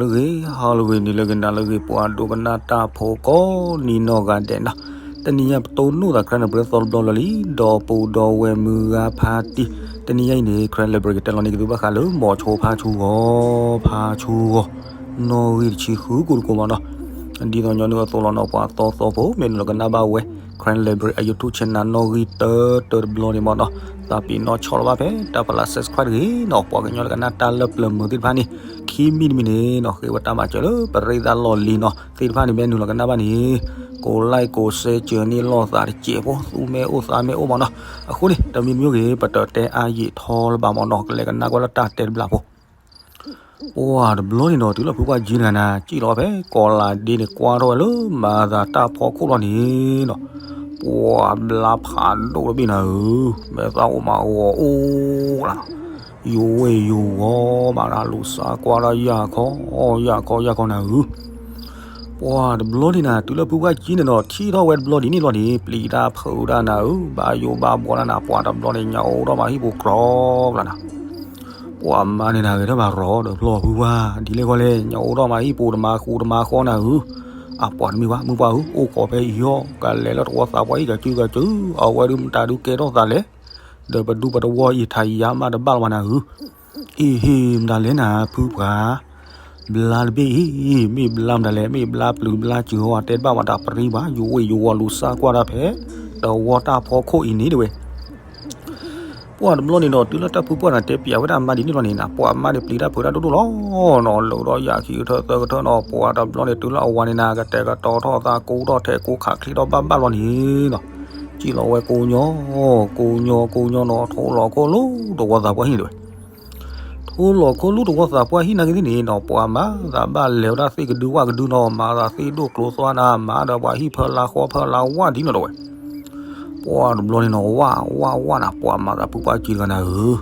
ဂီၤလၢအဂ့ၤ, ဟါလၢအဂ့ၤ, နံၤလၢအဂ့ၤ, နၤလၢအဂ့ၤ, ပှၤဒိကနၣ်တၢ်ဖိကိးနံၤနီၢ်ဂၤဒဲးနီၤ, တနံၤညါပတိၢ်နီၣ်သး Karen Library သီတဘျီလီၤလံ, ဒီပုၢ်ဒီဝဲၢ်မုၢ်ဂၤဖါတံၢ်, တနံၤညါအံၤန့ၣ် Karen Library ကတဲလီၤန့ၢ်က့ၤသုဘၣ်ဃးလၢ မိၤဆိဖါဆူဂီၤ, ဖါဆူဂီၤ, နီၣ်ဂံၢ်တဆံဃုကိးတကိးမးနီၤ, ဒ်သိးညီနုၢ်အသိးလီၤနီၤ, ပှၤသီသီဖိ မ့ၢ်နုၤလီၤကနၣ်ဘၣ်ဝဲ Karen Library အ YouTube channel နီၣ်ဂံၢ်တၢတၢတဘျီန့ၣ်မးနီၤ, သးပ့ၤနီၣ်ဆီၣ်လီၤဘၣ်ဖဲ တၢ်ဖးလၢ subscribe တဂ့ၤနီၤ, ပှၤကညီလၢကနၣ်တၢ်လၢပျၢၤမုာ်သ့ၣ်တဖၣ်န့ၣ်, ခံမံၤတမံၤန့ၣ်နီၤ, ဃ့ဝဲတၢ်မၤစၢၤလၢပရ့သၣ်လီၢ်လံၤနီၤ, သ့ၣ်တဖၣ်န့ၣ် မ့ၢ်နုၤလီၤကနၣ်ဘၣ်န့ၣ်, ကိး like ကိး share စၢၤန့ၢ်လိာ်သးတစဲးဖိ, သူၣ်မ့ၢ်အိၣ်သးမ့ၢ်အိၣ်မးနီၤ, အဃိန့ၣ် တမံၤတမံၤဂ့ၤ ပတတဲအါယံာ်ထီလၢၤဘၣ်မးနီၤ, ကလဲၤကနၣ်ကွၢ်လၢတၢ်တဲတဘျီဖိ ပှၤတဘျီန့ၣ်နီၤ, တုၤလၢဖုပှၢ်ကံတဂၤန့ၣ် စံၣ်လီၤဖဲကိးလးဒ့န့ၣ် ကွၢ်ထီၣ်ဝဲလၢမၤသးတၢ်ဖီခိၣ်လီၤန့ၣ်နီၤ, ပှၤဘျါဖးဒိၣ်တဘ့ၣ်နၤဧၢ, မဲာ်သၣ်အိၣ်မးဂီၤအိၣ်လီၤ, ယိၤဝ့ၢ်ယိၤဝီၤမး လူၤစၢ်ကွၢ်တၢ်ယၢ်ခီ, ယၢ်ခီယၢ်ခီနၤဧၢ ပှၤတဘျီန့ၣ်နၤ, တုၤလၢဖုပှၢ်ကံန့ၣ်နီၤ, ထံၣ်ထီၣ်ဝဲတဘျီဒ်န့ၣ်လီၤန့ၣ်, ပျံၤတၢ်ဖုးတၢ်နၤဧၢ, ဘၣ်ယိၣ်ဘၣ်ဘှီတၢ်နၤ, ပှၤတဘျီန့ၣ် ညၣ်အိၣ်ထီၣ်မးဟံၣ်ပူၤကြီဘျါနၤ, ပှၤမါန့ၣ်နၤ ဂဲၤထၢၣ်ဘၣ်ရီဒီးဖျီၣ်ဖုပှၢ်, ဒ်လဲၣ်ဃီလဲၣ်, ညၣ်အိၣ်ထီၣ်မးဟံၣ်ပူၤတမၤဃူတမၤဃီနၤဧၢ, အပှၤတမ့ၢ်ဘၣ်, မုၢ်ပှၢ်ဧၢ, အိၣ်ခိးဖဲအံၤအီၤ, ကလဲၤလၢတဝီသးပှၢ်ဟံၣ်ကစုကစု, အဝဲဒုးမတၤဒုးကဲထီၣ်သးလဲၣ်, ဒီးပဒူပတဝီအံၤထးယါမးတဘၣ်လီၤဘၣ်နၤဧၢ အ့ဟ့ မတၤလဲၣ်နၤ ဖုပှၢ်, ဘျါတဘ့ၣ်အံၤ, မ့ၢ်ဘျါမတၤလဲၣ်, မ့ၢ်ဘျါပျုၤဘျါစၢၤအီၤ တဲတဘၣ်ဝဲတၢ်ပရံဘၣ်, ယိၤဝ့ၢ်ယိၤဝီၤလူၤစၢ်ကွၢ်တၢ်ဖဲ တဝီတၢ်ဖီခိၣ်အံၤန့ၣ်တဝဲ ပှၤတဘျီန့ၣ်ဒီး တုၤလၢတၢ်ဖုပှၢ်နၤတဲပျးဝဲဒၣ်မါဒ်န့ၣ်လီၤန့ၣ်နၤ, ပှၤမါန့ၣ်ပျံၤတၢ်ဖုးတၢ်ဒိၣ်ဒိၣ်လီၤနီၤ, လၢာ်ဒီးယၢ်ခံကထၢသၢကထၢနီၤ, ပှၤတဘျီန့ၣ်တုၤလၢအဝၤန့ၣ်နၤ ကတဲာ်ကတီၤထီၣ်သးကူထီၣ်ထဲးကူခးချံထီၣ်ဘၣ်ဘၣ်လီၤန့ၣ်နီၤ, စံၣ်လီၤဝဲကိးညီ, ကိးညီကိးညီနီၤ, ထိလီၤခိၣ်လူတဝီသးပှၢ်ဟံၣ်န့ၣ်တဝဲ ထိလီၤခိၣ်လူတဝီသးပှၢ်ဟံၣ်နာ်က့သ့ၣ်န့ၣ်နီၤ, ပှၤမၤသးဘၣ်လဲၤဝဲဒၣ်သ့ၣ်ကဒုဝၣ်ကဒုနီၤ, မၤသးသ့ၣ်ဒိၣ်ကျိၤသွါနၤ, မၤဒီးပှၤဟံၣ်ဖၢလါဃီဖၢလါဝၣ်ဒ်န့ၣ်တဝဲ ပှၤတဘျီန့ၣ်နီၤ, ဝၣ်ဝၣ်ဝၣ်နၤ, ပှၤမၤသးဖုပှၢ်ကံတဂၤနၤဧၢ,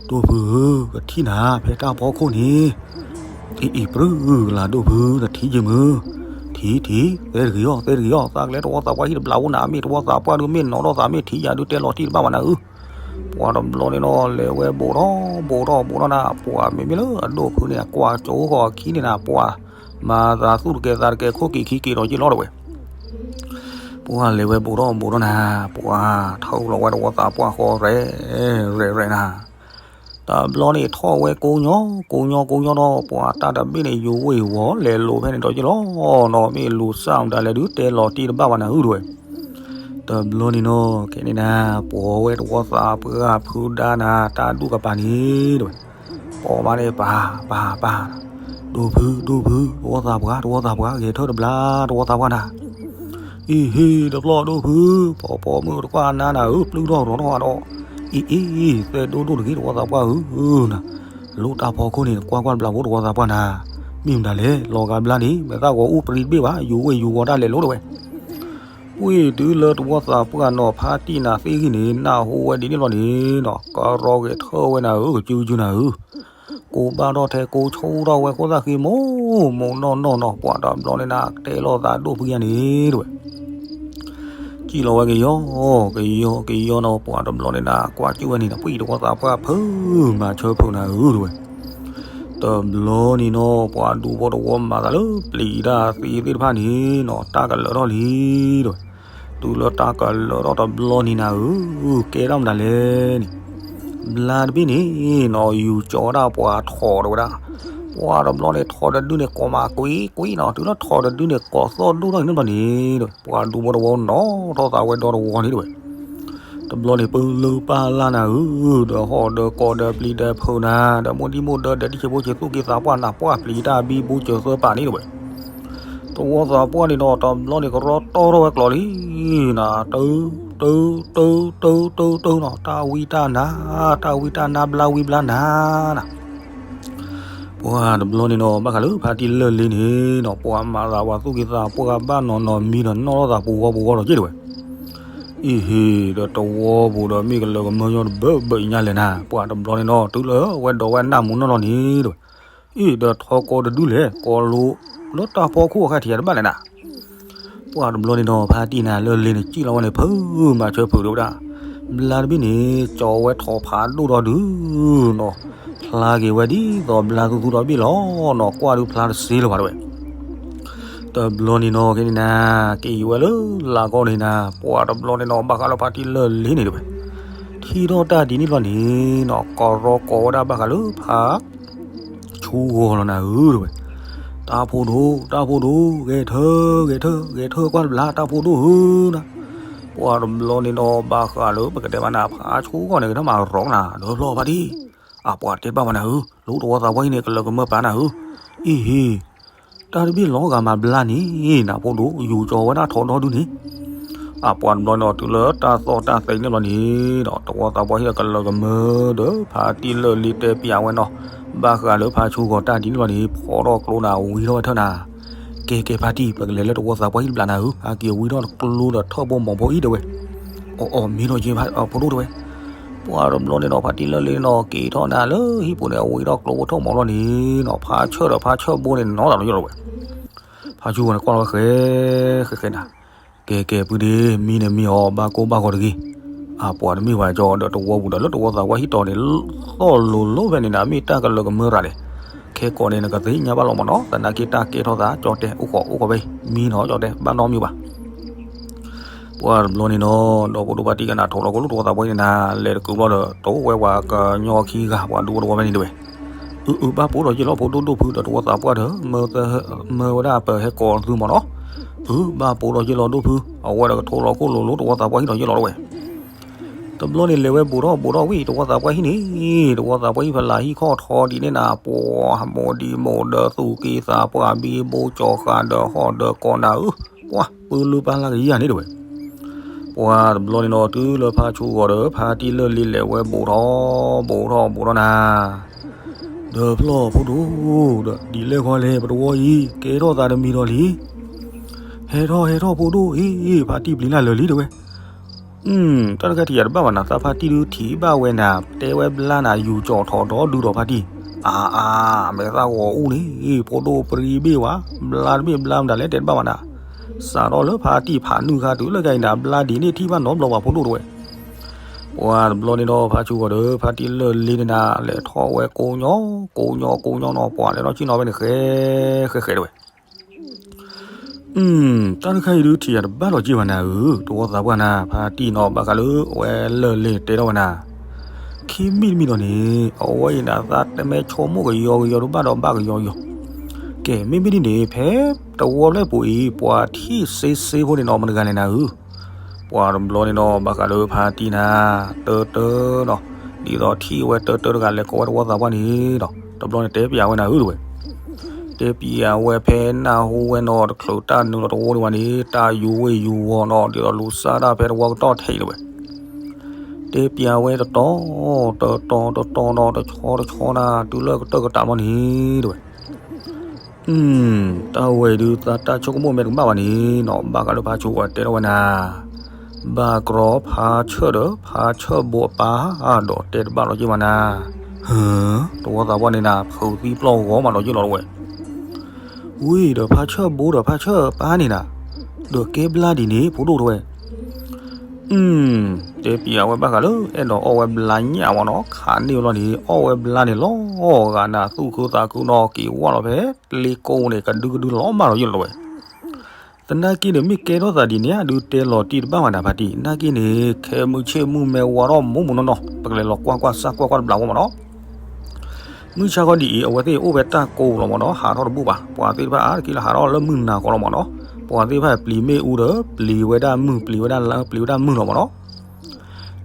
ဒိၣ်ဖုဧၢ, ကထံၣ်နၤ ဖဲတၢ်ဖီခိၣ်န့ၣ်, အံၤအံၤပြုလၢ်ဒိၣ်ဖု တထံၣ်ယမုၢ်, ထံၣ်ထံၣ် သဲတဂ့ၤအီၤ သဲတဂ့ၤအီၤ, သးကလဲၤတဝီသးပှၢ်ဟံၣ်တဘျးအိၣ်နၤ, မ့ၢ်တဝီသးပှၢ်ဒုး မ့ၢ်နီၣ်ထီၣ်သး မ့ၢ်ထံၣ်ယၤဒုး တဲလီၤတံၢ်တဘၣ်ဘၣ်နၤဧၢ ပှၤတဘျီန့ၣ်နီၤ လဲၤဝဲဘူးထီၣ်ဘူးထီၣ်ဘူးထီၣ်နၤ, ပှၤမ့မ့ၢ်လၢအဒိၣ်ဖုန့ၣ် ကွၢ်ကၠိဃီၤအခံန့ၣ်နၤ, ပှၤမၤသးသူၣ်တကဲသးတကဲ ခိၣ်က့ၤခံက့ၤဒီးက့ၤလီၤတဝဲ ပှၤလဲၤဝဲဘူးထီၣ်ဘူးထီၣ်နၤ, ပှၤထၢလီၤဝဲတဝီသးပှၢ်ဃီ ရဲၣ် ရဲၣ် ရဲၣ်နၤ, တဘျီန့ၣ်ထီၣ်ဝဲကိးညီ ကိးညီကိးညီဒီး ပှၤတၢ်တဘ့ၣ်န့ၣ် ယိၤဝ့ၢ်ဝီၤ လဲၤလိာ်ဖဲန့ၣ်ဒီးက့ၤလီၤနီၤ, မ့ၢ်လူၤစၢ်မတၤလဲၣ်ဒုး တဲလီၤတံၢ်တဘၣ်ဘၣ်နၤဧၢတဝဲ တဘျီန့ၣ်နီၤ ခဲန့ၣ်နၤ ပှၤဝဲတဝီသးပှၢ်ဖုဒါနၤ တၢ်ဒူၣ်ကပၤန့ၣ်တဝဲ, ပှၤမါန့ၣ်ပာ် ပာ် ပာ်, ဒိၣ်ဖု ဒိၣ်ဖု တဝီသးပှၢ် တဝီသးပှၢ် ဂဲၤထၢၣ်တဘျါ တဝီသးပှၢ်နၤ, အံၤဟ့ၣ်တဖျီၣ်ဒိၣ်ဖု, ဖီဖီမုၢ်တကွၢ်နါနၤဧၢ ပျုၢ်ထီၣ်ရီၤထီၣ်ဒီး, အံၤအံၤ သဲဒိၣ်ဒိၣ်တဂ့ၤ တဝီသးပှၢ်ဧၢ, နၤ, လၢတၢ်ဖီခိၣ်န့ၣ် ကွၢ်ကွၢ်တဘျါဖိ တဝီသးပှၢ်နၤ, မ့ၢ်မတၤလဲၣ် လီၤဂာ်ဘျါန့ၣ် မဲာ်သၣ်ဂီၤအူပြံတဘ့ၣ်ဘၣ် ယိၤဝ့ၢ်ယိၤဝီၤတၢ်လဲၤလိၤတဝဲ ဝ့ၢ်တုၤလၢတဝီသးပှၢ်နီၤ ဖါတံၢ်နၤသ့ဂံၢ်န့ၣ် နၢ်ဟူဝဲဒ်န့ၣ်လီၤန့ၣ်နီၤ ကရီဂဲၤထၢၣ်ဝဲနၤဧၢ ကစုကစုနၤဧၢ, ကိးဘၣ်ထီၣ်ထဲကိးဆိထီၣ်ဝဲဃိသၣ်ဃ့မိၢ်မိၢ်နီၢ်နီၢ်နီၤ ပှၤတဘျီန့ၣ်နၤ တဲလိာ်သးဒိၣ်ဖုညါန့ၣ်တဝဲ စံၣ်လီၤဝဲကယီ ကယီ ကယီနီၤ ပှၤတဘျီန့ၣ်နၤ ကွၢ်ကၠူၣ်ဝဲန့ၣ် ပှၤတဝီသးပှၢ်ဖုးမၤဆၢဖုးနၤဧၢတဝဲ တဘျီန့ၣ်နီၤ ပှၤဒူဖိတဝီမၤသးလၢပျံၤတၢ်သ့သ့ၣ်တဖၣ်န့ၣ်နီၤ တၢ်ကလၢာ်ထီၣ်လံတဝဲ, တုၤလၢတၢ်ကလၢာ်ထီၣ်တဘျီန့ၣ်နၤဧၢ, ကဲထီၣ်မတၤလဲၣ်န့ၣ်, ဘျါတဘ့ၣ်န့ၣ်နီၤ ယူၤကၠီဝဲဒၣ်ပှၤထိးတဝဲဒၣ်, ပှၤတဘျီန့ၣ် ထိးတဒုန့ၣ် ကိးမးကွံကွံနီၤ, တုၤလၢထိးတဒုန့ၣ် ကိးသီၣ်ဒိၣ်ထီၣ်န့ၣ်ဘျီန့ၣ်, ပှၤဒူဖိတဝီနီၤထီၣ်သးဝဲဒီတဝီန့ၣ်တဝဲ တဘျီန့ၣ် ပလၢပၢ်လၢ်နၤဧၢ, ဒီးဟီၣ်ဒီးကီၢ်ဒီးပျံၤဒီးဖုးနၤ, ဒီးမိၢ်ဒံမိၢ်ဒၢဒီးဒံဆဲးဖိဆဲးသူၣ်က့သးပှၢ်နၤပှၢ်ပျံၤတၢ်ဘံဘူစၢၤသၢပာ်န့ၣ်တဝဲ, တဝီသးပှၢ်န့ၣ်နီၤ တဘျီန့ၣ် ကရီတီထီၣ်ဝဲကျိးလံနၤ, တၢ တၢ တၢ တၢ တၢ တၢနီၤ, တၢ်ဝံတၢ်နါ တၢ်ဝံတၢ်နါဘျါဝံဘျါနါနၤ ပှၤတဘျီန့ၣ်နီၤ ဘၣ်ဃးလၢဖါတံၢ်လၢာ်လံန့ၣ်နီၤ ပှၤမၤသးပှၤသူၣ်က့သးပှၢ်ဘၣ်နီၤနီၤမံဒီးနီၣ်ထီၣ်သးပူၤဂီၢ်ပူၤဂီၢ်ဒီးက့ၢ်တဝဲ, အံၤဟ့ၣ် ဒီးတဝီပူၤဒီးမ့ၢ်ကလၢာ်ကမၢညီတဘၢဘၢအံၤညါလဲၣ်နၤ, ပှၤတဘျီန့ၣ်နီၤ တုၤလၢဝဲဒီးဝဲနၢ်မူနီၢ်နီၢ်န့ၣ်တဝဲ, အံၤဒီးထီကိးတဒုလဲၣ် ကိးလိၤ လၢတၢ်ဖီခိၣ်အခါထံးယၤတဘၣ်လဲၣ်နၤ ပှၤတဘျီန့ၣ်နီၤ ဖါတံၢ်နၤလၢာ်လံန့ၣ် စံၣ်လီၤဝဲန့ၣ် ဖုးမၤဆၢဖုးဒိၣ်ဝဲဒၣ်, ဘျါတဘ့ၣ်န့ၣ် ကၠီဝဲထိးဖးဒိၣ်ဒီဒုနီၤ, ဖ ဖျါက့ၤဝဲဒ်သိးဘျါသူသူဒီဘ့ၣ်လီၤနီၤ, ကွၢ်ဒုးဖျါတစ့လၢၤဘၣ်တဲဝဲ. တဘျီန့ၣ်နီၤ ကဲန့ၣ်နၤ, က့ၤဝဲလၢလာ်ကီၢ်န့ၣ်နၤ, ပှၤတဘျီန့ၣ်နီၤ ဘၣ်ဃးလၢဖါတံၢ်လၢလ့န့ၣ်တဲဝဲ. ထံၣ်ထီၣ်တၢ်ဒ်န့ၣ်ဘျီန့ၣ်နီၤ ကရီကိးဝဲဒၣ်ဘၣ်ဃးလၢဖါ ဆူဂီၤလီၤနၤဧၢတဲဝဲ. တၢ်ဖိဒိၣ်, တၢ်ဖိဒိၣ်, ဂဲၤထၢၣ်, ဂဲၤထၢၣ်, ဂဲၤထၢၣ်ကွၢ်တဘျါ တၢ်ဖိဒိၣ်ဧၢနၤ. ပှၤတဘျီန့ၣ်နီၤ ဘၣ်ဃးလၢပကတဲဘၣ်နၤ ဖါဆူဂီၤန့ၣ် ကထၢၣ်မၤရီကနၤ ဒီးဖျီဖါတံၢ်. အပှၤတဲတဘၣ်ဘၣ်နၤဧၢ, လၢတဝီသးပှၢ်ဟံၣ်န့ၣ် ကလၢကမၢပာ်နၤဧၢ. အ့ဟ့ တၢ်တဘ့ၣ်လီၤဂာ်မၤဘျါန့ၣ် နဖိဒိၣ် ယူၤကၠီၤဝဲဒၣ်ထီဒီဒုန့ၣ်. အပှၤတဘျီန့ၣ် တုၤလၢတၢ်သီၣ်တၢ်သဲန့ၣ်ဘျီန့ၣ်ဒီး တဝီသးပှၢ်ဟံၣ်ဒီးကလၢကမၢဒီး ဖါတံၢ်လၢလ့တဲပၠးဝဲနီၤ, ဘၣ်ဃးလၢဖါဆူဂီၤတၢ်ဒ်န့ၣ်ဘျီန့ၣ် ဖီထီၣ်ကျိနၤ ဝံထီၣ်ဝဲထၢၣ်နၤ. ကဲကဲဖါတံၢ် ပကလဲၤလၢတဝီသးပှၢ်ဟံၣ်တဘျီနၤဧၢ, ဟဲက့ၤဝံထီၣ်ကျိဒီးထၢၣ်ဘိမီၤဖိအံၤတဲဝဲ. အီၣ်အီၣ်မ့ၢ်ထီၣ်က့ ဖိဒိၣ်တဲဝဲ. ပှၤတဘျီန့ၣ်ဒီး ဖါတံၢ်လၢလ့နီၤ က့ၤထီၣ်နၤလၢဟံၣ်ပူၤန့ၣ် အဝံထီၣ်ကျိဖိထၢၣ်မီၤလီၤန့ၣ်နီၤ ဖါဆၢၣ်ဒီးဖါဆၢၣ်ဘိန့ၣ်နီၤတၢ်လီၤယိၣ်လီၤဝဲ. ဖါဆူဂီၤန့ၣ်ကွၢ်လီၤဝဲဃဲ ဃဲဃဲနၤ. ကဲကဲပုၢ်ဒ့ မံန့ၣ်မံအီၤ ဘၣ်ကိၢ်ဘၣ်ဂီၤတဂ့ၤ. အပှၤတမ့ၢ်ဝဲကၠီဒီးတဝီပူၤဒီးလၢတဝီသးပှၢ်ဟံၣ်တီၤန့ၣ် သီၣ်လိၤလိၤဖဲန့ၣ်နၤ မ့ၢ်တၢ်ကလၢကမၢရၤန့ၣ်, ခဲကိးန့ၣ် နကသ့ၣ်ညါဘၣ်လီၤမးနီၤ သနာ်က့တၢ်ကဲထီၣ်သး ကၠီတဲ အိၣ်ဃီအိၣ်ဃီဖဲအံၤ မံနီၤ ကၠီတဲ ဘၣ်နီတမံၤဘၣ်. ပှၤတဘျီန့ၣ်နီၤ ဒီဖိဒိၣ်ဖါတံၢ်ကနၣ်ထိးလီၤကိၣ်လၢတဝီသးပှၢ်ဟံၣ်န့ၣ်နၤ လဲၤတကုးဘျီဒီး တိဝဲပှၤကညီခံဂၤ ပှၤဒူဖိတဝီဖဲန့ၣ်တဲဝဲ. အု အု ဘၣ်ပိာ်ထီၣ်ယ့ၢ်လီၤ ဖိဒိၣ်ဒိၣ်ဖုဒီးတဝီသးပှၢ်ဒီး မၢဝဲဒၣ်ပဟဲကိးသုမးနီၤ. အု ဘၣ်ပိာ်ထီၣ်ယ့ၢ်လီၤဒိၣ်ဖု, အဝဲဒီးကထိးလီၤကိၣ်လိၤလိၤတဝီသးပှၢ်ဟံၣ်ဒီးယ့ၢ်လီၤတဝဲ. တဘျီန့ၣ်လဲၤဝဲဘူးထီၣ်ဘူးထီၣ်ဝံၤ တဝီသးပှၢ်ဟံၣ်န့ၣ်, တဝီသးပှၢ်ဟံၣ်ဖဲလၢဟံၣ်ခီၣ်ထီဒ်န့ၣ်နၤ ပှၤမိၢ်ဒံးမိၢ်ဒီးသူၣ်က့သးပှၢ် ဘံဘူကၠီၤဃာ်ဒီးဟီၣ်ဒီးကီးနၤဧၢ, ပှၤပၢလုၢ်ပၢ်လၢကယၤန့ၣ်တဲဝဲ. ပှၤတဘျီန့ၣ်နီၤ တုၤလၢဖါဆူဂီၤဒီး ဖါတံၢ်လၢလ့လဲၤဝဲဘူးထီၣ်ဘူးထီၣ်ဘူးထီၣ်နၤ ဒီးဖျီၣ်ဖိဒိၣ်ဒီး ဒ်လဲၣ်ဃီလဲၣ် ပတဝီအံၤ ကဲထီၣ်သးတမံၤဒီးလံ. ဟဲထီၣ်ဟဲထီၣ်ဖိဒိၣ်အံၤ ဖါတံၢ်ပျံၤနၤလၢာ်လံတဲဝဲ. တၢ်တခါထံၣ်ယၤတဘၣ်ဘၣ်နၤ သးဖါတံၢ်ဒုးထံၣ်ဘၣ်ဝဲနၤ တဲဝဲဘျါနၤ ယူၤကၠီၤထီၣ်ဒီဒုဒီးဖါတံၢ်, အါအါ မဲာ်သၣ်ဂီၤအူန့ၣ် ဖိဒိၣ်ပြံဘ့ၣ်ဝဲ, ဘျါတဘ့ၣ်ဘျါမတၤလဲၣ်တဲတဘၣ်ဘၣ်နၤ. စးထီၣ်လၢဖါတံၢ်ဖးနုာ်ဃါတုၤလၢကါအံၤနၤ ဘျါဒ်န့ၣ်ထံၣ်ဘၣ်နီတဘျီဘၣ်ဖိဒိၣ်တဲဝဲ. ပှၤတဘျီန့ၣ်ဒီး ဖါဆူဂီၤဒီး ဖါတံၢ်လၢလ့န့ၣ်နၤ လဲၤထီၣ်ဝဲကိးညီ ကိးညီကိးညီနီၤ ပှၤလဲၤထီၣ်ဆ့ၣ်နီၤဖဲန့ၣ် ဃဲ ဃဲဃဲတဲဝဲ. တၢ်တခါအံၤဒုးထံၣ်ယၤတဘၣ်လီၤက့ၤဘၣ်နၤဧၢ, တဝီသးပှၢ်နၤ ဖါတံၢ်နီၤ ဘၣ်ဃးလၢအဝဲလၢလ့တဲထီၣ်ဝဲနၤ ခံမံၤတမံၤဒီးန့ၣ် အဝဲအံၤနၤသးတမ့ၢ်ဆိကမိၣ်ကယီကယီဒုးဘၣ်ဒီးဘၣ်ကယီကယီ. ကဲ မ့မ့ၢ်ဒ်န့ၣ် ဖဲတဝီဖျၢၣ်ပူၤအံၤ ပှၤထံၣ်စ့စ့ဖိန့ၣ်နီၤ မတဂၤလဲၣ်နၤဧၢ. ပှၤတဘျီန့ၣ်ဒီး ဘၣ်ဃးလၢဖါတံၢ်နၤ တၢတၢနီၤ, ဒ်သိးထံၣ်ဝဲတၢတၢတဂၤ လဲၤကိးဝဲတဝီသးပှၢ်န့ၣ်ဒီး တဘျီန့ၣ်တဲပျးဝဲနၤဧၢတဲဝဲ. တဲပျးဝဲဖဲနၢ်ဟူဝဲနီၤ တချုးတၢ်နုာ်လီၤတဝီဒံးဘၣ်န့ၣ် တၢ်ယူၤဝ့ၢ်ယူၤဝီၤနီၤ ဒ်သိးလူၤစၢ်တၢ်ဖဲတဝီကတီၢ်ထဲအံၤတဲဝဲ. တဲပျးဝဲတတီၤ တတီၤတတီၤနီၤ တဆီတဆီနၤ တုၤလၢကတၢၢ်ကတၢၢ်မီၢ်န့ၣ်တဲဝဲ. တၢ်ဝဲအံၤဒုးသးတၢ်ဆိကမိၣ်မဲာ်တကမၣ်ဘၣ်န့ၣ်နီၤ ဘၣ်ဃးလၢဖါဆူဂီၤတဲထီၣ်ဝဲနၤ ဘၣ်ကြီဖါဆၢၣ်ဒီးဖါဆၢၣ်ဘိအပၢ်ဒီးတဲတဘၣ်လီၤက့ၤဘၣ်နၤ. တဝီသးပှၢ်န့ၣ်နၤ ဖုးသံပျီၢ်ဂီၤမးလီၤက့ၤလီၤတဝဲ. ဝံၤဒီးဖါဆၢၣ်ဘိဒီးဖါဆၢၣ်ပၢ်န့ၣ်နၤ ဒီးကဲဘျါဒ်န့ၣ် ဖိဒိၣ်တဝဲ. တဲပျးဝဲဘၣ်ဃးလၢ အဲၣ်ဒိးအီၣ်ဝဲဘျါညၣ်မးနီၤ ခးန့ၢ်ဝဲလီၤန့ၣ် အီၣ်ဝဲဘျါန့ၣ်လီၤဂာ်နၤ သူၣ်ခုသးခုနီၤ က့ၤဝဲလီၤဖဲလ့ကိန့ၣ် ကဒုကဒုလီၤမးလီၤယိၣ်လီၤတဝဲ. သနာ်က့န့ၣ် မ့ၢ်ကဲထီၣ်သးဒ်န့ၣ် အဒုးတဲလီၤတံၢ်တဘၣ်မးနၤဖါတံၢ် နာ်က့န့ၣ် ခဲမုၢ်ဆ့ၣ်မုၢ်မဲဝါထီၣ်မိၢ်မိၢ်နီၢ်နီၢ် ပကလဲၤလီၤကွၢ်ကွၢ်စၢ်ကွၢ်ကွၢ်တဘျီဖိမးနီၤ. မုၢ်ဆါခီဒ်အံၤ အဝဲသ့ၣ်အိၣ်ဖဲတၢ်ကိးလီၤမးနီၤ ဟးထီၣ်တဘူၣ်ဘၣ် ပှၤသ့ၣ်တဖၣ်အါတက့ၢ်လၢဟးထီၣ်လၢမုၢ်နၤဃီလီၤမးနီၤ ပှၤသ့ၣ်တဖၣ်ပျံၤမ့ၣ်အူဒီး ပျံၤဝဲဒၣ်မုၢ် ပျံၤဝဲဒၣ်လါ ပျံၤဝဲဒၣ်မုၢ်လီၤမးနီၤ.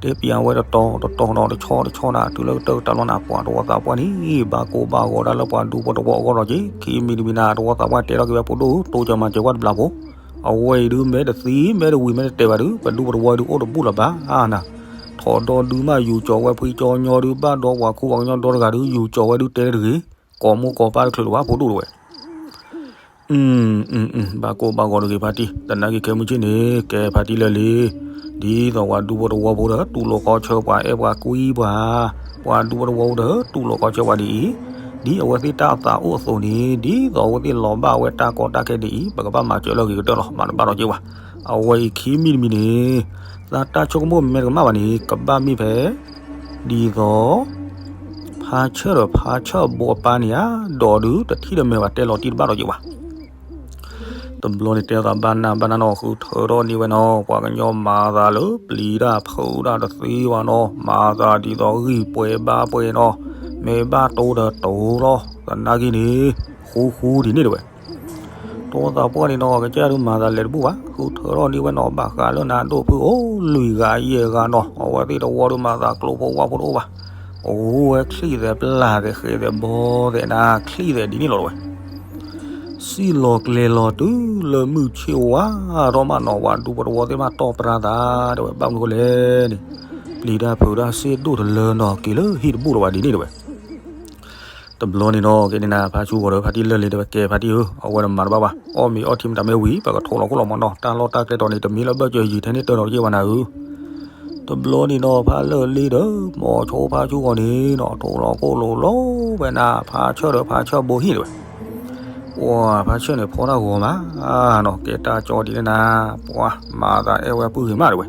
တဲပျးဝဲတတီၤတတီၤနီၤ တဆီတဆီနၤ တုၤလၢကတၢၢ်ကတၢၢ်လီၤနၤ ပှၤတဝီသးပှၢ်န့ၣ် ဘၣ်ကိၢ်ဘၣ်ဂီၤဒၣ်လၢပှၤဒူဖိတဝီအဂီၢ်လီၤက့ၤ ခံမံၤတမံၤနၤ တဝီသးပှၢ်တဲထီၣ်က့ၤဝဲဖိဒိၣ် တိစၢၤမၤစၢၤကွၢ်တဘျီဖိ အဝဲအံၤဒုး မဲတသံ မဲတဝံၤ မဲတတဲာ်ဘၣ်ဒုး ပဒူပတဝီဒုး အိၣ်တဘူၣ်လၢၤဘၣ်နၤ. ထီၣ်ဒီဒုးမး ယူၤကၠီၤဝဲဖှံကၠီညီဒုး ဘၣ်ဒီးပှၤခိၣ်ပှၤကညီဒီတဂၤဒုး ယူၤကၠီၤဝဲဒုးတဲတဂ့ၤ ကိးမိၢ်ကိးပၢ်တချုးလၢၤဘၣ် ဖိဒိၣ်တဝဲ. ဘၣ်ကိၢ်ဘၣ်ဂီၤတဂ့ၤဖါတံၢ် သနာ်က့ခဲမုၢ်ဆ့ၣ်န့ၣ် ကဲဖါတံၢ်လၢလံ ဒ်သိးပှၤဒူဖိတဝီဖိဒီး တူၢ်လိာ်ခီဆၢပှၤအဲၣ်ပှၤကွံပှၤ ပှၤဒူဖိတဝီဖိဒီး တူၢ်လိာ်ခီဆၢပှၤဒ်အံၤ ဒ်အဝဲသ့ၣ်တၢ်သးအိၣ်အသိးန့ၣ် ဒ်သိးအဝဲသ့ၣ်လီၤဘၣ်ဝဲတၢ်ကီတၢ်ခဲဒ်အံၤ ပကဘၣ်မၤစၢၤလၢအဂ့ၤကတၢၢ်လီၤ မၤတဘၣ်လီၤက့ၤဝဲ. အဝဲအံၤခံမံၤတမံၤန့ၣ် သးတၢ်ဆိကမိၣ်မဲာ်တကမၣ်ဘၣ်န့ၣ် ကဘၣ်မ့ၢ်ဖဲ ဒ်သိး ဖ ဖါဆၢၣ်ဒီးဖါဆၢၣ်ဘိအပၢ်န့ၣ်ဧါ, ဒီးဒုးတထံၣ်တမဲာ်ဘၣ် တဲလီၤတံၢ်တဘၣ်ဒီးယဲၢ်ဘၣ်. တဘျီန့ၣ်တဲသးဘၣ်နၢ်ဘၣ်နၢ်နီၤ ဃုထၢထီၣ်န့ၢ်ဝဲနီၤ ပှၤကညီမၤသးလၢပျံၤတၢ်ဖုးတၢ်တသ့ဘၣ်နီၤ မၤသးဒ်သိးဂံၢ်ပှဲၤဘါပှဲၤနီၤ မ့ၢ်ဘၣ်တိၢ်ဒီးတိၢ်လီၤ သနာ်က့န့ၣ် ဃူဃူဒ်န့ၣ်တဝဲ တိသးပှၢ်န့ၣ်နီၤ ကစၢ်ဒုးမၤသးလဲၤတဘူၣ်ဘၣ် ဃုထၢထီၣ်န့ၢ်ဝဲနီၤ ဘၣ်ဃးလၢနၤဒိၣ်ဖုအိၣ်လွံၢ်ဂၤယဲၢ်ဂၤနီၤ အဝဲသ့ၣ်တဝီဒုးမၤသးကျိဖိဝါဖိတအိၣ်ဘၣ် အိၣ်ဝဲချံၣ်သဲးပျၢ်သဲးဃဲးသဲးဘီသဲးနၤ ချံၣ်သဲးဒ်န့ၣ်လီၤတဝဲ စံၣ်လီၤကျဲၤလီၤတုၤလၢမုၢ်ဆ့ၣ်ဝါထီၣ်မးနီၤ ပှၤဒူဖိတဝီသ့ၣ်တဖၣ်တီၢ်ပြၢသးတဝဲ ဘၣ်မနုၤဃိလဲၣ်န့ၣ် ပျံၤတၢ်ဖုးတၢ်စ့ၢ်ဒိၣ်တလၢနီၤ က့ၤလၢဟံၣ်တဘူၣ်လီၤဘၣ်ဒ်န့ၣ်တဝဲ တဘျီန့ၣ်နီၤ ကဲန့ၣ်နၤ ဖါဆူဂီၤဒီးဖါတံၢ်လၢၢ်လ့ၤတဲဝဲ ကဲဖါတံၢ်ဧၢ အဝဲတမၤတဘၣ်ဘၣ် အီၣ်မ့ၤအီထံမတၤမ့ၢ်ဝံၤ ပကထိးလီၤခိၣ်လီၤမးနီၤ တၢ်လီၢ်တၢ်ကျဲတီၤန့ၣ် တမ့ၢ်လၢဘၢၣ်စၢၤယံၤထဲန့ၣ်တၢ်ဒီးတက့ၢ်ဘၣ်နၤဧၢ တဘျီန့ၣ်နီၤ ဖါလၢၢ်လ့ၤဒီး မိၤဆိဖါဆူဂီၤန့ၣ်နီၤ ထိးလီၤခိၣ်လိၤလိၤဝဲနၤ ဖါဆၢၣ်ဒီးဖါဆၢၣ်ဘိဟံၣ်တဝဲ ပှၤဖါဆၢၣ်န့ၣ်ဖီတၢ်ဂီၤမးနီၤ ကဲတၢ်ကၠီဒ်န့ၣ်နၤ ပှၤမၤသးအဲၣ်ဝဲပုၢ်ဂ့ၤမးတဝဲ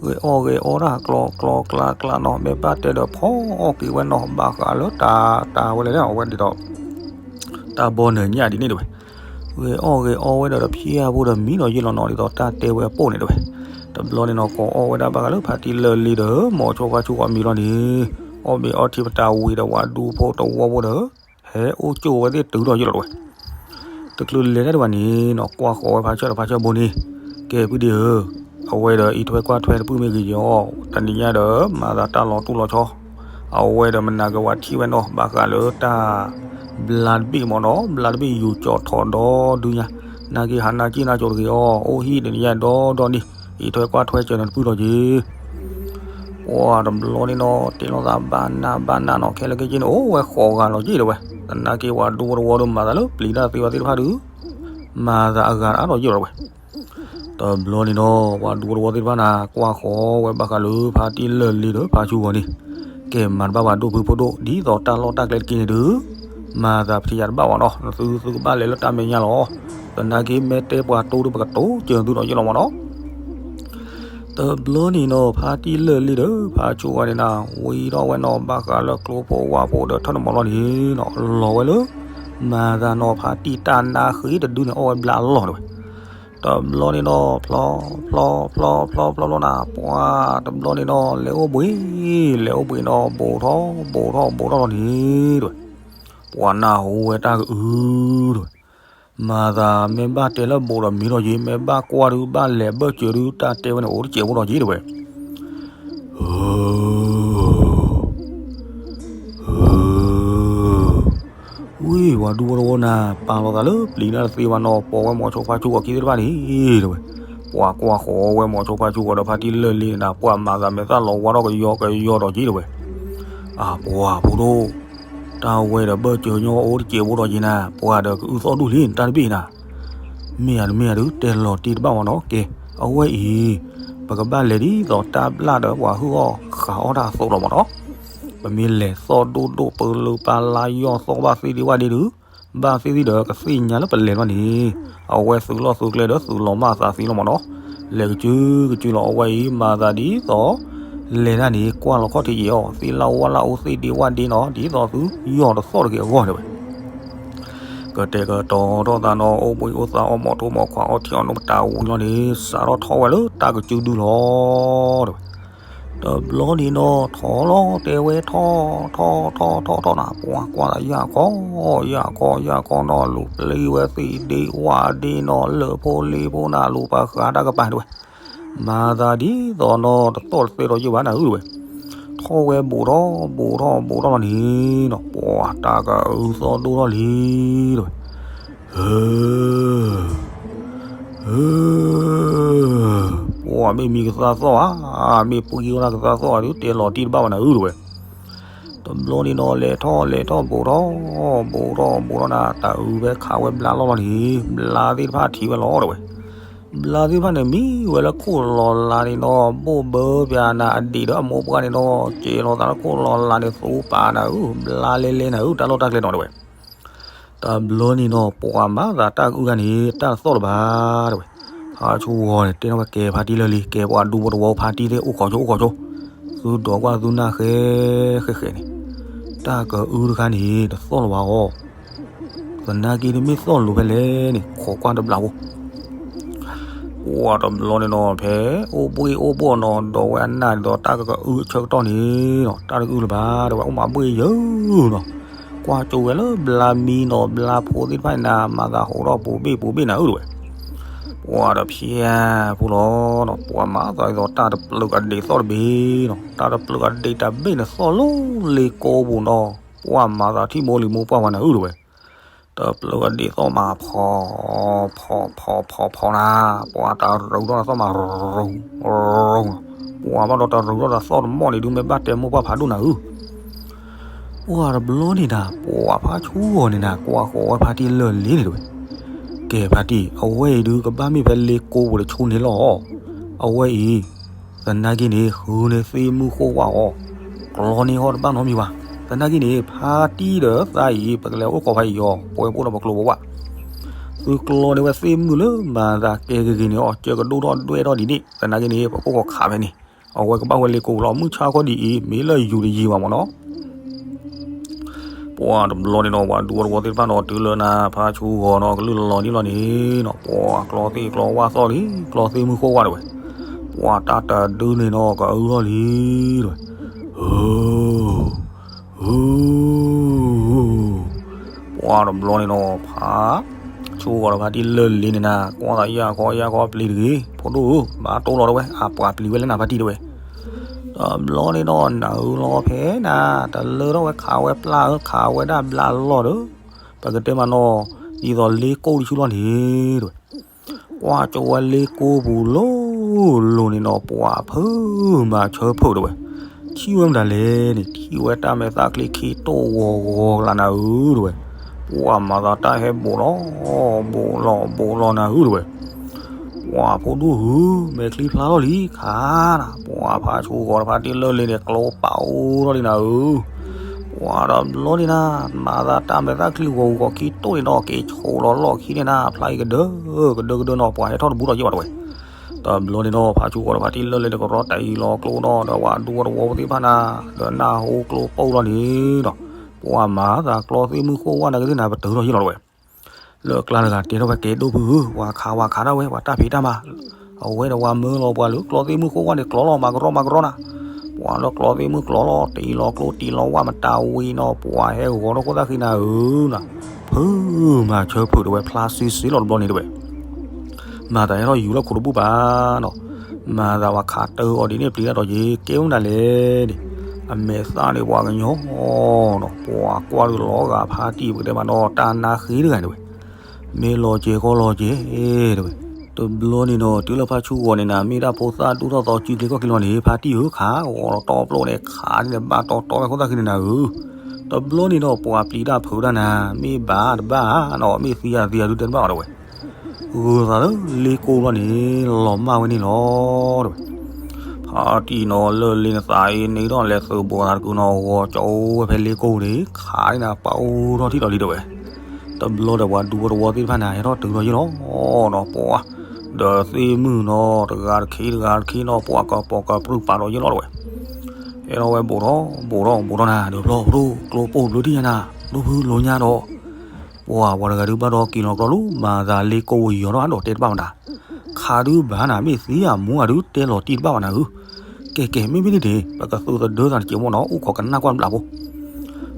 ဂဲၤအီၣ်ဂဲၤအီတၢ်ကျီကျီကျါကျါနီၤ မ့ၢ်ဘၣ်တဲဒီးဖီအီၣ်က့ၤဝဲနီၤ ဘၣ်ဃးလၢတၢ်တၢ်ဝဲလဲၣ် အဝဲဒ်သိး တၢ်ဘီနၢၤညၣ်ဒ်န့ၣ်တဝဲ ဂဲၤအီၣ်ဂဲၤအီဝဲဒီးတဖျၢၣ်ဖိဒီးမံဒီးယ့ၢ်လီၤနီၤ ဒ်သိးတၢ်တဲဝဲအပိၢ်န့ၣ်တဝဲ တဘျီန့ၣ်နီၤ ကိးအီၣ်ဝဲဒၣ်ဘၣ်ဃးလၢဖါတံၢ်လၢၢ်လ့ၤဒီး မိၤဆိဖါဆူဂီၤမံလီၤန့ၣ် အီၣ်မ့ၤအီထံပတၢ်ဝံၤဒီး ပှၤဒူဖိတဝီဖိဒီး ဟဲအိၣ်ကၠိဝဲသ့ၣ်တုၤဒီးယ့ၢ်လီၤတဝဲ တချုးလဲၤတၢ်ဒံးဘၣ်န့ၣ်နီၤ ကွၢ်ဃီၤဝဲဖါဆၢၣ်ဒီးဖါဆၢၣ်ဘိန့ၣ် ကဲဖုဒ့ဧၢ, အဝဲဒီးအံးထွဲကွၢ်ထွဲတပုၢ်မ့ၢ်ဂ့ၤကီး, တနံၤညါဒီးမၤသးတၢ်လီၤတူၢ်လီၤဆီ, အဝဲဒီးမနၤက့ၤဝဲထံၣ်ဝဲနီၤ ဘၣ်ဃးလၢတၢ်ဘျါတဘ့ၣ်မ့ၢ်နီၤ, ဘျါတဘ့ၣ်ယူၤကၠီထီၣ်ဒီဒုညါ, နာ်က့ၤဟးနာ်က့ၤနာ်ကၠိတဂ့ၤအီၤ, အိၣ်ဟံၣ်တနံၤညါဒီဒီနံၤ အံးထွဲကွၢ်ထွဲစၢၤနတပုၢ်လီၤက့ၤ ပှၤတဘျီန့ၣ်နီၤ တဲလိာ်သးဘၣ်နၢ်ဘၣ်နၢ်နီၤ ခဲလၢာ်ခဲဆ့န့ၣ် အိၣ်ဝဲဃိးဂၤလီၤက့ၤတဝဲ, သနာ်က့ၤပှၤဒူဖိတဝီဒီးမၤသးလၢပျံၤတၢ်သ့ဝဲသ့ၣ်တဖၣ်ဒီး မၤသးအဂၤတအါထီၣ်ယ့ၢ်လီၤတဝဲ, တဘျီန့ၣ်နီၤ ပှၤဒူဖိတဝီသ့ၣ်တဖၣ်န့ၣ် ကွၢ်ဃီၤဝဲဘၣ်ဃးလၢဖါတံၢ်လၢၢ်လ့ဒီးဖါဆူဂီၤန့ၣ်, ကဲမၤတဘၣ်ဘၣ်ဒိၣ်ဖုဖိဒိၣ် ဒ်သိးတၢ်လီၢ်တၢ်ကျဲတက့ၢ်န့ၣ်ဒီး မၤသးပထံၣ်ယၤတဘၣ်ဝဲနီၤ, သုသုကဘၣ်လဲၤလၢတၢ်မဲာ်ညါလီၤ, သနာ်က့ၤမ့ၢ်တဲပှၤတိဒီးပကတိၤစၢၤသုဒီးယ့ၢ်လီၤမ့ၢ်နီၤ တဘျီန့ၣ်နီၤ ဖါတံၢ်လၢၢ်လ့ဒီးဖါဆူဂီၤန့ၣ်နၤ ဝံထီၣ်ဝဲနီၤဘၣ်ဃးလၢကျိဖိဝါဖိဒီးထၢၣ်န့ၣ်မ့ၢ်လီၤန့ၣ်နီၤ လီၤဝဲလၢ မၤသးနီၤ ဖါတံၢ်တၢ်နါဃ့တဒုန့ၣ် အီၣ်ဝဲဘျါအလီၢ်တဝဲ, တဘျီန့ၣ်နီၤ ဖျီဖျီဖျီဖျီဖျီဖျီဖျီဖျီနီၤ ပှၤတဘျီန့ၣ်နီၤ လဲၤအိၣ်ဘှံး လဲၤအိၣ်ဘှံးနီၤ ဘူးထီၣ်ဘူးထီၣ်ဘူးထီၣ်လီၤန့ၣ်တဝဲ, ပှၤနၢ်ဟူဝဲတၢ်ကအုတဝဲ မၤသးမ့ၢ်ဘၣ်တဲလၢဘူးဒီးမံလီၤက့ၤ မ့ၢ်ဘၣ်ကွၢ်ဒုးဘၣ်လဲၤဘၢၣ်စၢၤဒုး တၢ်တဲဝဲန့ၣ် အိၣ်တစဲးဖိလီၤက့ၤတဝဲ, ဝံၤ ပှၤဒူဖိတဝီနၤ ပာ်လီၤသးလၢပျံၤတၢ်တသ့ဘၣ်နီၤ ပိာ်ဝဲမိၤဆိဖါဆူဂီၤခံသ့ၣ်တဖၣ်န့ၣ်တဝဲ, ပှၤကွၢ်ဃီၤဝဲမိၤဆိဖါဆူဂီၤဒီးဖါတံၢ်လၢၢ်လ့နၤ ပှၤမၤသးမဲာ်သၣ်လီၤဝါထီၣ်ကယီကယီဒီးက့ၤတဝဲ, အပှၤဖိဒိၣ် တၢ်ဝဲဒီးဘၢၣ်စၢၤညီအိၣ်တစဲးဖိဒီးက့ၤနၤ ပှၤဒီးကအုသီၣ်ဒူၣ်လံတၢ်တဘ့ၣ်နၤ မ့ၢ်ဧါတမ့ၢ်ဧါဒုး တဲလီၤတံၢ်တဘၣ်မ့ၢ်နီၤ ကဲ အဝဲအံၤ ပကဘၣ်လဲၤဒ်သိးတၢ်ဘျၣ်ဒီးပှၤဟုၣ်အီၣ်ဃုအီၣ်တၢ်အသိးလီၤမ့ၢ်နီၤ, ပမ့ၢ်လဲၤသီၣ်ဒိၣ်ဒိၣ်ပလုာ်ပာ်လၢယီၢ်သီၣ်ဘၣ်သ့ဒံးဝဲဒံးဒုး, ဘၣ်သ့ၣ်သ့ၣ်ဒီးကသ့ၣ်ညါလၢပလဲၤလီၤန့ၣ်, အဝဲသုးလီၢ်သုးကျဲဒီးသုးလီၤမၢ်အသးသ့လီၤမ့ၢ်နီၤ, လဲၤကစုကစုလီၤ အဝဲအံၤမၤသးဒ်သိး လဲၤတၢ်န့ၣ် ကွၢ်လီၤခီၣ်ထံးယံာ်အီၤ သ့ၣ်လၢဝါလၢအိၣ်သ့ဒံးဝဲဒံးနီၤ ဒ်သိးသုယီၢ်တသီၣ်တဂ့ၤအဂီၢ်န့ၣ်ဝဲ ကတဲာ်ကတီၤထီၣ်သးနီၤ အိၣ်ဘှံးအိၣ်သါအီၣ်မီၤထိၣ်မီၤခွါအီထံအီနိပတၢ်ဝံၤလီၤန့ၣ် စးထီၣ်ထီၣ်ဝဲလၢတၢ်ကစုဒုလီၤတဝဲ, တဘျီန့ၣ်နီၤ ထီၣ်လီၤတဲဝဲထီၣ် ထီၣ်ထီၣ်ထီၣ်ထီၣ်နၤ ပှၤကွၢ်သးယၢ်ခီ ယၢ်ခီယၢ်ခီနီၤ လူၤပျံၤဝဲသ့ဒံးဝၣ်ဒံးနီၤ လၢဖိလ့ဖိနၤ လူၤပှၤဃးတၢ်ကပၤတဝဲ မၤသးဒ်သိးနီၤ တသီၣ်တသဲဒီးယ့ၢ်ဘၣ်နၤဧၢတဝဲ, ထီၣ်ဝဲဘူးထီၣ်ဘူးထီၣ်ဘူးထီၣ်လီၤန့ၣ်နီၤ ပှၤတၢ်ကအုသီၣ်ဒိၣ်ထီၣ်လံတဝဲ, ပှၤမ့ၢ်မံကသါသီၣ်ဧါ, မ့ၢ်ပှံၤဝဲဒၣ်ကသါသီၣ်ဧါဒုး တဲလီၤတံၢ်တဘၣ်ဘၣ်နၤဧၢတဝဲ, တဘျီန့ၣ်နီၤ လဲၤထီၣ်လဲၤထီၣ်ဘူးထီၣ် ဘူးထီၣ်ဘူးထီၣ်နၤ တၢ်အုဝဲခးဝဲဘျါလီၢ်လီၤန့ၣ် ဘျါသ့ၣ်တဖၣ်ထံၣ်ဝဲလီၤတဝဲ ဘျါသ့ၣ်တဖၣ်န့ၣ် မံဝဲလၢခိၣ်လီၤလးန့ၣ်နီၤ ဘိၣ်ဘၢပၠးနၤအဒံးဒီးအမိၢ်ပှၢ်န့ၣ်နီၤ ကဲၤလီၤသးလၢခိၣ်လီၤလးန့ၣ် သူပာ်နၤဧၢ ဘျါလဲလဲနၤဧၢ တၢ်လီၢ်တၢ်ကျဲနီၤတဝဲ. တဘျီန့ၣ်နီၤ ပှၤမၤသးတၢ်ကအုဂၤန့ၣ် တၢ်တသီၣ်လၢၤဘၣ်တဝဲ. ဖါဆူဂီၤန့ၣ် တဲထီၣ်ဝဲကဲဖါတံၢ်လၢလံ ကဲပှၤဒူဖိတဝီဖါတံၢ်သ့ၣ် အိၣ်ခိးဆိ အိၣ်ခိးဆိ သုဒိးကွၢ်သုနၢ်ဃဲဃဲဃဲန့ၣ် တၢ်ကအုတခါန့ၣ် တသီၣ်လၢၤဘၣ်အီၤ, သနာ်က့န့ၣ်မ့ၢ်သီၣ်လိၤဖဲလဲၣ်န့ၣ် ခိးကွၢ်တဘျီဖိ ပှၤတဘျီန့ၣ်နီၤ ဖဲအိၣ်ဘှ့ၣ်အိၣ်ဘှီၣ်နီၤ ဒီးဝဲအနၢ်ဒ်သိးတၢ်ကအုအဆၢကတီၢ်န့ၣ်နီၤ တၢ်တကအုလၢၤဘၣ် ဒီးဝဲအိၣ်မးဘှ့ၣ်ယၢၤနီၤ, ကွၢ်ကၠိဝဲလၢဘျါမံနီၤ ဘျါဖိသ့ၣ်တဖၣ်န့ၣ်နၤ မၤသးဟိးထီၣ်ပူၤဘ့ၣ်ပူၤဘ့ၣ်နၤဧၢ တဲဝဲ, ပှၤတဖျဲၣ်ဖိလီၤနီၤ ပှၤမၤသးဒ်သိးတၢ်တပျုာ်အဒ့ၣ်သီၣ်တဘ့ၣ်နီၤ တၢ်တပျုာ်အဒ့ၣ်တဘ့ၣ်န့ၣ်သီၣ်လၢလ့ကိပူၤနီၤ ပှၤမၤသးထံၣ်မိၢ်လံၤမိၢ်ပှၢ်ပှၤနၤဧၢ တဲဝဲ တပျုာ်အဒ့ၣ်သီၣ်မးဖီ ဖီ ဖီ ဖီ ဖီနၤ, ပှၤတၢ်ရူးထီၣ်သီၣ်မးရူး ရူး, ပှၤဘၣ်ဒီးတၢ်ရူးထီၣ်သီၣ်တမီၢ်န့ၣ်ဒုး မ့ၢ်ဘၣ်တဲမိၢ်ပှၢ်ဖးဒိၣ်နၤဧၢ, ပှၤတဘျီန့ၣ်နၤ ပှၤဖါဆူဂီၤန့ၣ်နၤ ကွၢ်ဃီၤဝဲဖါတံၢ်လၢလ့န့ၣ်တဲဝဲ, ကဲဖါတံၢ် အဝဲအံၤဒုးကဘၣ်မ့ၢ်ဖဲလ့ကိပူၤတဆူန့ၣ်လီၤ, အဝဲအံၤ သနာ်က့န့ၣ် ဃုန့ၢ်သ့ၣ်မုၢ်ဃိၣ်ဝါအီၤ, ကျီန့ၢ်ဟီၣ်တဘၣ်နီတမံၤဘၣ်, သနာ်က့န့ၣ် ဖါတံၢ်ဒီးသးအံၤ ပကလဲၤအိၣ်ခိးဖးယံၤအီၤ ပဝဲပအိၣ်ဒီးပကျိၤပဝၣ်, သုကျီန့ၢ်ဝဲသ့ၣ်မုၢ်လၢမၤသးကဲဂ့ၤဂ့ၤန့ၣ်အီၤ ကၢကဒိၣ်ထီၣ်ဒွဲၣ်ထီၣ်ဒ်န့ၣ် သနာ်က့န့ၣ် ပကအိၣ်ခိးခးဖဲန့ၣ်, အဝဲကဘၣ်ဝဲလ့ကိပူၤလီၤ မုၢ်ဆါခီဒ်အံၤ မ့ၢ်လၢယူၤတယံၤဘၣ်မ့ၢ်နီၤ ပှၤတဘျီန့ၣ်နီၤ ပှၤဒူဖိတဝီသ့ၣ်တဖၣ်နီၤ တုၤလၢနၤ ဖါဆူဂီၤနီၤ ကလုၢ်လီၤလီၤန့ၣ်လီၤန့ၣ်နီၤ ပှၤကျီသ့ၣ်ကျီဝၣ်သီၣ်လံ ကျီသ့ၣ်မုၢ်ဃိၣ်ဝါတဲဝဲ, ပှၤတၢ်တဒုန့ၣ်နီၤ ကအုထီၣ်လံတဲဝဲ, ပှၤတဘျီန့ၣ်နီၤ ဖါဆူဂီၤဒီးဖါတံၢ်လၢလ့န့ၣ်နၤ ကွၢ်သးယၢ်ခီယၢ်ခီပျံၤတဂ့ၤ ဖိဒိၣ်ဧၢ ဘၣ်တိၢ်လီၤတဲဝဲ အပှၤပျံၤဝဲလၢနၤဖါတံၢ်တဲဝဲ တဘျီန့ၣ်နီၤ နၤဧၢလီၤဖဲနၤ တလၢထီၣ်ဝဲခးဝဲပျၢ်ဧၢ ခးဝဲဒၣ်ဘျါလီၢ်ဒီး ပကတဲမးနီၤ ဒ်သိးလ့ကိတဆူလီၤန့ၣ်တဲဝဲ, ကွၢ်ကၠိဝဲလ့ကိပူၤလိၤလိၤန့ၣ်နီၤ ပှၤဖုးမၤဆၢဖုးတဲဝဲ, ထံၣ်ဝဲမတၤလဲၣ်န့ၣ် ထံၣ်ဝဲတၢ်မဲာ်သၣ်ချံခံတိၢ်ဂီၤဂီၤကလးနၤဧၢတဲဝဲ, ပှၤမၤသးတၢ်ဟဲဘူးလီၤ ဘူးလီၤဘူးလီၤနၤဧၢတဲဝဲ ပှၤဖိဒိၣ်ဧၢ မဲာ်ချံဖျါထီၣ်လံခါနၤ ပှၤဖါဆူဂီၤတဖါတံၢ်လၢလ့န့ၣ် ကျိပာ်အိၣ်ထီၣ်လံနၤဧၢ, ပှၤတဘျီန့ၣ်နၤ မၤသးတၢ်မဲာ်သၣ်ချံဂီၤဂီၤခံတိၢ်န့ၣ်နီၤ က့ၤဆိးလီၤလီၢ်ခံန့ၣ်နၤ ဖျါအံၤကဒၢ ကဒၢကဒၢနီၤ ပှၤဟဲထီၣ်တဘူးဒီးယဲၢ်ဘၣ်တဲဝဲ, တဘျီန့ၣ်နီၤ ဖါဆူဂီၤတဖါတံၢ်လၢလ့န့ၣ် ကရီတံၢ်လီၤကျိနီၤ ဒီးဝဲဒူဖိတဝီဖိသ့ၣ်တဖၣ်နၤ ဒီးနၢ်ဟူကျိပိၢ်လီၤန့ၣ်နီၤ, ပှၤမၤသးကျီသ့ၣ်မုၢ်ဃိၣ်ဝါနၤကသ့ၣ်နၤ ပတုာ်ထီၣ်ယဲၢ်လီၤတဲဝဲ လၢကျါတဂၤတဲထီၣ်ဝဲကဲဒိၣ်ဖုဧၢ ပှၤခးဝဲခးဒၣ်ဝဲ ပှၤတၢ်ဖံးတၢ်မၤ, အဝဲဒီးဝဲမၢလီၤပှၤလၢကျီသ့ၣ်မုၢ်ဃိၣ်ဝါန့ၣ် ကျီလီၤမၤကရီမၤကရီနၤ, ပှၤလၢကျီသ့ၣ်မုၢ်ကျီလီၤ တံၢ်လီၤကျိတံၢ်လီၤဝါမတၤဝံၤနီၤ ပှၤဟဲဂီၤထီၣ်ခိၣ်သၣ်ဃံနၤဧၢနၤ, ဖုမၤဆၢဖုးတဲဝဲဖျါစ့စ့လီၤတဘျီန့ၣ်တဲဝဲ မၤသးဟဲထီၣ်ယူၤလၢခိတဘူၣ်ဘၣ်နီၤ, မၤသးပှၤခးတၢ်အီၤဒ်န့ၣ်ပျံၤတၢ်ဒီးယကဲမနုၤလဲၣ်န့ၣ်, အမဲာ်သၣ်န့ၣ်ပှၤကညီနီၤ ပှၤကွၢ်ဒုးလီၤဂာ်ဖါတံၢ်ပကတဲမးနီၤ တၢ်နါဃ့တဂၤန့ၣ်တဲဝဲ, မ့ၢ်လီၤကဲကီလီၤကဲတဲဝဲ, တဘျီန့ၣ်နီၤ တုၤလၢဖါဆူဂီၤန့ၣ်နၤ မ့ၢ်တၢ်ဖိသၣ်ဒူၣ်ထီၣ်သီစုကျဲၤခီၣ်ကျဲၤလီၤန့ၣ် ဖါတံၢ်ဧၢ ခးဂီၤလီၤတီပျိန့ၣ် ခးန့ၣ်ဘၣ်တီတီဝဲခိၣ်သၣ်ဃံန့ၣ်နၤဧၢ, တဘျီန့ၣ်နီၤ ပှၤပျံၤတၢ်ဖုးတၢ်နၤ မ့ၢ်ဘၣ်တဘၣ်နီၤ မ့ၢ်သံယၤသံယၤဒုတဲတဘၣ်ဘၣ်တဲဝဲ ဂုၤသးလၢလ့ကိဘျီန့ၣ် လီၤမၢ်ဝဲန့ၣ်လီၤတဲဝဲ, ဖါတံၢ်နီၤ လၢလ့နသးအံၤန့ၣ်ဒီးလဲၤသုးဘူးသးတကုနီၤ ဂီၤကၠီဝဲဖဲလ့ကိန့ၣ် ခးန့ၣ်နၤ ပာ်အိၣ်ထီၣ်ထံၣ်ဒီးလံတဲဝဲ, တဘျီဒီးပှၤဒူဖိတဝီသ့ၣ်တဖၣ်န့ၣ် ဟဲထီၣ်တုၤထီၣ်ယဲၢ်လီၤနီၤ ပှၤ ဒီးသ့ၣ်မုၢ်နီၤ တဂၤတခ့တဂၤတခ့နီၤ ပှၤကပိာ်ကပြုၢ်ပာ်ဒီးယဲၢ်လီၤတဲဝဲ, ဟဲထီၣ်ဝဲဘူးထီၣ်ဘူးထီၣ်ဘူးထီၣ်နၤ ဒီးဖျီဖျိကျိပိၢ်ဘျုးထံၣ်ညါနၤ ဒိၣ်ဖုလိညါဒီး ပှၤပှၤတဂၤဒုးဘၣ်ဒီးက့ၤလီၤကျီလီၤ မၤသးလ့ကိဝဲယီၤထီၣ်ဒီးတဲတဘၣ်မတၤ, ခးဒုးဘၣ်နၤ မ့ၢ်သံယၤမူအဒုးတဲလီၤတံၢ်တဘၣ်ဘၣ်နၤဧၢ, ကဲကဲ မ့မ့ၢ်န့ၣ်န့ၣ် ပကသုးသဒၢသးတက့ၢ်မ့ၢ်နီၤ အိၣ်ခိးကနၣ်ကွၢ်တဘျီဖိ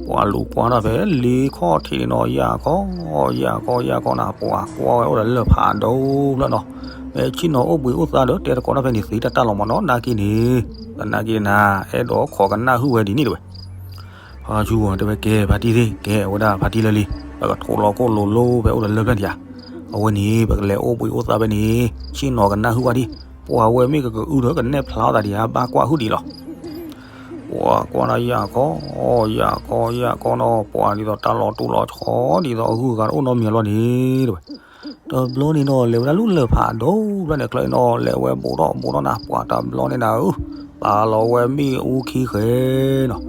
ပှၤလူၤကွၢ်တၢ်ဖဲလ့ခီၣ်ထံးန့ၣ်နီၤ ယၢ်ခီ ယၢ်ခီ ယၢ်ခီနၤ ပှၤကွၢ်ဝဲအိၣ်ဒီးလၢၢ်ဖးဒိၣ်ဖျၢၣ်နီၤ, မ့ၢ်ဆ့ၣ်နီၤအိၣ်ဘှံးအိၣ်သါဒီး တဲတကိးတၢ်ဖဲန့ၣ်သ့တၢ်တၢ်လီၤမ့ၢ်နီၤ နာ်က့န့ၣ်, သနာ်က့နၤ အဲၣ်ဒိးခိးကနၣ်ဟုၣ်ဝဲဒ်န့ၣ်တဲဝဲ ဖါဆူဂီၤတဲဝဲကဲ ဖါတံၢ်သ့ၣ် ကဲ အဝဲဒၣ်ဖါတံၢ်လၢလံ ပကထိးလီၤခိၣ်လိၤလိၤဖဲအိၣ်ဒီးလၢၢ်ဖျၢၣ်တယၤ, အဝဲန့ၣ် ပကလဲၤအိၣ်ဘှံးအိၣ်သါဖဲန့ၣ် ဆ့ၣ်နီၤကနၣ်ဟုၣ်ဝဲဒံး, ပှၤဝဲမ့ၢ်ကကအုဒီးကနဲၣ်ဖျါအီၣ်သးဒံးဧါ ဘၣ်ကွၢ်ဟုၣ်ဒံးလီၤ ပှၤကွၢ်ဒီးယၢ်ခီ ယၢ်ခီ ယၢ်ခီနီၤ ပှၤဒ်သိးတၢ်လီၤတူၢ်လီၤဆီ ဒ်သိးအဂုၤအဂၤတအိၣ်နီတမံၤအလီၢ်န့ၣ်တဲဝဲ, တဘျီန့ၣ်နီၤ လဲၤဝဲဒၣ်လၢလၢၢ်ဖးဒိၣ်ဖျၢၣ်န့ၣ် ကျၢၤအံၤနီၤ လဲၤဝဲဘူးထီၣ်ဘူးထီၣ်နၤ ပှၤတဘျီန့ၣ်နၤဧၢ, ပာ်လီၤဝဲမ့ၣ်အူခံဃဲနီၤ,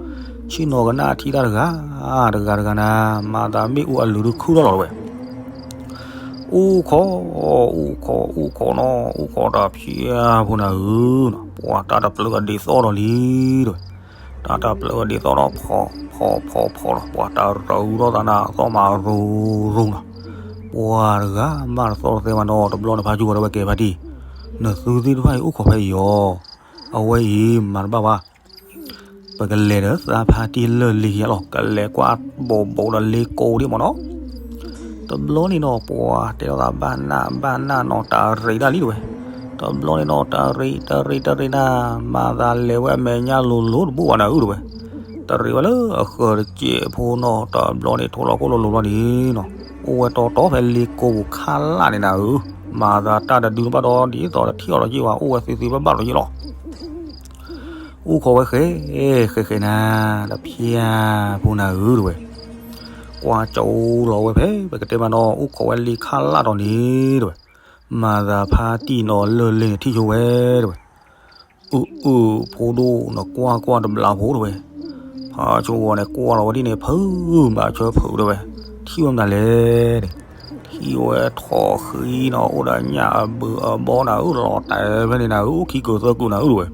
ဆ့ၣ်နီၤကနၣ်ထံတၢ်တဂၤ တဂၤတဂၤနၤ မၤသးမ့ၣ်အူအလုၢ်ဒုးခုၣ်ထီၣ်လီၤတဲဝဲ အူခီ အူခီ အူခီနီၤ အူခီတၢ်ဖျါဖိနၤဧၢနီၤ ပှၤတၢ်တပျုာ်အဒ့ၣ်သီၣ်ဒီးလံတဲဝဲ, ပ တၢ်တၢ်ပျၢၤဒ်သိးဒီးဖီၣ်ဖီၣ်ဖီၣ်ဖီၣ်လီၤ, ပှၤတၢ်ရူၤထီၣ်သးနၤ သီၣ်မၤရူၤရူၤနီၤ, ပှၤတဂၤမးတသီၣ်တသဲဘၣ်နီၤ, တဘျီန့ၣ်ဖါစူၤဂီၤတဲဝဲ ကဲဖါတံၢ်, နသုသ့ၣ်တဖၣ်အံၤအိၣ်ခိးဖဲအံၤအီၤ, အဝဲအံၤမၤတဘၣ်ဘၣ် ပကလဲၤဒီးသးဖါတံၢ်လၢၢ်လ့ၤကယဲၢ်လီၤ, ကလဲၤကွၢ်ဘိးဘိးဒီးလ့ကိဒံးမ့ၢ်နီၤ. တဘျီန့ၣ်နီၤ ပှၤတဲထီၣ်သးဘၣ်နၢ်ဘၣ်နၢ်နီၤ တၢ်ရံးတၢ်လံတဝဲ. တဘျီန့ၣ်နီၤ တၢ်ရံးတၢ်ရံးတၢ်ရံးနၤ မၤသးလဲၤဝဲအမဲာ်ညါလိၤလိၤတဘူၣ်ဘၣ်နၤဧၢတဝဲ. တရံးဝဲလၢအဃၢၤတစဲးဖိနီၤ, တဘျီန့ၣ်ထိလီၤခိၣ်လိၤလိၤလီၤန့ၣ်နီၤ, အိၣ်ဝဲတီတီဖဲလ့ကိပူၤခါလၢ်န့ၣ်နၤဧၢ, မၤသးတၢ်တဒုဘၣ်ဒီးဒ်သိးတထံၣ်အီၤလီၤက့ၤဝဲ အိၣ်ဝဲသ့သ့ဘၣ်ဘၣ်လီၤက့ၤလီၤ. အိၣ်ခိးဝဲဃဲ ဃဲဃဲနၤ တဖျၢၣ်ဖိနၤဧၢတဝဲ. ကွၢ်ကၠိလီၤဝဲဖဲ ပကတဲမးနီၤ အိၣ်ခိးဝဲလ့ခါလၢ်ဒီးန့ၣ်တဝဲ. မၤသးဖါတံၢ်နီၤလၢၢ်လ့ၤန့ၣ်ထံၣ်ဆိဝဲတဝဲ. အၢ အၢ ဖိဒိၣ် နကွၢ်ကွၢ်တဘျီဖိတဝဲ. ဖါဆိဂီၤန့ၣ် ကွၢ်လီၤဝဲဒ်န့ၣ် ဖုးဘၣ်ဆၢဖုးတဝဲ. ထံၣ်ဝဲမနုၤလဲၣ်န့ၣ်, ထံၣ်ဝဲထိးဃံနီၤ အိၣ်ဒီးညၣ်အဘုးအဘီနၤဧၢ, လီၤတဲာ်ဖဲန့ၣ်နၤဧၢ, အိၣ်ခံကုာ်သၢကုာ်နၤဧၢတဝဲ.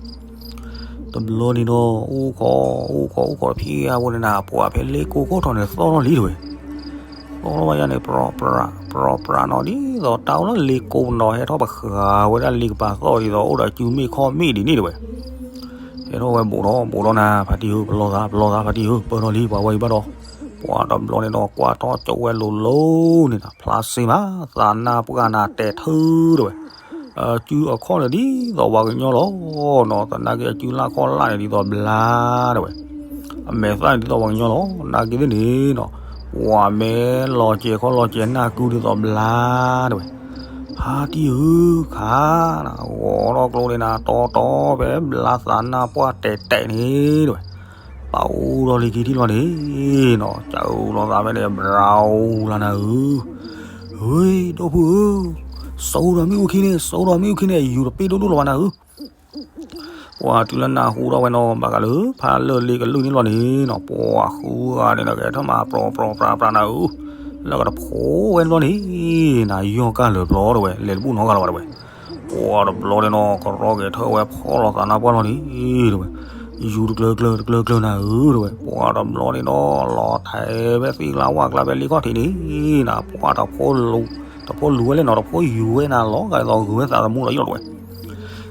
တဘျီန့ၣ်နီၤ အိၣ်ခိး အိၣ်ခိး အိၣ်ခိးတဖျၢၣ်ဖိန့ၣ်နၤ ပှၤဖဲလ့ကိခိၣ်ထီၣ်န့ၣ်သီၣ်ထီၣ်လံတဝဲ. သီၣ်ထီၣ်ယါန့ၣ် ပြီပြး ပြီပြးနီၤ ဒ်သိးတၢ်အိၣ်လၢလ့ကိနီၤ ဟဲထီၣ်ပဃာ်ဝဲဒၣ်လ့ကပၤသီၣ်ဒ်သိးအိၣ်ဒီးစုမ့ၣ်ခီၣ်မ့ၣ်ဒ်န့ၣ်တဝဲ. ဟဲထီၣ်ဝဲဘူးဒီး ဘူးဒီးနၤ ဖါတံၢ်ဧၢ, ပလီၢ်သး ပလီၢ်သး ဖါတံၢ်ဧၢ, ပၢၢ်ထီၣ်လံ ပှၤဝဲအံၤဘၣ်ဒီး. ပှၤတဘျီန့ၣ်နီၤ ကွၢ်ထီၣ်ကၠိဝဲလိၤလိၤန့ၣ်နၤ ဖျါစ့မး သးနါပှၢ်နၤတဲာ်ထၢတဝဲ. အစုအခီၣ်န့ၣ်ဒ်သိးပှၤကညီလီၤနီၤ, သနာ်က့အစုလၢ်ခီၣ်လၢ်န့ၣ်ဒ်သိးဘျါတဝဲ. အမဲာ်သၣ်န့ၣ်ဒ်သိးပှၤကညီလီၤ, နာ်က့သ့ၣ်န့ၣ်နီၤ ပှၤမ့ၢ်လီၤစဲၤခီၣ်လီၤစဲၤနၢ်ကုဒ်သိးဘျါတဝဲ. ဖါတံၢ်ဧၢခါနၤ ဂီၤထီၣ်ကျိန့ၣ်နၤ တီတီဖဲဘျါသးနါပှၢ်တဲာ်တဲာ်န့ၣ် တဝဲ. ပာ်အိၣ်ထီၣ်လံခံထံၣ်လီၤန့ၣ်နီၤ ကၠီလီၤသးဖဲန့ၣ် ဘြၤလၢနၤဧၢ, ဝ့ၢ် ဒီပုၢ်ဧၢ, စိဒီးမ့ၣ်အူခံန့ၣ် စိဒီးမ့ၣ်အူခံန့ၣ် ယူၤတပ့ၢ်ဒိၣ်ဒိၣ်လီၤဘၣ်နၤဧၢ. ပှၤတုၤလၢနၢ်ဟူထီၣ်ဝဲနီၤ ဘၣ်ဃးလၢဖါလၢၢ်လ့ကလုၢ်န့ၣ်လီၤန့ၣ်နီၤ ပှၤဃုဂၤန့ၣ်ဒီး ကဲထီၣ်မး ပြီၤပြီၤပြးပြးနၤဧၢ, လၢကတဖိဝဲန့ၣ်လီၤန့ၣ် နၤယီၢ်ကၢ်လၢာ်ပျီတဝဲ လဲၤတဘူၣ်နီတဂၤလၢၤဘၣ်တဝဲ. ပှၤတဘျီန့ၣ်နီၤ ကရီကဲၤထၢၣ်ဝဲဖီၣ်လီၤသးနါပှၢ်လီၤန့ၣ်တဝဲ, ယူၤတကျၢၤကျၢၤတကျၢၤကျၢၤနၤဧၢတဝဲ. ပှၤတဘျီန့ၣ်နီၤ လီၤထဲးဖဲသ့ၣ်ကျါဝၣ်ကျါဖဲလ့ခီၣ်ထံးန့ၣ်နၤ ပှၤတဖိလူၤဝဲလဲၣ်နီၤ တဖိယူၤဝဲနၤလီၤဂာ်ဒ်သိးဂုၤဝဲသးသမူလီၤယလီၤတဝဲ.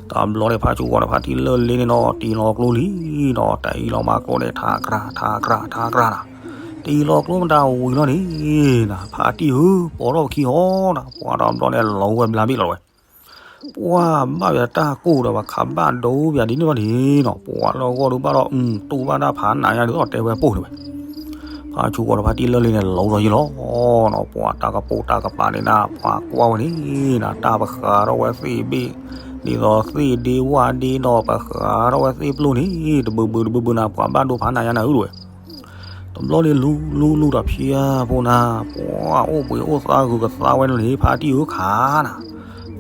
တဘျီန့ၣ် ဖါစူၤဂီၤန့ၣ် ဖါတံၢ်လၢၢ်လ့န့ၣ်နီၤ တံၤလီၤကျိလံနီၤ တံၤလီၤမါကျိန့ၣ် ထးကြၢ် ထးကြၢ် ထးကြၢ်နၤ, တံၤလီၤကျိမတၤဝံၤလီၤန့ၣ်နၤ ဖါတံၢ်ဧၢ ပိာ်ထီၣ်ပခံဟီနၤ ပှၤတဘျီန့ၣ် လီၤဝဲဘျါဘ့ၣ်လီၤတဝဲ. ပှၤဘၣ်ယတၢ်ကိၢ်ဒီး ပှၤခးဘၣ်ဒိဘၣ်ဒ်န့ၣ်လီၤန့ၣ်နီၤ ပှၤလၢဂီၢ်ဒုးဘၣ်ဒီး တူၢ်ဘၣ်တၢ်ဖးနးညါဒ်သိးတဲဝဲပိၢ်န့ၣ်ဝဲ. ဖါစူၤဂီၤဒီးဖါတံၢ်လၢၢ်လ့န့ၣ် လီၤဒီးယလီၤနီၤ ပှၤတၢ်ကပိာ်တၢ်ကပၤန့ၣ်နၤ ပှၤကွၢ်ဝဲန့ၣ်နၤ တၢ်ပဃးထီၣ်ဝဲသ့ၣ်ဘ့ၣ် ဒ်သိးသ့ၣ်ဒ့ဝၣ်ဒ့နီၤ ပဃးထီၣ်ဝဲသ့ၣ်ပျိၢ်န့ၣ် တဘုးဘုးတဘုးဘုးနၤ ပှၤဘၣ်ဒိဖးနးညါနၤဧၢတဝဲ. တဘျီန့ၣ်လူလူလူဒီးဖျါဖိနၤ ပှၤအိၣ်ဘှံးအိၣ်သါဂုၤကသါဝဲန့ၣ် ဖါတံၢ်ဧၢခါနၤ,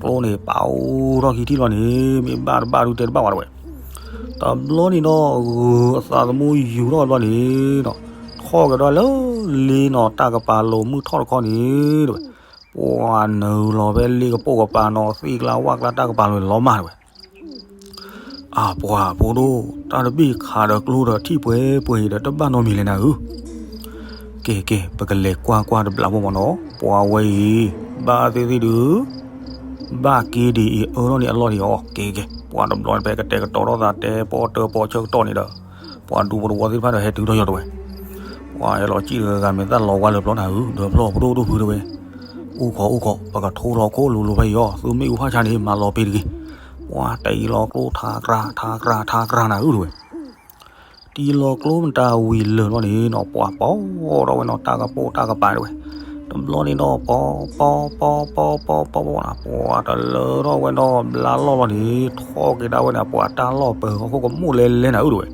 ကျိန့ၣ်ပာ်အိၣ်ထီၣ်ခံထံၣ်လီၤန့ၣ် မ့ၢ်ဘၣ်တဘၣ်ဒုးတဲတဘၣ်ဝဲတဝဲ. တဘျီန့ၣ်နီၤ ဂုၤအသးသမူယူၤထီၣ်တဘျီန့ၣ်နီၤ ထီၣ်ကဒီးလၢလ့နီၤ တၢ်ကပၤလိၤမုၢ်ထီၣ်တခီန့ၣ်တဝဲ. ပှၤနုာ်လီၤဖဲလ့ကပိာ်ကပၤနီၤ သ့ၣ်ကျါဝၣ်ကျါတၢ်ကပၤလိၤန့ၣ်လီၤမၢ်တဝဲ. အၢ ပှၤဖိဒိၣ် တၢ်တဘ့ၣ်ခးဒီးကျိဒီးထံၣ်ပှဲၤပှဲၤအံၤဒီး တဘၣ်နီတမံၤလဲၣ်နၤဧၢ. ကဲ ကဲ ပကလဲၤကွၢ်ကွၢ်တဘျီဖိမ့ၢ်နီၤ ပှၤဝဲအံၤ ဘၣ်သ့ၣ်သ့ၣ်ဒုး ဘၣ်က့ဒ်အံၤအၢထီၣ်န့ၣ်အလီၢ်ဒံးအီၤ ကဲ ကဲ ပှၤတဘျီဖဲကတဲာ်ကတီၤထီၣ်သးတဲ ပိာ်တၢၢ်ပိာ်ဆၢကတီၢ်န့ၣ်ဒီး ပှၤဒူဖိတဝီသ့ၣ်တဖၣ်ဒီးဟဲတုၤထီၣ်ယီၤတဝဲ. ပှၤဟဲလီၤစံၣ်တဂၤဂၤ မ့ၢ်သၣ်လီၤဝါလၢပျီနၤဧၢ ဒီးဖျီၣ်ပဒိၣ်ဒိၣ်ဖုတဝဲ. အိၣ်ခိး အိၣ်ခိး ပကထိလီၤခိၣ်လိၤလိၤဖဲအံၤအီၤ သုမ့ၣ်အူဖၣ်ဆါန့ၣ် မၤလီၤပ့ၤတဂ့ၤ. ပှၤတံၤလီၤကျိထးကြၢ် ထးကြၢ် ထးကြၢ်နၤဧၢတဝဲ. တံၤလီၤကျိမတၤဝံၤလၢာ်လီၤန့ၣ်နီၤ ပှၤပိာ်ထီၣ်ဝဲနီၤ တၢ်ကပိာ်တၢ်ကပၤတဝဲ. တဘျီန့ၣ်နီၤ ပိာ် ပိာ် ပိာ် ပိာ် ပိာ် ပိာ် ပိာ်နၤ ပှၤတလၢထီၣ်ဝဲနီၤ ဘျါလီၢ်လီၤန့ၣ် ထီၣ်က့ၤဒၣ်ဝဲန့ၣ် ပှၤတၢ်လီၢ်ပၢၤဟီၣ်ခိၣ်ကမိၣ်လဲၤလဲၤနၤဧၢတဝဲ.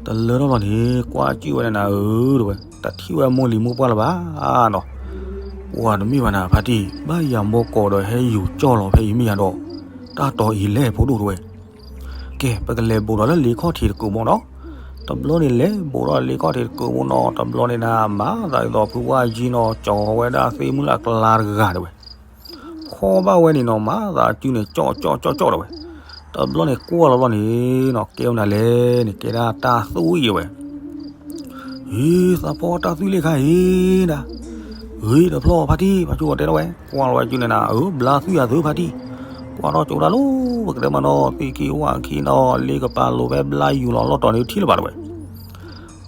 တလၢထီၣ်လီၤန့ၣ် ကွၢ်စံၣ်ဝဲန့ၣ်နၤဧၢတဝဲ တထံၣ်ဝဲမိၢ်လံၤမိၢ်ပှၢ်လၢၤဘၣ်နီၤ. ပှၤတမ့ၢ်ဘၣ်နၤ ဖါတံၢ် ဘၣ်ယၤမိၢ်ကီးဒီးဟဲယူၤကၠီၣ်လီၤဖဲအံၤမ့ၢ်ယၤဒီး တၢ်တီအံၤလဲၣ်ဖိဒိၣ်တဝဲ. ကဲ ပကလဲၤဘူးဒီးလၢလ့ခီၣ်ထံးတကုာ်မ့ၢ်နီၤ. တဘျီန့ၣ်လဲၤဘူးဒီးလ့ခီၣ်ထံးတကုာ်မ့ၢ်နီၤ တဘျီန့ၣ်နၤ မၤသးဒ်သိးဖုဝါယံနီၤ ကၠီၤဝဲဒၣ်သ့ၣ်မုၢ်လၢ်ကျါတဂၤတဝဲ. ဖီၣ်ဘၣ်ဝဲန့ၣ်နီၤ မၤသးစုန့ၣ် ကၠီၣ်ကၠီၣ်ကၠီၣ်ကၠီၣ်တဝဲ. တဘျီန့ၣ်ကွၢ်လီၤဘျီန့ၣ်နီၤ ကဲဝဲဒၣ်လဲၣ်န့ၣ် ကဲဒၣ်တၢ်သွံၣ်အံၤဝဲ, ဟ့ သးပှၢ်တၢ်သွံၣ်လံခါအံၤဒၣ်, ဂ့ၤတဖျီၣ်ဖါတံၢ် ဖါဆူၣ်ဂီၤတဲထီၣ်ဝဲ ကွၢ်လီၤဝဲစုန့ၣ်နၤ အၢ ဘျါသွံၣ်အသုဖါတံၢ်, ကွၢ်ထီၣ်ကၠိဒၣ်လီၤ ပကတဲမးနီၤ သံခံဝၣ်ခံနီၤ လ့ကပၤလိၤဖဲဘျါယူၤလီၤလီၢ်တီၤန့ၣ်ထံၣ်လၢၤဘၣ်တဝဲ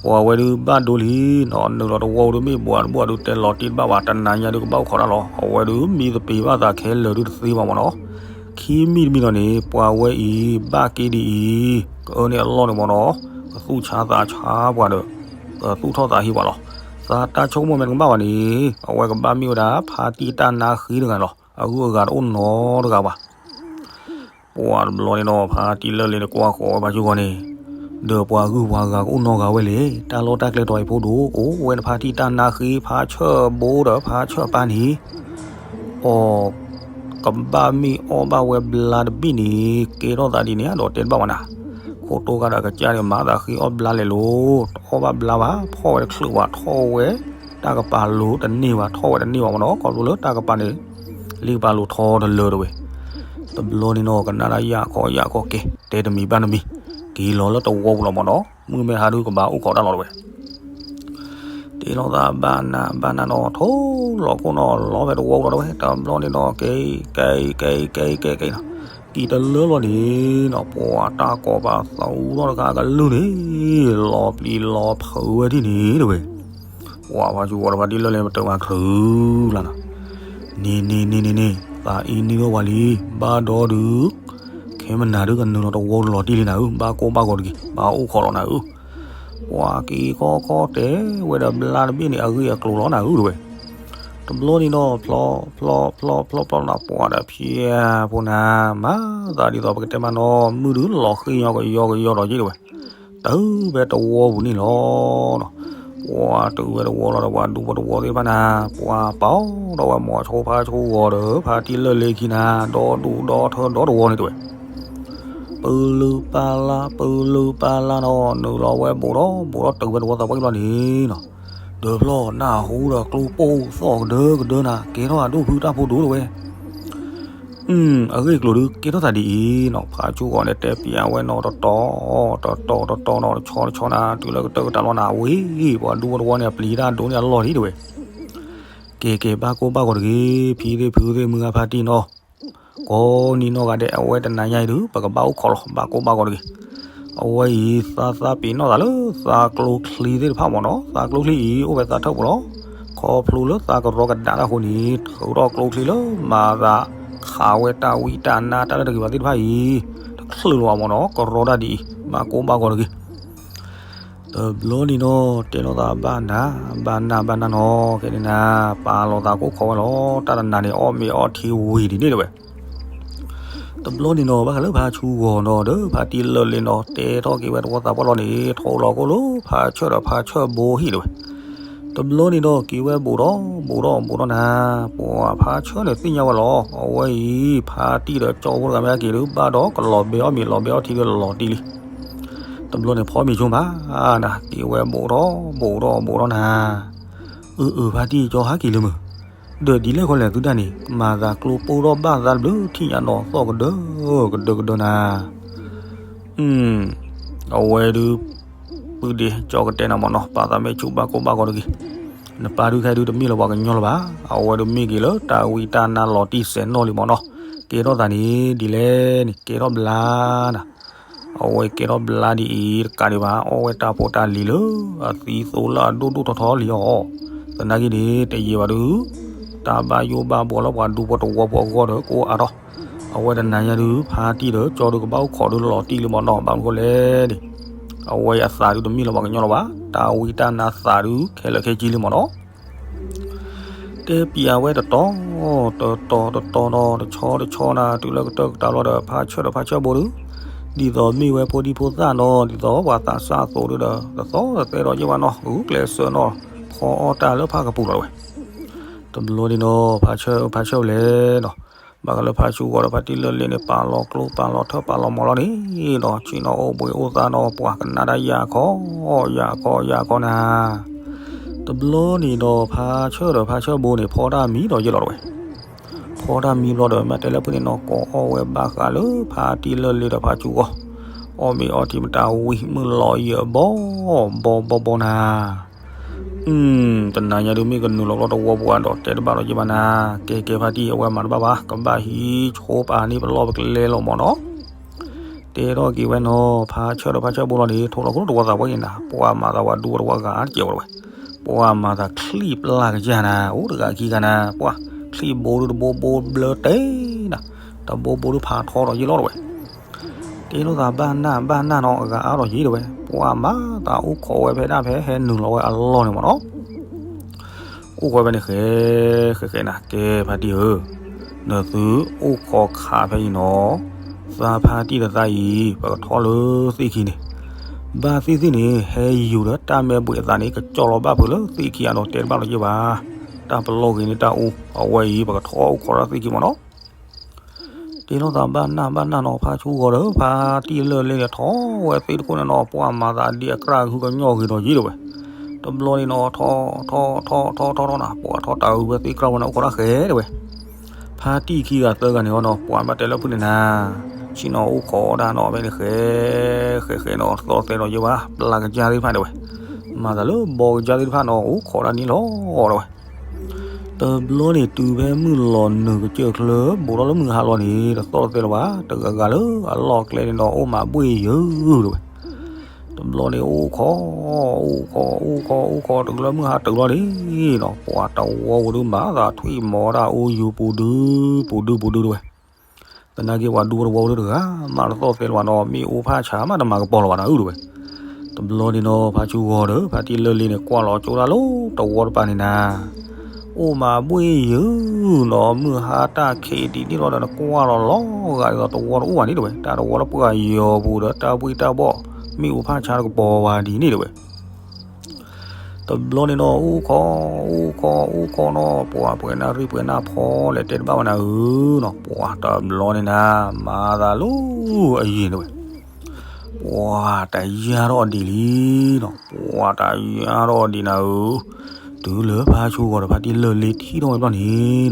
ပှၤဝဲဒုးဘၣ်ဒိလံနီၤ နုာ်လီၤတဝီဒုးမ့ၢ်ဘှးတဘှီဒုးတဲလီၤတံၢ်တဘၣ်ဘၣ် တနၤညါဒုးကဘၣ်အိၣ်ခိးတၢ်လီၤ အဝဲဒုးမံသပ့ၤဘၣ်သးခဲလၢာ်ဒုးတသ့ဘၣ်မးနီၤ, ခံမံၤတမံၤဒီးန့ၣ် ပှၤဝဲအံၤ ဘၣ်က့ဒ်အံၤ, ကအၢန့ၢ်အလီၢ်န့ၣ်မးနီၤ, ကသူၣ်ဆါသးဆါပှၤဒီး ကသူၣ်ထီၣ်သးဟ့ပှၤလီၤ, သးတၢ်ဆိကမိၣ်မ့ၢ်တကဘၣ်ဘၣ်န့ၣ် အဝဲကဘၣ်မ့ၢ်ဝဲဒၣ် ဖါတံၢ်တၢ်နါဃ့တဂၤန့ၣ်လီၤ, အဂုၤအဂၤတအိၣ်နီတဂၤဘၣ် ပှၤတဘျီန့ၣ်ဒီး ဖါတံၢ်လၢာ်လ့ၤန့ၣ်ကွၢ်ဃီၤဝဲဖါဆူၣ်ဂီၤန့ၣ်, ဒီးပှၤဂုၤပှၤဂၤကအိၣ်နီဂၤဝဲလဲၣ်, တၢ်လီၢ်တၢ်ကျဲတီၤအံၤဖိဒိၣ် အိၣ်ဝဲန့ၣ်ဖါတံၢ်တၢ်နါဃ့ ဖါဆၢၣ်ဘိဒီးဖါဆၢၣ်ပၢ်န့ၣ်, အီၤ ကဘၣ်မ့ၢ်အီၣ်ဘၣ်ဝဲဘျါတဘ့ၣ်န့ၣ် ကဲထီၣ်သးဒ်န့ၣ်ဒီးတဲတဘၣ်ဝဲနၤ, ခိၣ်တိၢ်ကဒီးကစၢ်န့ၣ် မၤသးဃ့အီၣ်ဘျါလဲၤလိၤ, တအီၣ်ဘၣ်ဘျါဘၣ် ဖီၣ်ဝဲတချုးဘၣ် ထီၣ်ဝဲ တၢ်ကပၤလိၤတန့ၢ်ဘၣ် ထီၣ်ဝဲတန့ၢ်ဘၣ်မးနီၤ, ခီဖျိလၢတၢ်ကပၤန့ၣ် လ့ကပၤလိၤထီတလၢတဝဲ, တဘျီန့ၣ်နီၤ ကနၣ်ဒၣ်ယၢ်ခီယၢ်ခီကဲ တဲတမံၤဘၣ်တမံၤ, က့ၤလီၤလၢတဝီပူၤလီၤမးနီၤ, မုၢ်မ့ၢ်ဟါဒုးကဘၣ်အိၣ်ခိးတၢ်လီၤတဝဲ တဲလိာ်သးဘၣ်နးဘၣ်နးနီၤ ထိၣ်လီၤခိၣ်နီၤ လီၤဖဲတဝီပူၤလီၤတဝဲ တဘျီန့ၣ်နီၤ ကဲအံၤ ကဲအံၤ ကဲအံၤ ကဲအံၤ ကဲအံၤနီၤ, ကံၢ်တလၢလီၤန့ၣ်နီၤ ပှၤတၢ်ကိးပသူထီၣ်တခါကလုၢ်န့ၣ် လီၤပျံၤလီၤဖုးဝဲဒ်န့ၣ်တဝဲ ပှၤဖါဆူၣ်ဂီၤဒီးဖါတံၢ်လၢာ်လ့ၤ ပတၢ်မၤချုးလၢ်နီၤ, န့ၣ်န့ၣ်န့ၣ်န့ၣ်န့ၣ် သးအံၤနံၤဒီးပှၤလံ, ဘၣ်ဒီးဒုး ခဲမနၤဒုးကနုာ်လီၤတဝီလီၤတံၢ်လံနၤဧၢ, ဘၣ်ကိၢ်ဘၣ်ဂီၤတဂ့ၤ, ဘၣ်အိၣ်ခိးလီၤနၤဧၢ, ပှၤက့ၤခီခီတဲဝဲဒီးဘျါတဘ့ၣ်န့ၣ် အဂ့ၢ်အကျိၤလီၤနၤဧၢတဝဲ, တဘျီန့ၣ်ဒီး ဖျီ ဖျီ ဖျီ ဖျီ ဖျီနၤ ပှၤဒီးဖျဲးဖိနၤ, မၤသးဒ်သိးပကတဲမးနီၤ မုၢ်ဒုးလီၤဃ့ၢ်ညီကယီကယီဒီးက့ၤတဝဲ တုၤဖဲတဝီပူၤန့ၣ်လီၤနီၤ, ပှၤတုၤဖဲတဝီလီၤဒီး ပှၤဒူဖိတဝီသ့ၣ်တဖၣ်န့ၣ် ပှၤပာ်အီၤဒီးဝဲမိၤဆိဖါဆိဂီၤဒီး ဖါတံၢ်လၢာ်လ့ၤခံနၤ ဒီဒူၣ်ဒီထၢဒီတဝီန့ၣ်တဝဲ, ပလုၢ်ပာ်လၢ် ပလုၢ်ပာ်လၢ်နီၤ နုာ်လီၤဝဲဘူးဒီး ဘူးဒီးတုၤဖဲတဝီသးပှၢ်လီၤန့ၣ်နီၤ, ဒီးဖျီၣ်နၢ်ဟူဒီးကျိပိၢ်သီၣ်ကဒၢကဒၢနၤ ကဲထီၣ်အဒိၣ်ဖုတၢ်ဖိဒိၣ်တဝဲ အဂ့ၢ်အကျိၤဒုးကဲထီၣ်သးဒ်အံၤနီၤ, ဖါဆူၣ်ဂီၤန့ၣ် တဲပျးဝဲနီၤ တတီၤ တတီၤ တတီၤနီၤ တဆီ တဆီနၤ တုၤလၢကတၢၢ်ကတၢၢ်လီၤနၤ ဝံၤ ပှၤဒူဖိတဝီန့ၣ် အပျံၤတၢ်ဒိးန့ၢ်အလီၢ်လံတဝဲ, ကဲ ကဲ ဘၣ်ကိၢ်ဘၣ်ဂီၤတဂ့ၤ ဖံသ့ၣ်ဖုသ့ၣ်မုၢ်ဂၤဖါတံၢ်နီၤ, ကိးနံၤနီၢ်ဂၤဒဲး အဝဲတနၤညါအံၤဒုး ပကဘၣ်အိၣ်ခိးလီၤ ဘၣ်ကိၢ်ဘၣ်ဂီၤတဂ့ၤ, အဝဲအံၤသးသးပ့ၤနီၣ်သးလၢသးကျိချံသ့ၣ်တဖၣ်မ့ၢ်နီၤ, သးကျိချံအံၤ အိၣ်ဖဲသးထၢၣ်ပူၤလီၤ, ခီဖျိလၢသးကရီကဒါတၢ်အဃိန့ၣ် ထုးထီၣ်ကျိချံလၢမၤသး ခးဝဲတၢ်ဝံတၢ်နါတၢ်လၢတဂ့ၤဘၣ်သ့ၣ်တဖၣ်အံၤ တချုးလၢၤဘၣ်မ့ၢ်နီၤ, ကရီတၢ်ဒ်အံၤ ဘၣ်ကိၢ်ဘၣ်ဂီၤတဂ့ၤ တဘျီန့ၣ်နီၤ တဲလိာ်သးဘၣ်နး ဘၣ်နး ဘၣ်နးနီၤ ခဲန့ၣ်နၤ ပာ်လီၤသးကိးခိးဝဲလီၤ, တၢ်တနၤန့ၣ် အီၣ်မ့ၤအီထံဝံၤဒ်န့ၣ်တဝဲ တဘျီန့ၣ်နီၤ ဘၣ်ဃးလၢဖါဆူၣ်ဂီၤနီၤ ဒီးဖါတံၢ်လၢာ်လ့ၤနီၤ တဲထီၣ်က့ၤဝဲတဝီသးပှၢ်လီၤန့ၣ် ထိၣ်လီၤကိၣ်လၢဖါဆၢၣ်ဒီးဖါဆၢၣ်ဘိဟံၣ်တဝဲ တဘျီန့ၣ်ဒီးက့ၤဝဲဘူးဒီးဘူးဒီးဘူးဒီးနၤ, ပှၤဖါဆၢၣ်န့ၣ်သ့ၣ်ညါဝဲလီၤ, အဝဲအံၤ ဖါတံၢ်ဒီးကၠီဖိတဂၤမ့ၢ်က့ၤဒုး ဘၣ်ဒီးကလီၤဘဲအီၣ်မ့ၤလီၤဘဲအီထံဒုးလီၤတံၢ်လံ. တဘျီန့ၣ်ဖီမ့ၤဆိမး, နက့ၤဝဲဘူးဒီးဘူးဒီးဘူးဒီးနၤ, အၢ အၢ ဖါတံၢ်ကၠီဟးက့ၤလၢမုၢ်, ဒီးဒ်လဲၣ်ဃီလဲၣ်သုတၢ်န့ၣ် ကမၤသးကျိပိၢ်ထီၣ်ဘၣ်သးတဘျုးထံၣ်ညါနီၤ သီၣ်ကဒၢကဒၢကဒၢနၤ အဝဲဒုး ပုၢ်ဒ့ကၠီကတဲနၤမ့ၢ်နီၤ ပာ်သးမ့ၢ်ဆူၣ်ဘၣ်ကိၢ်ဘၣ်ဂီၤတဂ့ၤ, နပၢ်ဒုးခဲဒုးတမ့ၢ်လၢပှၤကညီလၢၤဘၣ်, အဝဲဒုးမ့ၢ်က့ၤလၢတၢ်ဝံတၢ်နါလီၤတံၢ်စဲးနီၣ်လံမ့ၢ်နီၤ, ကဲထီၣ်သးန့ၣ် ဒ်လဲၣ်န့ၣ် ကဲထီၣ်ဘျါနၤ အဝဲကဲထီၣ်ဘျါဒ်အံၤတကးဒံးဘၣ် အီၣ်ဝဲတၢ်ဖိတၢ်လံၤလၢအသံသိလၢအဒိၣ်ဒိၣ်ထီထီလံအီၤ, သနာ်က့န့ၣ် တယံာ်ဘၣ်ဒုး တၢ်ဘၣ်ယိၣ်ဘၣ်ဘှီလၢပှၤဒူဖိတဝီဖိအဂီၢ်ဒီးကိးအါထီၣ်, အဝဲတနၤညါဒုး ဖါတံၢ်ဒီးကၠီဒုးကဘၣ်အိၣ်ခိးဒုးလီၤတံၢ်လံမ့ၢ်နီၤ, ဘၣ်မနုၤဃိလဲၣ်န့ၣ် အဝဲအသးဒုးတမ့ၢ်လၢပှၤကညီလၢၤဘၣ်, တၢ်ဝံတၢ်နါသးဒုးခဲလၢာ်ခဲဆ့လံမ့ၢ်နီၤ တဲပျးဝဲတတီၤ တတီၤတတီၤနီၤ တဆီတဆီနၤ တုၤလၢကတၢၢ်ကတၢၢ်လီၤဒီး ဖါဆၢၣ်ဒီးဖါဆၢၣ်ဘိဒုး ဒ်သိးမ့ၢ်ဝဲဖိဒံဖိသၣ်နီၤ ဒ်သိးပှၤသးစၢ်အသိးဒုးဒီး တသီတသဲဒီးယဲၢ်ဘၣ်နီၤ ဂုာ်ကျဲးစၢးနီၤ ဖီအီၣ်တၢ်လၢဖးကပူၤလီၤဝဲ. တဘျီန့ၣ်နီၤ ဖါဆၢၣ်ဖါဆၢၣ်လဲၣ်နီၤ ဘၣ်ဃးလၢဖါဆူၣ်ဂီၤဒီးဖါတံၢ်လၢာ်လ့ၣ်န့ၣ် ပာ်လီၤကျိပာ်လီၤထၢၣ်ပာ်လီၤမီၤလီၤန့ၣ်ဒီး ဆ့ၣ်နီၤအိၣ်ဘှံးအိၣ်သါနီၤ ပှၤကနၣ်တၢ်ယၢ်ခီ ယၢ်ခီယၢ်ခီနၤ တဘျီန့ၣ်ဒီး ဖါဆၢၣ်ဒီးဖါဆၢၣ်ဘိန့ၣ် ဖီတၢ်မံဒီးယဲၢ်လီၤတဝဲ. ဖ ဖီတၢ်မံဘျီဒီး မ့ၢ်တဲလၢဖုန့ၣ်နီၤ ကိးအီၣ်ဝဲဘၣ်ဃးလၢဖါတံၢ်လၢၢ်လ့ဒီးဖါဆူဂီၤ, အီၣ်မ့ၤအီထံမတၤဝံၤ မုၢ်လီၤယၢၤဘီ ဘီဘီဘီနၤ. တနၤညါဒုးမ့ၢ်ကနုာ်လီၤကျီတဝီပူၤဒီး တဲတဘၣ်လီၤယံၤဘၣ်နၤ, ကဲကဲဖါတံၢ် အဝဲမၤတဘၣ်ဘၣ် ကဘၣ်ဟံးဆိပာ်န့ၢ်ပလီၢ်ပကျဲလီၤမၢ်နီၤ. တဲထီၣ်က့ၤဝဲနီၤ ဖါဆၢၣ်ဒီးဖါဆၢၣ်ဘိလီၤန့ၣ် ထိၣ်လီၤခိၣ်တဝီသးပှဲၤက့ၤနၤ, ပှၤမၤသးဝဲဒူဝဲတဝီဂၤတကဲးဝဲဝဲ, ပှၤမၤသးချံပျၢ်ကစၢ်နၤ အိၣ်တဂၤခံဂၤနၤ ပှၤချံဘိဒုးတဘိဘိဘျၢတဲနၤ, တဘိဘိဒုးဖးထီဒီးယ့ၢ်လီၤတဝဲ. တဲလိာ်သးဘၣ်နၢ်ဘၣ်နၢ်နီၤ အဂၤအါထီၣ်ယံၤတဝဲ, ပှၤမၤသးအိၣ်ခိးဝဲဖဲဒၣ်ဖဲဟဲနုာ်လီၤဝဲအလီၢ်န့ၣ်မၢ်နီၤ. အိၣ်ခိးဖဲန့ၣ်ဃဲ ဃဲဃဲနၤ ကဲဖါတံၢ်ဧၢ, နသုအိၣ်ခိးခးဖဲအံၤနီၤ, သးဖါတံၢ်တသးအံၤ ပကထီၣ်လၢသ့ၣ်ခံန့ၣ်, ဘၣ်သ့ၣ်သ့ၣ်န့ၣ် ဟဲယူၤဒီးတၢ်မဲဘှံးအသးန့ၣ် ကကၠီလီၤဘၣ်ဖုးလၢသ့ၣ်ခံအါဒီးတဲတဘၣ်လီၤယံၤဘၣ်, တၢ်ပလီၢ်ဂ့ၤန့ၣ်တၢ်အူ အဝဲအံၤ ပကထီၣ်အိၣ်ခိးလၢသ့ၣ်ခံမၢ်နီၤ. တဲလိာ်သးဘၣ်နၢ်ဘၣ်နၢ်နီၤ ဖါဆူဂီၤဒီး ဖါတံၢ်လၢၢ်လ့န့ၣ် ထီၣ်ဝဲသ့ၣ်တခိၣ်န့ၣ်နီၤ ပှၤမၤသးဒ်အကြၢ်ဂုကညီၢ်ဂ့ၤဒီးယံၤတဝဲ. တဘျီန့ၣ်နီၤ ထီၣ်ထီၣ်ထီၣ်ထီၣ်ထီၣ်ထီၣ်နၤ ပှၤထီၣ်တၢ်အုးဝဲသ့ၣ်ကြၢ်ဝဲန့ၣ် အိၣ်ခိးတၢ်ဃဲတဝဲ. ဖါတံၢ်ခံဂၤသၢဂၤန့ၣ်နီၤ ပှၤဘၣ်တဲလၢဖုန့ၣ်နၤ, ဆ့ၣ်နီၤအိၣ်ခိးဒၣ်နီၤဖဲန့ၣ်ဃဲ ဃဲဃဲနီၤ သီၣ်သဲဒီးယံၤဘၣ် ပျၢ်ကစၢ်သ့ၣ်တဖၣ်တဝဲ. မၤသးလၢဘီကစၢ်သ့ၣ်တဖၣ်နီၤ အိၣ်ခိးဒၣ်န့ၣ်လီၤတဝဲ. တဘျီန့ၣ်တုၤဖဲမုၢ်လီၤနုာ်ကစၢၢ်ချၢ ဘူးထီၣ်လၢမုၢ်ဟါလီၤန့ၣ် တသီၣ်တသဲလၢၤဘၣ် တဂၤဂၤလၢအလီၢ်ကျဲန့ၣ်ဒီး အိၣ်မးဘှ့ၣ်ယၢၤတဝဲ. တဘျီန့ၣ်အိၣ်ခိး အိၣ်ခိး အိၣ်ခိး အိၣ်ခိး တုၤလၢမုၢ်ဟါတုၤလီၤန့ၣ်နီၤ ပှၤတဝီပူၤဒုးမၤသးထွံၣ်မီၤဒၣ်အိၣ်ယူၤပူၤဒု ပူၤဒုပူၤဒုတဝဲ. သနာ်က့ပှၤဒူတဝီဒုတဂၤ မးတသီၣ်သဲလၢၤဘၣ်နီၤ မ့ၣ်အူဖးဆါမးတမၤကပီၤလီၤဘၣ်နၤအုတဝဲ. တဘျီန့ၣ်နီၤ ဖါဆူဂီၤဒီး ဖါတံၢ်လၢၢ်လ့န့ၣ် ကွၢ်လီၤကၠိဒၣ်လၢတဝီတပၤန့ၣ်နၤ အိၣ်မးဘှ့ၣ်ယၢၤနီၤ မုၢ်ဟါတၢ်ခံးဒ်န့ၣ်လီၤဒီး နကွၢ်လီၤလီၤဂာ်ဒ်သိးတဝီတအိၣ်ဘၣ်န့ၣ်တဝဲ တၢ်တဝီလၢပှၢ်ယီၤပူၤဒီး တၢ်ဘှ့ၣ်တၢ်ဘီၣ် မ့ၣ်အူဖးဆါတကပီၤဘၣ်ဒ်န့ၣ်တဝဲ. တဘျီန့ၣ်နီၤ အိၣ်ခိး အိၣ်ခိး အိၣ်ခိးနီၤ ပှၤပှဲၤနၢ်ရံၣ်ပှဲၤနၢ်ဖီလဲၣ်တဲတဘၣ်ဝဲနၤဧၢနီၤ ပှၤတဘျီန့ၣ်နၤ မၤသးလၢအယံၤတဝဲ ပှၤတယါထီၣ်အဒံးလံနီၤ ပှၤတယါထီၣ်အဒံးနၤဧၢ, တုၤလၢဖါဆူဂီၤဒီးဖါတံၢ်လၢၢ်လ့ထံၣ်ထီၣ်ဝဲဘျီန့ၣ်နီ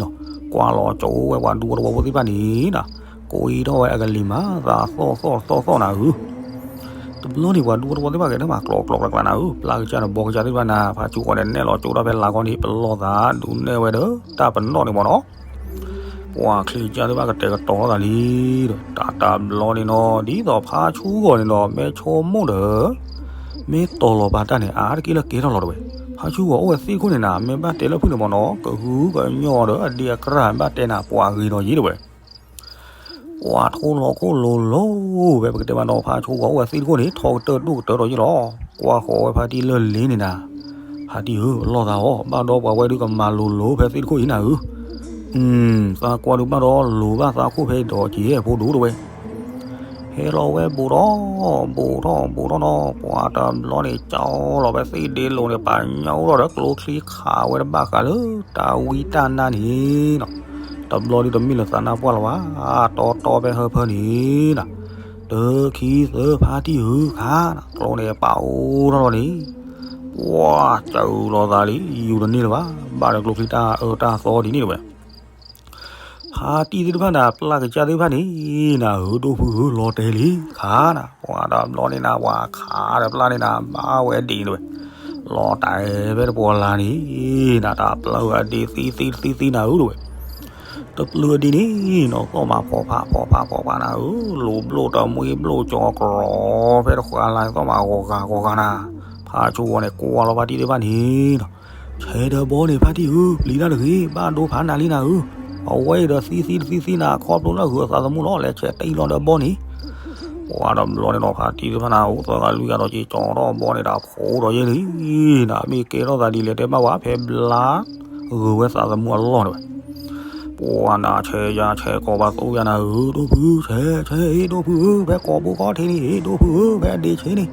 ၤ, ကွၢ်လီၤကၠိဝဲပှၤဒူဖိတဝီဖိသ့ၣ်တဖၣ်န့ၣ်နီၤ, ကိးအံၤထီၣ်ဝဲအကလံၤမၤသးသီၣ်သီၣ်သီၣ်သီၣ်နၤဧၢ, တဘျီန့ၣ်ပှၤဒူဖိတဝီသ့ၣ်တဖၣ်ကဲထီၣ်မးကျီကျီကျါကျါနၤဧၢ, ပျၢ်ကစၢ်ဒီးဘီကစၢ်သ့ၣ်တဖၣ်နၤ, ဖါဆူဂီၤဒီးနဲၣ်လီၤကၠိတၢ်ဖဲလၢကီၢ်န့ၣ် ပလီၢ်သးဒုးနဲၣ်ဝဲဒီးတၢ်ပနီၣ်န့ၣ်မ့ၢ်နီၤ ပှၤချံကစၢ်သ့ၣ်တဖၣ်ကတဲာ်ကတီၤလိာ်သးလံဒီး တၢ်တဘျီန့ၣ်နီၤ ဒ်သိးဖါဆူဂီၤန့ၣ်နီၤ မ့ၢ်ဆိကမိၣ်ဒီး မ့ၢ်တီၤလီၤပာ်တၢ်န့ၣ် အါတက့ၢ်လၢကဲထီၣ်လီၤတဝဲ, ဖါဆူဂီၤအိၣ်ဝဲသ့ၣ်ခိၣ်န့ၣ်နၤ မ့ၢ်ဘၣ်တဲလၢဖုၣ်န့ၣ်မ့ၢ်နီၤ ကဟုကညီၢ်ဒီးအဒံးအကြၢ်ဘၣ်တဲနၤ ပှၤဂ့ၤဒီးယံၤတဝဲ ပှၤထိၣ်လီၤခိၣ်လိၤလိၤ ဖဲပကတဲဘၣ်နီၤ ဖါဆူဂီၤအိၣ်ဝဲသ့ၣ်ခိၣ်န့ၣ် ထီကတၢၢ်ဒိၣ်ကတၢၢ်ဒီးယံၤလီၤ, ကွၢ်ဃီၤဝဲဖါတံၢ်လၢၢ်လ့န့ၣ်နၤ, ဖါတံၢ်ဧၢ ပလီၢ်သးအီၤ ဘၣ်ဒီးပှၤဝဲဒုးကမၤလိၤလိၤဖဲသ့ၣ်ခိၣ်အံၤနၤဧၢ, သးကွၢ်ဒုးဘၣ်ဒီးလိၤဘၣ်သးခိၣ်ဖဲဒီးက့ၤဖိဒိၣ်တဝဲ ဟဲလီၤဝဲဘူးထီၣ် ဘူးထီၣ်ဘူးထီၣ်နီၤ ပှၤတဘျီန့ၣ် ကၠီလီၤဝဲသ့ၣ်ဒ့လိၤန့ၣ် ပာ်ညိၣ်ထီၣ်ဒီးကျိချံခးဝဲတဘၣ်ဃးလၢ တၢ်ဝံတၢ်နါန့ၣ်နီၤ, တဘျီဒုးတမ့ၢ်လၢသးနါပှၢ်လီၤဘၣ်, တီတီဖဲဟၢဖၢန့ၣ်နီၤ, တခံသၢဖါတံၢ်ဧၢခါနီၤ ကျိန့ၣ်ပာ်အိၣ်ထီၣ်လီၤန့ၣ်, ပှၤစၢၤလီၤသးလံ ယူၤတန့ၢ်လၢၤဘၣ်, ဘၣ်ဒီးကျိချံတၢ်အၢတၢ်သီဒ်န့ၣ်တဝဲ ဖါတံၢ်သ့ၣ်တဖၣ်န့ၣ် ပျၢ်ကစၢ်သ့ၣ်တဖၣ်န့ၣ် နၤဧၢ ဒိၣ်ဖုဧၢ လီၤတဲာ်လံခါနၤ, ပှၤတဘျီန့ၣ်နၤ ပှၤခးဒီးပျၢ်န့ၣ်နၤ ဘၣ်ဝဲအဒံးတဝဲ, လီၤတဲာ်ဖဲတပှီၤလၢ်န့ၣ် နၤတၢ်ပျၢ်ဝဲအဒံးသံသံတသံသံနၤဧၢတဝဲ, တပျၢ်ဒ်န့ၣ်နီၤ သီၣ်မးဖီဖးဖီဖးဖီဖးနၤဧၢ, လိၤဘျိၣ်တမှံဘျိၣ်ကၠီၤကြီၤ ဖဲတဃၢၤလၢ်သီၣ်မးဂီၤဂၤဂီၤဂၤနၤ, ဖါဆူဂီၤန့ၣ် ကွၢ်လီၤဖါတံၢ်သ့ၣ်တဖၣ်န့ၣ်နီၤ ဆဲးဒီးဘီန့ၣ် ဖါတံၢ်ဧၢ ပျံၤတၢ်တဂ့ၤ ဘၣ်ဒိဖးနၤလံနၤဧၢ, အဝဲအံၤဒီးသံသံတသံသံနၤ ခီဖျိလၢဟုးအသးသမူလီၤ လဲၤဆဲးတံၢ်လီၤဒီးဘီန့ၣ်, ပှၤတဘျီန့ၣ်ဒီး ဖါတံၢ်သ့ၣ်တဖၣ်နၤ အိၣ်သၢဂၤလွံၢ်ဂၤဒီး က့ၤကၠီၤထီၣ်ဘီန့ၣ်ဒီး ဖိးဒီးယဲလံနၤ, မ့ၢ်ကဲထီၣ်သးဒ်လဲၣ်တဲဘၣ်ဝဲ ဖဲဘျါ ဟုးဝဲသးသမူအလီၢ်န့ၣ်ဝဲ ပှၤနၤဆဲးယၤဆဲးကိးဘၣ်သိၣ်ယၤနၤဧၢ, ဒိၣ်ဖုဆဲးဆဲးအ့ ဒိၣ်ဖုဧၢ, ဖဲကိာ်ဘိခီၣ်ထံးန့ၣ်အ့ ဒိၣ်ဖုဧၢ, ဖဲအဒ့ဆ့န့ၣ်,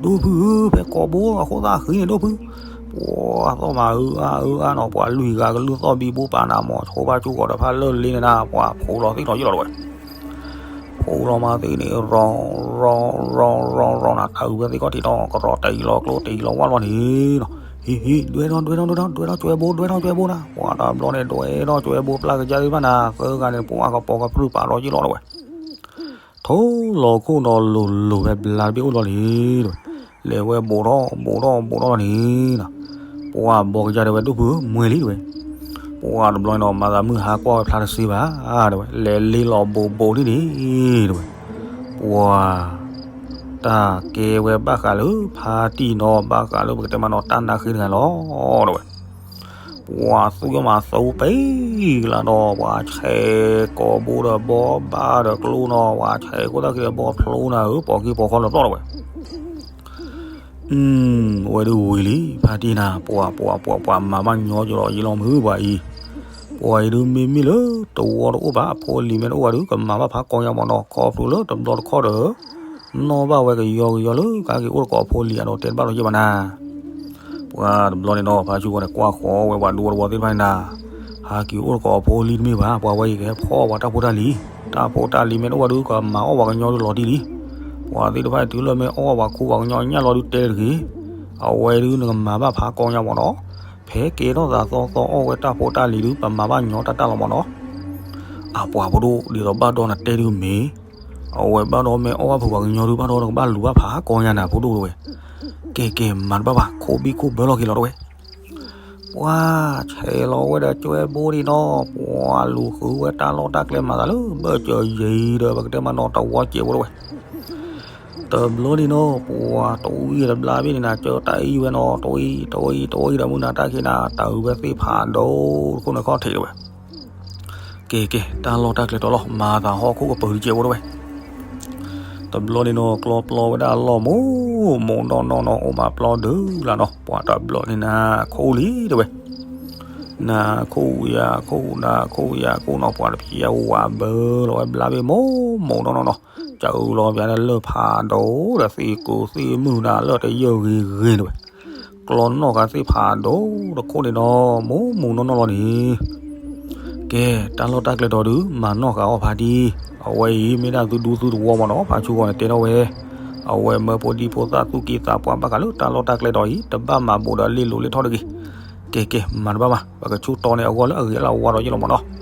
ဒိၣ်ဖုဧၢ, ဖဲကိာ်ဘိအဃိသၣ်ဃံန့ၣ် ဒိၣ်ဖု, ပှၤသီၣ်မးအၢအါအၢအါနီၤ, ပှၤလွံၢ်ဂၤကလုၢ်သီၣ်ဘံဘူပာ်နၤမီၤ ဆိဖါဆူဂီၤဒီးဖါလၢၢ်လ့န့ၣ်နၤ, ပှၤဖိးလီၤသ့ၣ်ထီၣ်ယံာ်လီၤတဝဲ ဖိးလီၤမၤသ့ၣ်န့ၣ် ရီ ရီ ရီ ရီ ရီနၤ, တၢ်အုးဝဲသ့ၣ်ခီၣ်ထံးနီၤ, ကရီတံၢ်လီၤကျိတံၢ်လီၤဝါလီၤန့ၣ်နီၤ, ဟံး ဟံး ဒွဲထီၣ် ဒွဲထီၣ် ဒွဲထီၣ် ဒွဲထီၣ် ကၠွဲဘိ ဒွဲထီၣ် ကၠွဲဘိနၤ. ပှၤတဘျီန့ၣ် ဒွဲထီၣ် ကၠွဲဘိ ပျၢ်ကစၢ်သ့ၣ်တဖၣ်နၤ သၢဂၤန့ၣ် ပှၤကပိာ်ကပြုၢ်ပာ်ဒီးယံာ်လီၤတဝဲ ထိၣ်လီၤခိၣ်ဒီးလိၤလိၤဖဲဘျါတဘ့ၣ်အိၣ်လီၤလံတဝဲ, လဲၤဝဲဘိးထီၣ်ဘိးထီၣ်ဘိးထီၣ်လီၤန့ၣ်နီၤ, ပှၤဘီကစၢ်တဲဝဲဒိၣ်ဖုဧၢ မွဲလံတဝဲ, ပှၤတဘျီန့ၣ်ဒီး မၤသးမုၢ်ဟါကွၢ်ဝဲဖျါတစ့ဘၣ်တဝဲ, လဲၤလ့လီၤဘိးဘိးန့ၣ်န့ၣ်တဝဲ, ပှၤ တၢ်ကဲဝဲဘၣ်ဃးလၢဖါတံၢ်နီၤ ဘၣ်ဃးလၢပကတဲမးနီၤတၢ်နါဃ့တဂၤလီၤတဝဲ ပှၤသူၣ်ယီၣ်မးသူပ့ၤကလါဒီး ပှၤဆဲးကိးဘိဒီးဘီဘၣ်ဒီးကျိနီၤ ပှၤဆဲးခိၣ်သၣ်ခံဒီးဘီဖျိနၤဧၢ ပိာ်ကံၢ်ပိာ်ခီလၢပျီၢ်တဝဲ, အဝဲဒုးဝံၤလံ ဖါတံၢ်နၤ ပှၤပှၤပှၤပှၤမၤဘၣ်ညီကလီၤယံာ်လီၤမုၢ်ပှၤအံၤ, ပှၤအံၤဒုးမ့မ့ၢ်လၢတဝီတအိၣ်ဘၣ် အဖိအလံၤမ့ၢ်တအိၣ်ဘၣ်ဒုး ကမၤဘၣ်ဖးကီညါမးနီၤ ခီဖျိလၢတဘျီတခီၣ်ဒီး နီၣ်ဘၣ်ဝဲကယီကယီလၢကါက့ၤအိၣ်တကိးအဖိအလံၤအဒိးတဲတဘၣ်လီၤယဲၢ်ဘၣ်နၤ ပှၤတဘျီန့ၣ်ဒီး ဖါဆူၣ်ဃီန့ၣ် ကွၢ်ဃီဝဲပှၤဒူဝီတဝီသ့ၣ်တဖၣ်န့ၣ်နၤ, ဟးက့ၤအိၣ်တကိးအဖိအလံၤတမ့ၢ်ဘၣ် ပှၤဝဲအံၤကဟဲဖီၣ်ပှၤတၢ်ဖိတၢ်လံၤ, တၢ်ဖိတၢ်လံၤမ့ၢ်တအိၣ်ဘၣ်ဒုး ကမၤအီၣ်ပှၤကညီဒုးလီၤတံၢ်လံ, ပှၤသ့ၣ်တဖၣ်တုၤလၢမ့ၢ်အီၣ်ပှၤခူပှၤကညီညၣ်လီၤဒုးတဲတဂ့ၤ, အဝဲဒုးနကမၤဘၣ်ဖးကီညါမးနီၤ, ဖဲကဲထီၣ်သးသီသီအီၣ်ဝဲတၢ်ဖိတၢ်လံၤဒုး ပမၤဘၣ်ညီတၢ်တၢ်လီၤမးနီၤ အပှၤဖိဒိၣ်ဒ်သိးဘၣ်ဒီးနတဲဒုးမ့ၢ်, အဝဲဘၣ်ဒီးမ့ၢ်အီၣ်ဘၣ်ဖုးပှၤကညီဒုးဘၣ်ဒီးနကဘၣ်လူၤဘၣ်ဖးကီညါနၤဖိဒိၣ်တဝဲ, ကဲကဲမၤတဘၣ်ဘၣ် ခိၣ်ဘံၣ်ခိၣ်ဘၢလီၤက့ၤလီၤတဝဲ, ပှၤဆဲးလီၤဝဲဒီးကၠွဲဘိဒံးနီၤ ပှၤလူၤဃုဝဲတၢ်လီၢ်တၢ်ကျဲမၤသးလၢဘၢၣ်စၢၤယံၤဒီး ပကတဲမးနီၤတဝီစဲးဖိတဝဲ တဘျီဒံးနီၤ ပှၤတဝံၤတဘျါဘ့ၣ်န့ၣ်နၤ ကၢတၢ်အံၤဝဲနီၤ တဝံၤတဝံၤတဝံၤဒီးမုၢ်နၤတၢ်ခံးနၤ တၢ်အုးဝဲသ့ၣ်ဖးဒိၣ်တခိၣ်န့ၣ်ခီၣ်ထံးတဝဲ ကဲကဲ တၢ်လီၢ်တၢ်ကျဲတီၤလီၤ မၤသးဟီၣ်ခိၣ်ကပၢၤတကဲးဖိတဝဲ တဘျီန့ၣ်နီၤ ကျီပျီဝဲဒၣ်အလီၢ်မိၢ်မိၢ်နီၢ်နီၢ်နီၤ အိၣ်ဘၣ်ပျီဒုးလၢ်နီၤ ပှၤတဘျီန့ၣ်နၤ ခိၣ်လံတဝဲ နၤခိၣ်ယၤခိၣ် နၤခိၣ်ယၤခိၣ်နီၤ ပှၤတဖျဲးဝးဘၢလီၤဝဲဘျါဘ့ၣ်မိၢ်မိၢ်နီၢ်နီၢ်နီၤ ကၢအုးလီၤပျါန့ၣ်လၢၢ်ဖးဒိၣ်ဒီးသ့ၣ်ကိးသ့ၣ်မုၢ်နၤလၢတယၢၢ်ဂ့ၤဂ့ၤတဝဲ ကျီနီၣ်ဃာ်သ့ၣ်ဖးဒိၣ်တခိၣ်န့ၣ်နီၤ မိၢ်မိၢ်နီၢ်နီၢ်လီၤန့ၣ် ကဲ တၢ်လီၢ်တၢ်ကျဲတီၤဒုး မၤနီၣ်ဃာ်အီၣ်ဖါတံၢ်, အဝဲအံၤ မ့ၢ်ဒၣ်သုဒူသုသဝီမးနီၤ ဖါဆူၣ်ဂီၤန့ၣ်တဲထီၣ်ဝဲ, အဝဲမၢဖိဒံဖိသၣ်သူၣ်က့သးပှၢ်ဘၣ်ဃးလၢတၢ်လီၢ်တၢ်ကျဲတီၤအံၤ တဘၣ်မၤဘူးဒီးလ့လိာ်လ့ထီၣ်တဂ့ၤ, ကဲကဲ မၤတဘၣ်ဘၣ် ပကဆိၣ်တီန့ၢ်အဂီၢ်လၢအဂ့ၤအလၢအဝါဒီးယဲၢ်လီၤမးနီၤ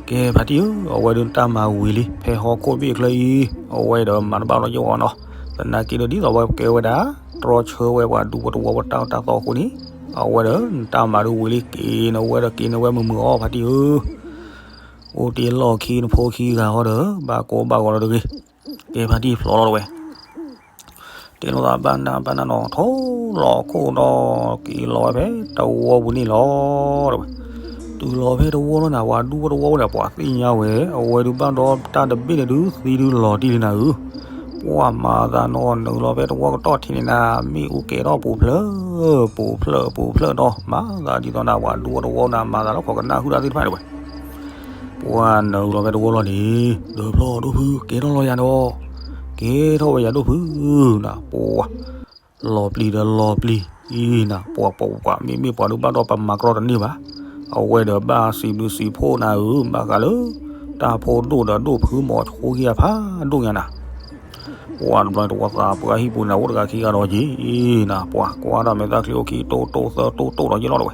ကဲ ဖါတံၢ်ဧၢ, အဝဲဒုးနတၢ်မၤဝံၤလံ ဖဲဟီၣ်ခိၣ်ဘ့ၣ်အချၢအံၤ, အဝဲဒီးမၤတဘၣ်လီၤယဲၢ်ဝဲနီၤ, သနာ်က့ဒီးဒ်သိးဝဲကဲဝဲဒၣ်, တြီဆၢဝဲပှၤဒူဖိတဝီဖိတၢ်အၢတၢ်သီအဃိန့ၣ်, အဝဲဒီးနတၢ်မၤဒုးဝံၤလံ က့ၤနဝဲဒီးက့ၤနဝဲမုာ်မုာ်အီၤ ဖါတံၢ်ဧၢ, အိၣ်တ့ၢ်လီၢ်ခံနဖိခံဂၤဟီဒီး ဘၣ်ကိးဘၣ်ဂီၤဒီးတဂ့ၤ, ကဲဖါတံၢ်ဖျိးလီၤတဝဲ တဲလိာ်သးဘၣ်နၢ်ဘၣ်နၢ်နီၤ ထိၣ်လီၤခိၣ်ဒီး က့ၤလီၤဝဲဖဲတဝီပူၤန့ၣ်လီၤ. တုၤလီၤဖဲတဝီလီၤန့ၣ် ပှၤဒူဖိတဝီဖိန့ၣ် ပှၤသ့ၣ်ညါဝဲ အဝဲဒုးဘၣ်ဒီးတၢ်တဘ့ၣ်န့ၣ်ဒုးသံဒုးလီၤတံၢ်လံနၤဧၢ, ပှၤမၤသးနီၤ နုာ်လီၤဖဲတဝီကတီၢ်ထံးန့ၣ်နၤ မ့ၣ်အူကဲထီၣ်ပူၤဖျၢၣ် ပူၤဖျၢၣ်ပူၤဖျၢၣ်ဒီး မၤသးဒ်သိးနၤ ပှၤဒူဖိတဝီနၤ မၤသးလၢခိးကနၣ်ဟုၣ်တၢ်သ့ၣ်တဖၣ်န့ၣ်ဝဲ ပှၤနုာ်လီၤဖဲတဝီလီၤန့ၣ် ဒီးဖျီၣ်ဒိၣ်ဖု ကဲထီၣ်လီၤယၤနီၤ, ကဲထီၣ်ဝဲယၤဒိၣ်ဖုနၤ ပှၤ လီၤပျံၤဒီးလီၤပျံၤအံၤနၤ ပှၤပှၤပှၤ မ့မ့ၢ်ပှၤဒုးဘၣ်ဒီးပမၤကြီတန့ၢ်ဘၣ်, အဝဲဒီးဘၣ်စံးဘျုးစံးဖှိၣ်နၤဧၢ ဘၣ်ဃးလၢ တၢ်ဖိဒိၣ်ဒီးဒိၣ်ဖုမီၤဆူယၤဖးဒိၣ်ညါနၤ ပှၤတဘျီတဝီသးပှၢ်ဟံၣ်ပူၤန့ၣ် အိၣ်တဂၤခံဂၤဒီးက့ၤနၤ ပှၤကွၢ်ဒီးမဲာ်သၣ်ချံအိၣ်ခံတိၢ်တိၢ်သၢတိၢ်တိၢ်ဒီးယဲၢ်လီၤတဝဲ,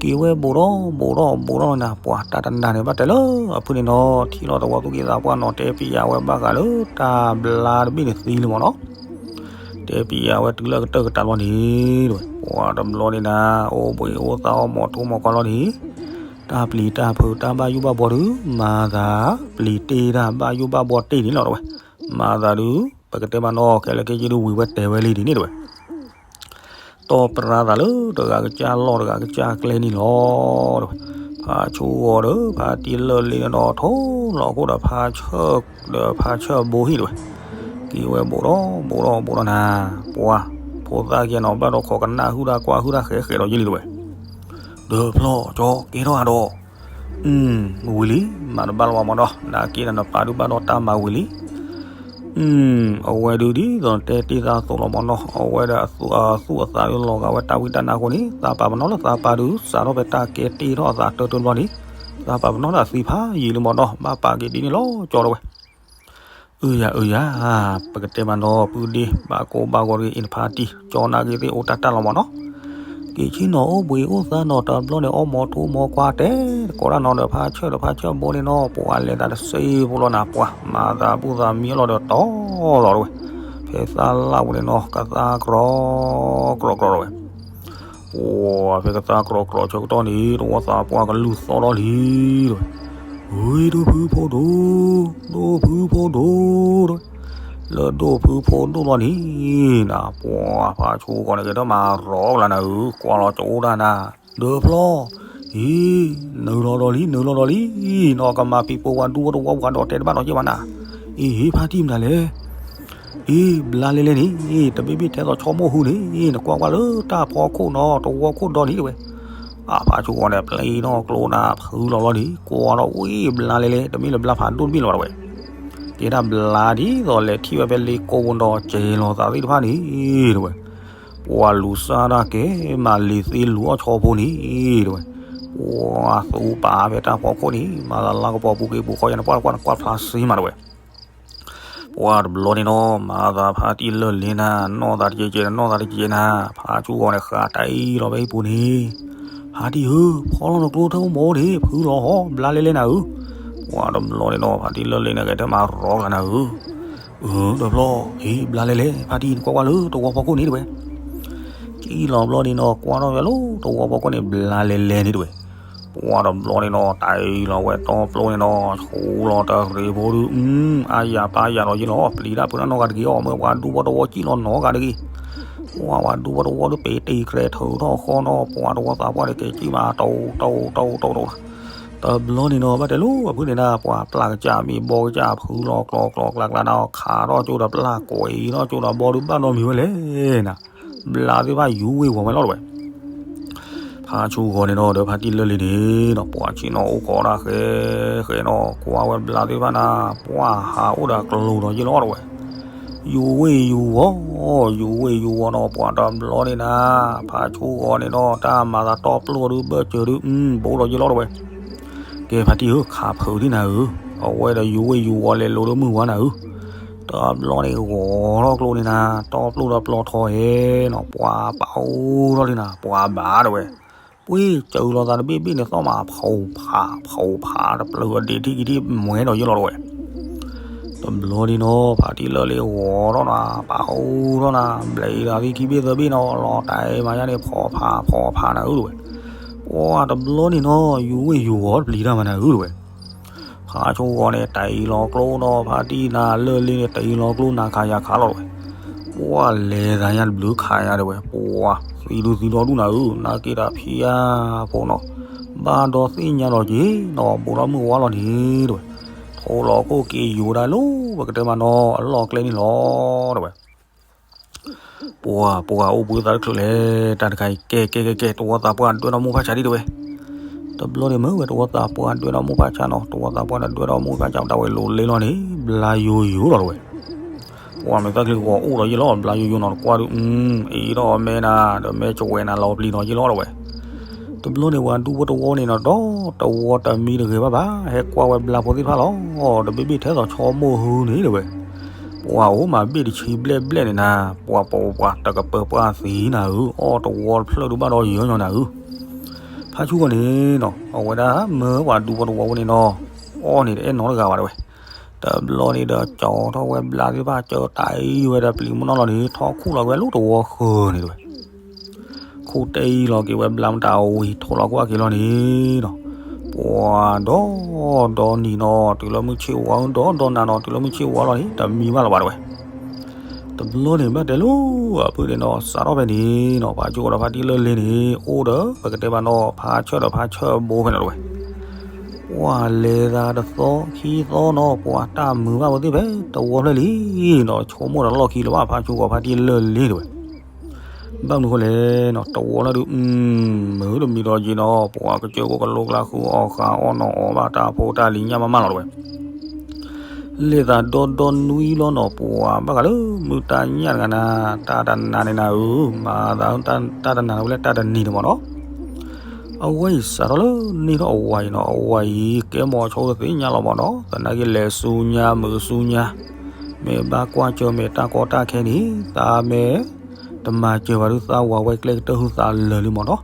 က့ၤဝဲဘူးဒီးဘူးဒီးဘူးဒီးနၤ ပှၤတၢ်တနၤန့ၣ်ဘၣ်တဲလၢအဖုန့ၣ်နီၤ ထံၣ်လီၤတဝီသူၣ်က့သးပှၢ်နီၤ တဲပျးဝဲဘၣ်ဃးလၢတၢ်ဘျါတဘ့ၣ်န့ၣ်သံလံမးနီၤ တဲပျးဝဲတုၤလၢကတၢၢ်ကတၢၢ်လီၤန့ၣ်တဝဲ, ပှၤတဘျီန့ၣ်နၤ အိၣ်ဘှံးအိၣ်သါအီၣ်မီၤထူမီၤကီလီၤန့ၣ်, တၢ်ပျံၤတၢ်ဖုးတၢ်ဘၣ်ယိၣ်ဘၣ်ဘှီဒုး မၤသးပျံၤတ့ၢ်တၢ်ဘၣ်ယိၣ်ဘၣ်ဘှီတ့ၢ်န့ၣ်လီၤတဝဲ, မၤသးဒုး ပကတဲမးနီၤ ခဲလၢာ်ခဲဆ့ဒုးဝံၤဝဲတဲဝဲလံဒ်န့ၣ်တဝဲ တီၢ်ပြါသးလၢတဂၤကစၢ်လီၢ်တဂၤကစၢ်ကျဲန့ၣ်လီၤ. ဖါဆိၣ်ဂီၤဒီး ဖါတံၢ်လၢာ်လ့န့ၣ်ဒီး ထိၣ်လီၤခိၣ်ဒီးဖါဆၢၣ် ဒီးဖါဆၢၣ်ဘိဟံၣ်တဝဲ, က့ၤဝဲဘူးဒီးဘူးဒီးဘူးဒီးနၤ, ပှၤ ဖိသၣ်ကဲနီၤ ဘၣ်ဒီးခိးကနၣ်ဟုၣ်တၢ်ကွၢ်ဟုၣ်တၢ်ဃဲးဃဲးဒီးယဲၢ်လံတဝဲ ဒီးဖျီၣ်ကၠီကဲထီၣ်အဒီး ဝံၤလံ မၤတဘၣ်လီၤမးနီၤ နၤက့နနပၢ်ဒုးဘၣ်ဒီးတၢ်မၤဝံၤလံ အဝဲဒုးဒ်သိးနတဲတ့ၢ်သးအသိးလီၤမးနီၤ အဝဲဒၣ်အသူၣ်အသးဒုးလီၤဂာ်ဝဲတၢ်ဝံတၢ်နါအဃိန့ၣ် သးပာ်ပနီၣ်လၢသးပၢ်ဒုးစးထီၣ်ဖဲတၢ်ကဲတ့ၢ်ထီၣ်အသးတၢတဘျီန့ၣ် သးပာ်ပနီၣ်လၢအသံဖးယံာ်လံမးနီၤ ဘၣ်ပာ်က့ၤဒ်န့ၣ်လီၤကၠီတဝဲ အုယၤအုယၤ ပကတဲမးနီၤ ပုၢ်ဒ့ ဘၣ်ကိးဘၣ်ဂီၤတဂ့ၤ အံၤနဖါတံၢ် ကၠီနာ်က့ၤသ့ၣ်အိၣ်တၢ်တၢ်လီၤမးနီၤ က့ၤဆ့ၣ်နီၤအိၣ်ဘှံးအိၣ်သါနီၤ တဘျီန့ၣ် အီၣ်မီၤထူမီၤခွါတဲ တကိးတၢ်နီၤဒီး ဖါဆၢၣ်ဒီးဖါဆၢၣ်ဘိန့ၣ်နီၤ ပှၤလဲၤသးတစ့ဖိလီၤနၤ ပှၤမၤသးဘူၣ်သးမံအလီၢ်ဒီး တီလီၤတဝဲ, ဖဲသၣ်လၣ်ပူၤန့ၣ်နီၤ ကသါကြီကြီကြီတဝဲ ပှၤဖဲကသါကြီကြီဆၢကတီၢ်န့ၣ် တဝီသးပှၢ်ကလူၤသီထီၣ်လံ တဝဲ, ဝံၤဒိၣ်ဖုဖိဒိၣ်, ဒိၣ်ဖုဖိဒိၣ်တဝဲ, လၢဒိၣ်ဖုဖိဒိၣ်လီၤန့ၣ် နၤ ပှၤဖါဆူဂီၤန့ၣ် ကဲထီၣ်မၤရီကလၤနၤဧၢ ကွၢ်လီၤကၠိဒၣ်နၤ, ဒၢဖျီ, အံၤ, နုာ်လီၤဒီးလံ နုာ်လီၤဒီးလံ, နီၢ်ကမၤဖံးပိဝၤဒူဖိတဝီပှၤဒီးတဲတဘၣ်ဒီးက့ၤဘၣ်နၤ, အံၤ ဖါတံၢ်မနုၤလဲၣ် အံၤ ဘျါလဲၤလဲၤန့ၣ် တဘ့ၣ်ဘ့ၣ်ထဲသိးဆီမိၢ်ဟူန့ၣ် နကွၢ်ကွၢ်လၢတၢ်ဖီခိၣ်နီၤ တဝီခိၣ်ဒီန့ၣ်တဝဲ, အဖါဆူဂီၤန့ၣ် ပျံၤထီၣ်ကျိနၤ ဖုလီၤလီၤန့ၣ် ကွၢ်ထီၣ်ဝံၤဘျါလဲၤလဲၤ တမ့ၢ်လၢဘျါဖးဒိၣ်တဘ့ၣ်လၢၤဘၣ်တဝဲ, ကဲဒၣ်ဘျါဒ်သိးလဲၤထံၣ်ဝဲဖဲလ့ကိပူၤဒီး ကဲၤလီၤသးသ့ၣ်တဖၣ်န့ၣ်တဝဲ, ပှၤလူၤစၢ်တၢ်ကဲမၤလံၤသ့လူၤအီၣ်ဆီဖိန့ၣ်တဝဲ, ပှၤသူပာ်ဖဲတၢ်ဖီခိၣ်န့ၣ် မၤသးလါကပီၤပူၤက့ၤပူၤဃီယၤန့ၣ် ပှၤကွၢ်ကွၢ်ဖျါစ့မးတဝဲ ပှၤတဘျီန့ၣ်နီၤ မၤသးဖါတံၢ်လၢာ်လ့နၤ နီၢ်သးတကဲးကဲး နီၢ်သးတကဲးနၤ ဖါဆူဂီၤန့ၣ် ဃးတၢ်အံၤလီၤဖဲအံၤပူၤန့ၣ်, ဖါတံၢ်ဧၢ ဖီလီၤနကျိထၢၣ်မိၢ်န့ၣ် ဖုလီၤဟီ ဘျါလဲၤလဲၤနၤဧၢ, ပှၤတဘျီန့ၣ်နီၤ ဖါတံၢ်လၢာ်လ့န့ၣ် ကဲထီၣ်မၤရီကလၤနၤဧၢ, အၢ ဒီးဖျီ အံၤ ဘျါလဲၤလဲၤ ဖါတံၢ်နကွၢ်ကွၢ်လၢတဝီဖီခိၣ်န့ၣ်တဝဲ ကံၣ်လီၤဘျီန့ၣ်နီၤ ကွၢ်ထီၣ်ဝဲလၢတဝီဖီခိၣ်န့ၣ် ဘျါလဲၤလဲၤန့ၣ်တဝဲ, ပှၤတဘျီန့ၣ်နီၤ တၢ်အံၤလီၤဝဲတီပျိန့ၣ်နီၤ ဆူလီၤတရံးဖိဒုး အါယၤပၢ်ယၤဒီးယ့ၢ်လီၤ ပျံၤတၢ်ဖုးတၢ်နီၢ်ဂၤတဂ့ၤအီၤ မ့ၢ်ပှၤဒူဖိတဝီကံၣ်လီၤနီၤဂၤတဂ့ၤ, ပှၤပှၤဒူဖိတဝီဒုး ပ့ၤတ့ၤကြဲးထုးထီၣ်ဃီနီၤ ပှၤတဝီသးပှၢ်န့ၣ် ကဲကံၣ်မး တိတိတိတိတိ တဘျီန့ၣ်နီၤ ဘၣ်တဲလိာ်အဖုန့ၣ်နၤ ပှၤပျၢ်ကစၢ်မ့ၢ်ဘီကစၢ်ဖုလီၤကျီကျီကျါကျါနၤ ခးထီၣ်ကၠိဒီးပျၢ်ကွဲးအံၤထီၣ်ကၠိဒီးဘီဒုးဘၣ်နီတမံၤဝဲလဲၣ်နၤ, ဘျါသ့ၣ်တဖၣ်ယူၤဝ့ၤဝီၤဝဲလီၤတဝဲ ဖါဆူဂီၤန့ၣ်နီၤ ဒီးဖါတံၢ်လၢာ်လ့န့ၣ်နီၤ ပှၤဆ့ၣ်နီၤအိၣ်ခိးတၢ်ဃဲဃဲနီၤ ကွၢ်ဝဲဘျါသ့ၣ်တဖၣ်နၤ ပှၤဟးအိၣ်ဒီးကျိဒီးယ့ၢ်လီၤတဝဲ, ယူၤဝ့ၤယူၤဝီၤ, ယူၤဝ့ၤယူၤဝီၤနီၤ ပှၤတဘျီန့ၣ်နၤ, ဖါဆူဂီၤန့ၣ်နီၤ တၢ်မၤသးတီပျိဒုးဘၢၣ်စၢၤဒုး ဘိဒီးယ့ၢ်လီၤတဝဲ, ကဲဖါတံၢ်ဧၢ ခးဖုးဒံးနၤဧၢ, အဝဲဒီးယူၤဝ့ၤယူၤဝီၤလဲၤလိၤလၢမုၢ်ဝါနၤဧၢ, တဘျီန့ၣ်ဂီၤထီၣ်ကျိန့ၣ်နၤ တီပျိဒီးပျီထီဟဲနီၤ ပှၤပာ်အိၣ်ထီၣ်လံနၤ ပှၤဘၣ်တဝဲ, ပှ့ၤစၢၤလီၤသးတဘ့ၣ်ဘ့ၣ်န့ၣ် သီၣ်မးဖီဖးဖီဖးတပျုၤအဒ့းထံၣ်ကံထံၣ်မွဲဒီးယ့ၢ်လီၤတဝဲ တဘျီန့ၣ်နီၤ ဖါတံၢ်လၢာ်လ့ဂီၤထီၣ်နၤ ပာ်အိၣ်ထီၣ်နၤ ဘျဲးအံၤလီၤသံခံဘ့ၣ်သၢဘ့ၣ်နီၤ လီၤတၢ်အံၤမၤယါန့ၣ် ဖီဖးဖီဖးနၤဧၢတဝဲ, ပှၤတဘျီန့ၣ်နီၤ ယူၤဝ့ၤယူၤဝီၤတပျံၤတၢ်မးနၤဧၢတဝဲ, ဖါဆိဂီၤန့ၣ် တအံၤလီၤကျိနီၤ ဖါတံၢ်နၤလၢာ်လ့န့ၣ် တအံၤလီၤကျိနၤခးယၤခးလီၤတဝဲ, ပှၤလဲၤသးညါတဘျုးခးယၤတဝဲ ပှၤသံဒုသံဒီဒူၣ်နၤဧၢ နက့ၤတၢ်ဖံးယါဖိနီၤ, ဘၣ်ဒီးသ့ၣ်ညါလီၤက့ၤနီၤ ဘူးထီၣ်မုၢ်ဝါလီၤန့ၣ်တဝဲ, ထိလီၤခိၣ်က့ၤယိၤဒၣ်လိၤ ပကတဲမးနီၤ အလီၢ်ကျဲန့ၣ်လီၤတဝဲ ပှၤပှၤအိၣ်ဘှံးသးတချုးလဲၣ် တၢ်တခါအံၤ ကဲကဲကဲကဲ တဝီသးပှၢ်ဒွဲၣ်ထီၣ်မိၢ်ဖးဆါဒံးတဝဲ, တဘျီန့ၣ်မ့ၢ်ဝဲတဝီသးပှၢ်ဒွဲၣ်ထီၣ်မိၢ်ဖးဆါနီၤ တဝီသးပှၢ်ဒွဲၣ်ထီၣ်မိၢ်ဖးဆါ တၢ်ဝဲလိၤလ့လီၤန့ၣ် ဘျါယိၤယိၤလီၤတဝဲ, ပှၤမ့ၢ်သၣ်ချံဂီၤအိၣ်ဒီးယ့ၢ်လီၤ ဘျါယိၤယိၤနီၤ တကွၢ်ဒုး အံၤဒီးအမဲနၤ ဒီးမဲကဝဲနၤလီၤပျံၤနီၤယ့ၢ်လီၤတဝဲ တဘျီန့ၣ်ပှၤဒူဖိတဝီန့ၣ်နီၤ ဒီးတဝီတမံတဂ့ၤဘၣ်ဘၣ် ဟဲကွၢ်ဝဲဘျါဖိသ့ၣ်တဖၣ်လီၤ, တဘ့ၣ်ဘ့ၣ်ထဲသိးဆီမိၢ်ဟူန့ၣ်တဝဲ, ပှၤအိၣ်မးဘ့ၣ်တဆံဘျဲၣ်ဘျဲၣ်န့ၣ်နၤ, ပှၤပိာ်ပှၤတကပၢၤပှၢ်သံနၤဧၢ, အီၣ်တဝီတဖျၢၣ်ဒုးဘၣ်ဒီးယီၤညီနၤဧၢ, ဖါဆူဂီၤန့ၣ်နီၤ အဝဲဒၣ်မၢပှၤဒူဖိတဝီဝဲန့ၣ်နီၤ, အီၣ်န့ၣ်တအဲၣ်နီတဂၤဘၣ်တဝဲ, တဘျီန့ၣ်ဒီးကၠီထီၣ်ဝဲဘျါသ့ၣ်တဖၣ် ကၢတၢ်အံၤဝဲဒီးပျံၤမနီၤလီၤန့ၣ် ထီၣ်ခူၣ်လီၤဝဲလၢတဝီဃၢၤန့ၣ်တဝဲ ခူၣ်တဲအံၤလီၤက့ၤဝဲဘျါမတၤဝံၤ ထိလီၤကွၢ်က့ၤလီၤန့ၣ်နီၤ, ပှၤဒီဒီနံၤနီၤ တုၤလၢမုၢ်ဆ့ၣ်ဝါ ဒီဒီနၤနီၤ တုၤလၢမုၢ်ဆ့ၣ်ဝါလီၤန့ၣ် တမံဘၣ်လီၤဘၣ်တဝဲ, တဘျီန့ၣ်ဘၣ်တဲလိၤ အဖုန့ၣ်နီၤ စးထီၣ်ဖဲန့ၣ်နီၤ ဖါဆူဂီၤဒီးဖါတံၢ်လၢာ်လ့န့ၣ် အိၣ်ဒီးပကတဲဘၣ်နီၤ ဖါဆၢၣ်ဒီးဖါဆၢၣ်ဘိဖဲန့ၣ်တဝဲ ပှၤလဲၤသးတသီခံသီနီၤ ပှၤတၢ်မုာ်ဘၣ်ဝဲသ့ၣ်ဖဲတဝီဖျၢၣ်လံနီၤ ဆိကမိၣ်ဒီးလီၢ်ခံလၢၤဘၣ် ဖါဆူဂီၤဖါတံၢ်လၢာ်လ့တဝဲ, ဘၣ်မနုၤဃိလဲၣ်နီၤ တဝီလၢဒုး မုာ်တမံၤဒီးက့ၤနီၤ ပှၤကစၢၢ်ခိၣ်ကလိကျါဃုအီၣ်ဃုအီၣ်နီၤအီၣ်ဘၣ်တၢ်ဖိတၢ်လံၤညၣ်မးမးလီၤတဝဲ လဲၤသးဒီဒီနွံလီၤနီၤ ပှၤဘၣ်ဃးလၢမုၢ်တၢ်ညၣ်တဂၤနၤ တၢ်တနၤန့ၣ်နၤဧၢ မၤသးတၢ်တနၤန့ၣ်ဝဲလၢတၢ်တနံၤန့ၣ်မးနီၤ အဝဲအံၤစးထီၣ်လၢန့ၣ်ထီၣ်အဝၤအံၤနီၤ အဝၤအံၤ ကဲမီၤဆိတသ့ၣ်ညါလီၤမးနီၤ သနာ်က့လဲၤဆူညါမုာ်ဆူညါ မ့ၢ်ဘၣ်ကွၢ်စၢၤမဲာ်တၢ်ကီတၢ်ခဲန့ၣ် သးမဲာ် တမၤစၢၤဘၣ်ဒုးသးဝၤဝဲကျဲကတၢၢ်ဟုသးလၢာ်လံမ့ၢ်နီၤ.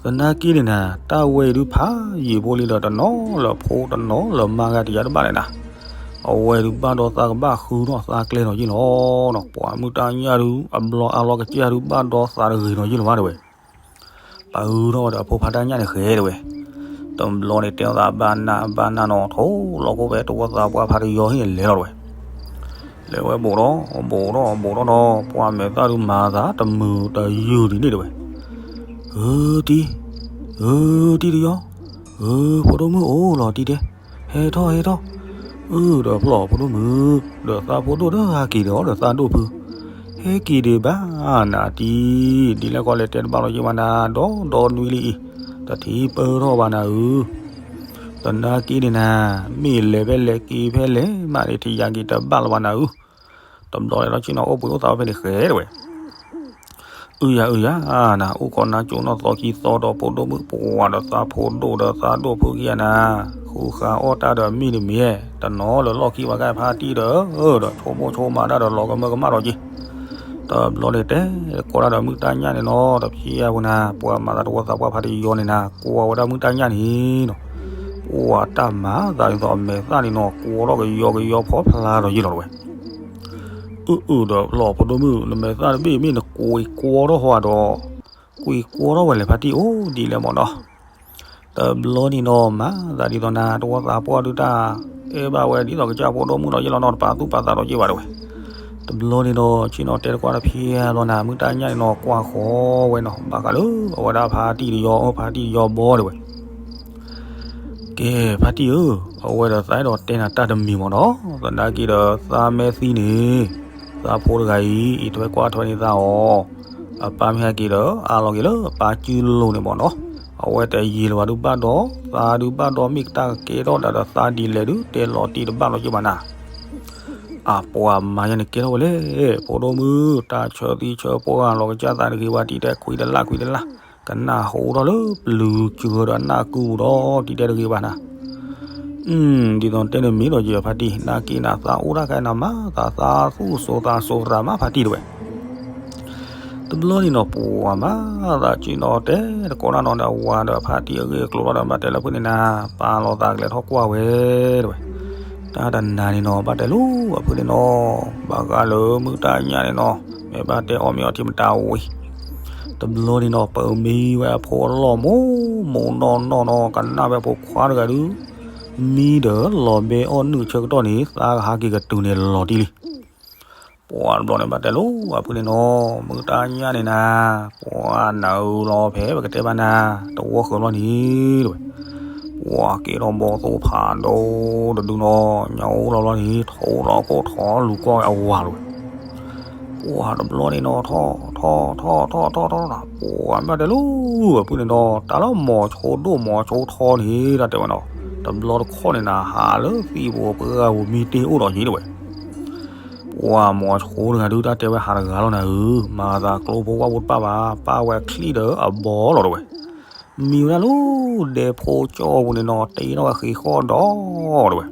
သနာ်က့န့ၣ်နၤ တၢ်ဝဲအံၤဒုးဖးယံာ်ဖိလံဒီးတနီၤလၢဖိတနီၤလၢမါဂၤတယၤတဘၣ်လဲၣ်နၤ. အဝဲဒုးဘၣ်ဒီးသးကဘၣ်ဃုထီၣ်သးကျဲနီၤယ့ၢ်လီၤနီၤ. ပှၤမုၢ်တၢ်ညၣ်ဒုး အဘျီအါလီၤကစၢ်ဒုးဘၣ်ဒီးသးတဂ့ၤနီၤယ့ၢ်လီၤမးတဲဝဲ. ပာ်အုထီၣ်ဝဲဒီးအဖိဖးတၢ်ညၣ်န့ၣ်ဃဲတဲဝဲ. တဘျီန့ၣ်တဲအီၤသးဘၣ်နၢ်ဘၣ်နၢ်နီၤ ထိၣ်လီၤခိၣ်ဖဲတဝီသးပှၢ်ဖးတယီဟံၣ်န့ၣ်လဲၤလီၤတဲဝဲ. လဲၤဝဲဘူးဒီးဘူးဒီးဘူးဒီးဒီး ပှၤမဲာ်သၣ်ဒုးမၤသးတမုာ်တယုာ်ဒ်န့ၣ်တဲဝဲ. ဧၢတံၤ, ဧၢတံၤတယီ, ဧၢဖိဒိၣ်မုၣ်အိၣ်လီၤတံၤတဲ, ဟဲထီၣ်ဟဲထီၣ်, အုဒီးဖျီၣ်ဖိဒိၣ်မုၣ်, ဒီးသးဖိဒိၣ်ဒီးဟးက့ၤဒီးဒီးသးဒိၣ်ဖု, ဟဲက့ၤဒံးဘၣ်နၤတံၤ, ဒ်လဲၣ်ကီလဲၤတဲတဘၣ်လီၤယ့ၢ်မးနၤ ဒီဒီနွံလံအံၤ, တထံၣ်ပၢၢ်ထီၣ်ဘၣ်နၤဧၢ သနာ်က့န့ၣ်နၤ, မ့ၢ်လဲၤဖဲလဲၣ်က့ၤဖဲလဲၣ်မးန့ၣ် ထံၣ်ယၤက့ၤတဘၣ်လီၤဘၣ်နၤဧၢ, တဘျီလဲၤလီၤဆ့ၣ်နီၤအိၣ်ဘှံးအိၣ်သးဝဲဖဲန့ၣ်ဃဲတဲဝဲ. အုယၤအုယၤနၤ အိၣ်ခိးနၤကၠိနီၢ်သီခံသီဒီးဖိဒိၣ်မုၣ်ပှၢ်ဒီးသးဖိဒိၣ်ဒီးသးဒိၣ်ဖုကံယၤနၤ, ဃုဃာ်အီၣ်တၢ်ဒီးမ့ၢ်တမ့ၢ်, တနီၤလၢလီၢ်ခံဘၣ်ကဖါတံၢ်ဒီး, ဒီးဆိကမိၣ်ဆိကမးတၢ်ဒီးလီၤကမၢကမၣ်ဒီးက့ၤ တဘျီန့ၣ်တဲ, တကိးတၢ်ဒီးမုၢ်တၢ်ညၣ်န့ၣ်နီၤ တဖျဲၣ်အပူၤနၤ ပှၤမၤသးတဝီသးပှၢ်ဖးတယီန့ၣ်နၤ ကွၢ်ဝဲဒၣ်မုၢ်တၢ်ညၣ်န့ၣ်နီၤ, ပှၤတၢ်မၤသးဒ်သိးအမဲာ်သၣ်န့ၣ်နီၤ ကွီထီၣ်ကယီကယီဖီဖျါဒီးယ့ၢ်လီၤတဲဝဲ. အုအုဒီးလီၤဖိဒိၣ်မုၣ် နမဲာ်သၣ်တဘ့ၣ်မ့ၢ်နကွံာ်ကွီထီၣ်ဟီဒီး, ကွံာ်ကွီထီၣ်ဝဲလဲၣ်ဖါတံၢ်အိၣ်ဒ်လဲၣ်မ့ၢ်နီၤ တဘျီန့ၣ်နီၤ မၤသးဒ်သိးနၤ တဝီသးပှၢ်ဒုးတၢ် အဲၣ်ဘၣ်ဝဲဒ်သိးကစၢ်ဖိဒိၣ်မုၣ်ဒီးယ့ၢ်လီၤနီၤ တပာ်သူၣ်ပာ်သးဒီးက့ၤဘၣ်တဲဝဲ. တဘျီန့ၣ်ဒီး ဆ့ၣ်နီၤတဲတကွၢ်တဖျဲၣ်လီၤနၤ မုၢ်တၢ်ညၣ်န့ၣ်နီၤ ကွၢ်ဃီဝဲနီၤ ဘၣ်ဃးလၢအဝဲဒၣ်ဖါတံၢ်တယီ အဖါတံၢ်တယီဘီတဲဝဲ. ကဲ ဖါတံၢ်ဧၢ, အဝဲဒီးသးအဲၣ်ဒိးတဲနၤတၢ်တမံၤမ့ၢ်နီၤ, သနာ်က့ဒီးသးမဲာ်သံန့ၣ်, သးဖိတဂၤအံၤ အံးထွဲကွၢ်ထွဲန့ၢ်သးအီၤ, အပၢ်မ့ၢ်ဟဲက့ၤဒီး အါလီၤက့ၤလၢအပၢ်စုလိၤန့ၣ်မ့ၢ်နီၤ, အဝဲတယံာ်လၢၤဘၣ်ဒုးဘၣ်ဒီး, သးဒုးဘၣ်ဒီးမ့ၢ်ကတၢၢ်ကကဲထီၣ်ဒၣ်ဒီးသးဒ်လဲၣ်ဒုး တဲလီၤတံၢ်တဘၣ်လီၤက့ၤဘၣ်နၤ အပှၤမၤယါန့ၣ်ကဲထီၣ်ဝဲလဲၣ်, ဖိဒိၣ်မုၣ် တၢ်ဆၢသံဆၢပှၢ်လီၤကစၢ်သးတဂ့ၤဘၣ် တံၤတဲခွံတလၢ်ခွံတလၢ်, ကနၢ်ဟူထီၣ်လၢပျုၤစှၤဒီးအနၢ်ကူပူၤဒီး တံၤတဲတဂ့ၤဘၣ်နၤ. ဒ်သိးတဲန့ၣ်မ့ၢ်ဒီးယဖါတံၢ် နာ်က့နၤသးအိၣ်တၢ်ခဲနၤမၤသးသးသူၣ်စိၤသးစိၤသရၣ်မးဖါတံၢ်တဲဝဲ. တဘျီန့ၣ်နီၤ ပှၤမၤသးဆ့ၣ်နီၤတဲတကိးတၢ်နီၤဒီးဝၤဒီးဖါတံၢ်အဂ့ၢ်အကျိၤလီၤဒီးဘၣ်တဲလၢဖုန့ၣ်နၤ, ပာ်လီၤသးကလဲၤထီၣ်ကွၢ်ဝဲတဲဝဲ. တၢ်တနၤန့ၣ်နီၤ ဘၣ်တဲလၢအဖုန့ၣ်နီၤ, ဘၣ်ဃးလၢမုၢ်တၢ်ညၣ်န့ၣ်နီၤ, မ့ၢ်ဘၣ်တဲအီၣ်မ့ၤအီထံမတၤဝံၤ, တဘျီန့ၣ်နီၤ ပမံဝဲအဖိအလီၢ်မိၢ်, မိၢ်နီၢ်နီၢ်နီၤ ကနၣ်ဝဲဖိခွါတဂၤဒုး, မံဒီးလီၤဘဲအီၣ်နုာ်ဆၢကတီၢ်န့ၣ် သးကဟးက့ၤကတုၤန့ၣ်လီၤတံၢ်လံ. ပှၤတဘျီန့ၣ်ဘၣ်တဲလၢအဖုန့ၣ်နီၤ, မုၢ်တၢ်ညၣ်န့ၣ်နၤ, ပှၤနၤဧၢလီၤဖဲပကတဲဘၣ်နၤ, တဝီဃၢၤဘျီန့ၣ်တဲဝဲ. ပှၤကဲထီၣ်ဘီသိဖးဒိၣ်တဒုနီၤ, ညၣ်အိၣ်လီၤဘျီန့ၣ် ထိၣ်လီၤကိၢ်ထီၣ်လူၤကွၢ်ဝဲအဝၤလီၤဝဲ. ပှၤတဘျီန့ၣ်နီၤ ထီၣ်ထီၣ်ထီၣ်ထီၣ်ထီၣ်ထီၣ်, ပှၤမ့ၢ်တဲလၢအဖုန့ၣ်နီၤ တၢ်လၢမိၤဆိဒိၣ်မိၤဆိထီန့ၣ် တၢ်တဲဝဲနီၤ, တဘျီတခီၣ်န့ၣ်နၤ ဟးလၢသံၣ်ပူၤပှၢ်ပူၤမံတ့ၢ်အိၣ်ဒီးယ့ၢ်တဲဝဲ. ပှၤမိၤဆိတဂၤဒုးတၢ်တဲဝဲဟးတဂၤလီၤနၤဧၢ, မၤသးကျိဖိဝၣ်ဖိတပၣ်ဘၣ်, ပၣ်ဝဲချံၣ်ဒီးအဘီလီၤတဲဝဲ. မံဝဲဒၣ်လၢဒဲဖိကၠီၣ်ပူၤန့ၣ်နီၤ တ့ထီၣ်ဝဲဃ့ဃီၣ်ဒီးတဲဝဲ.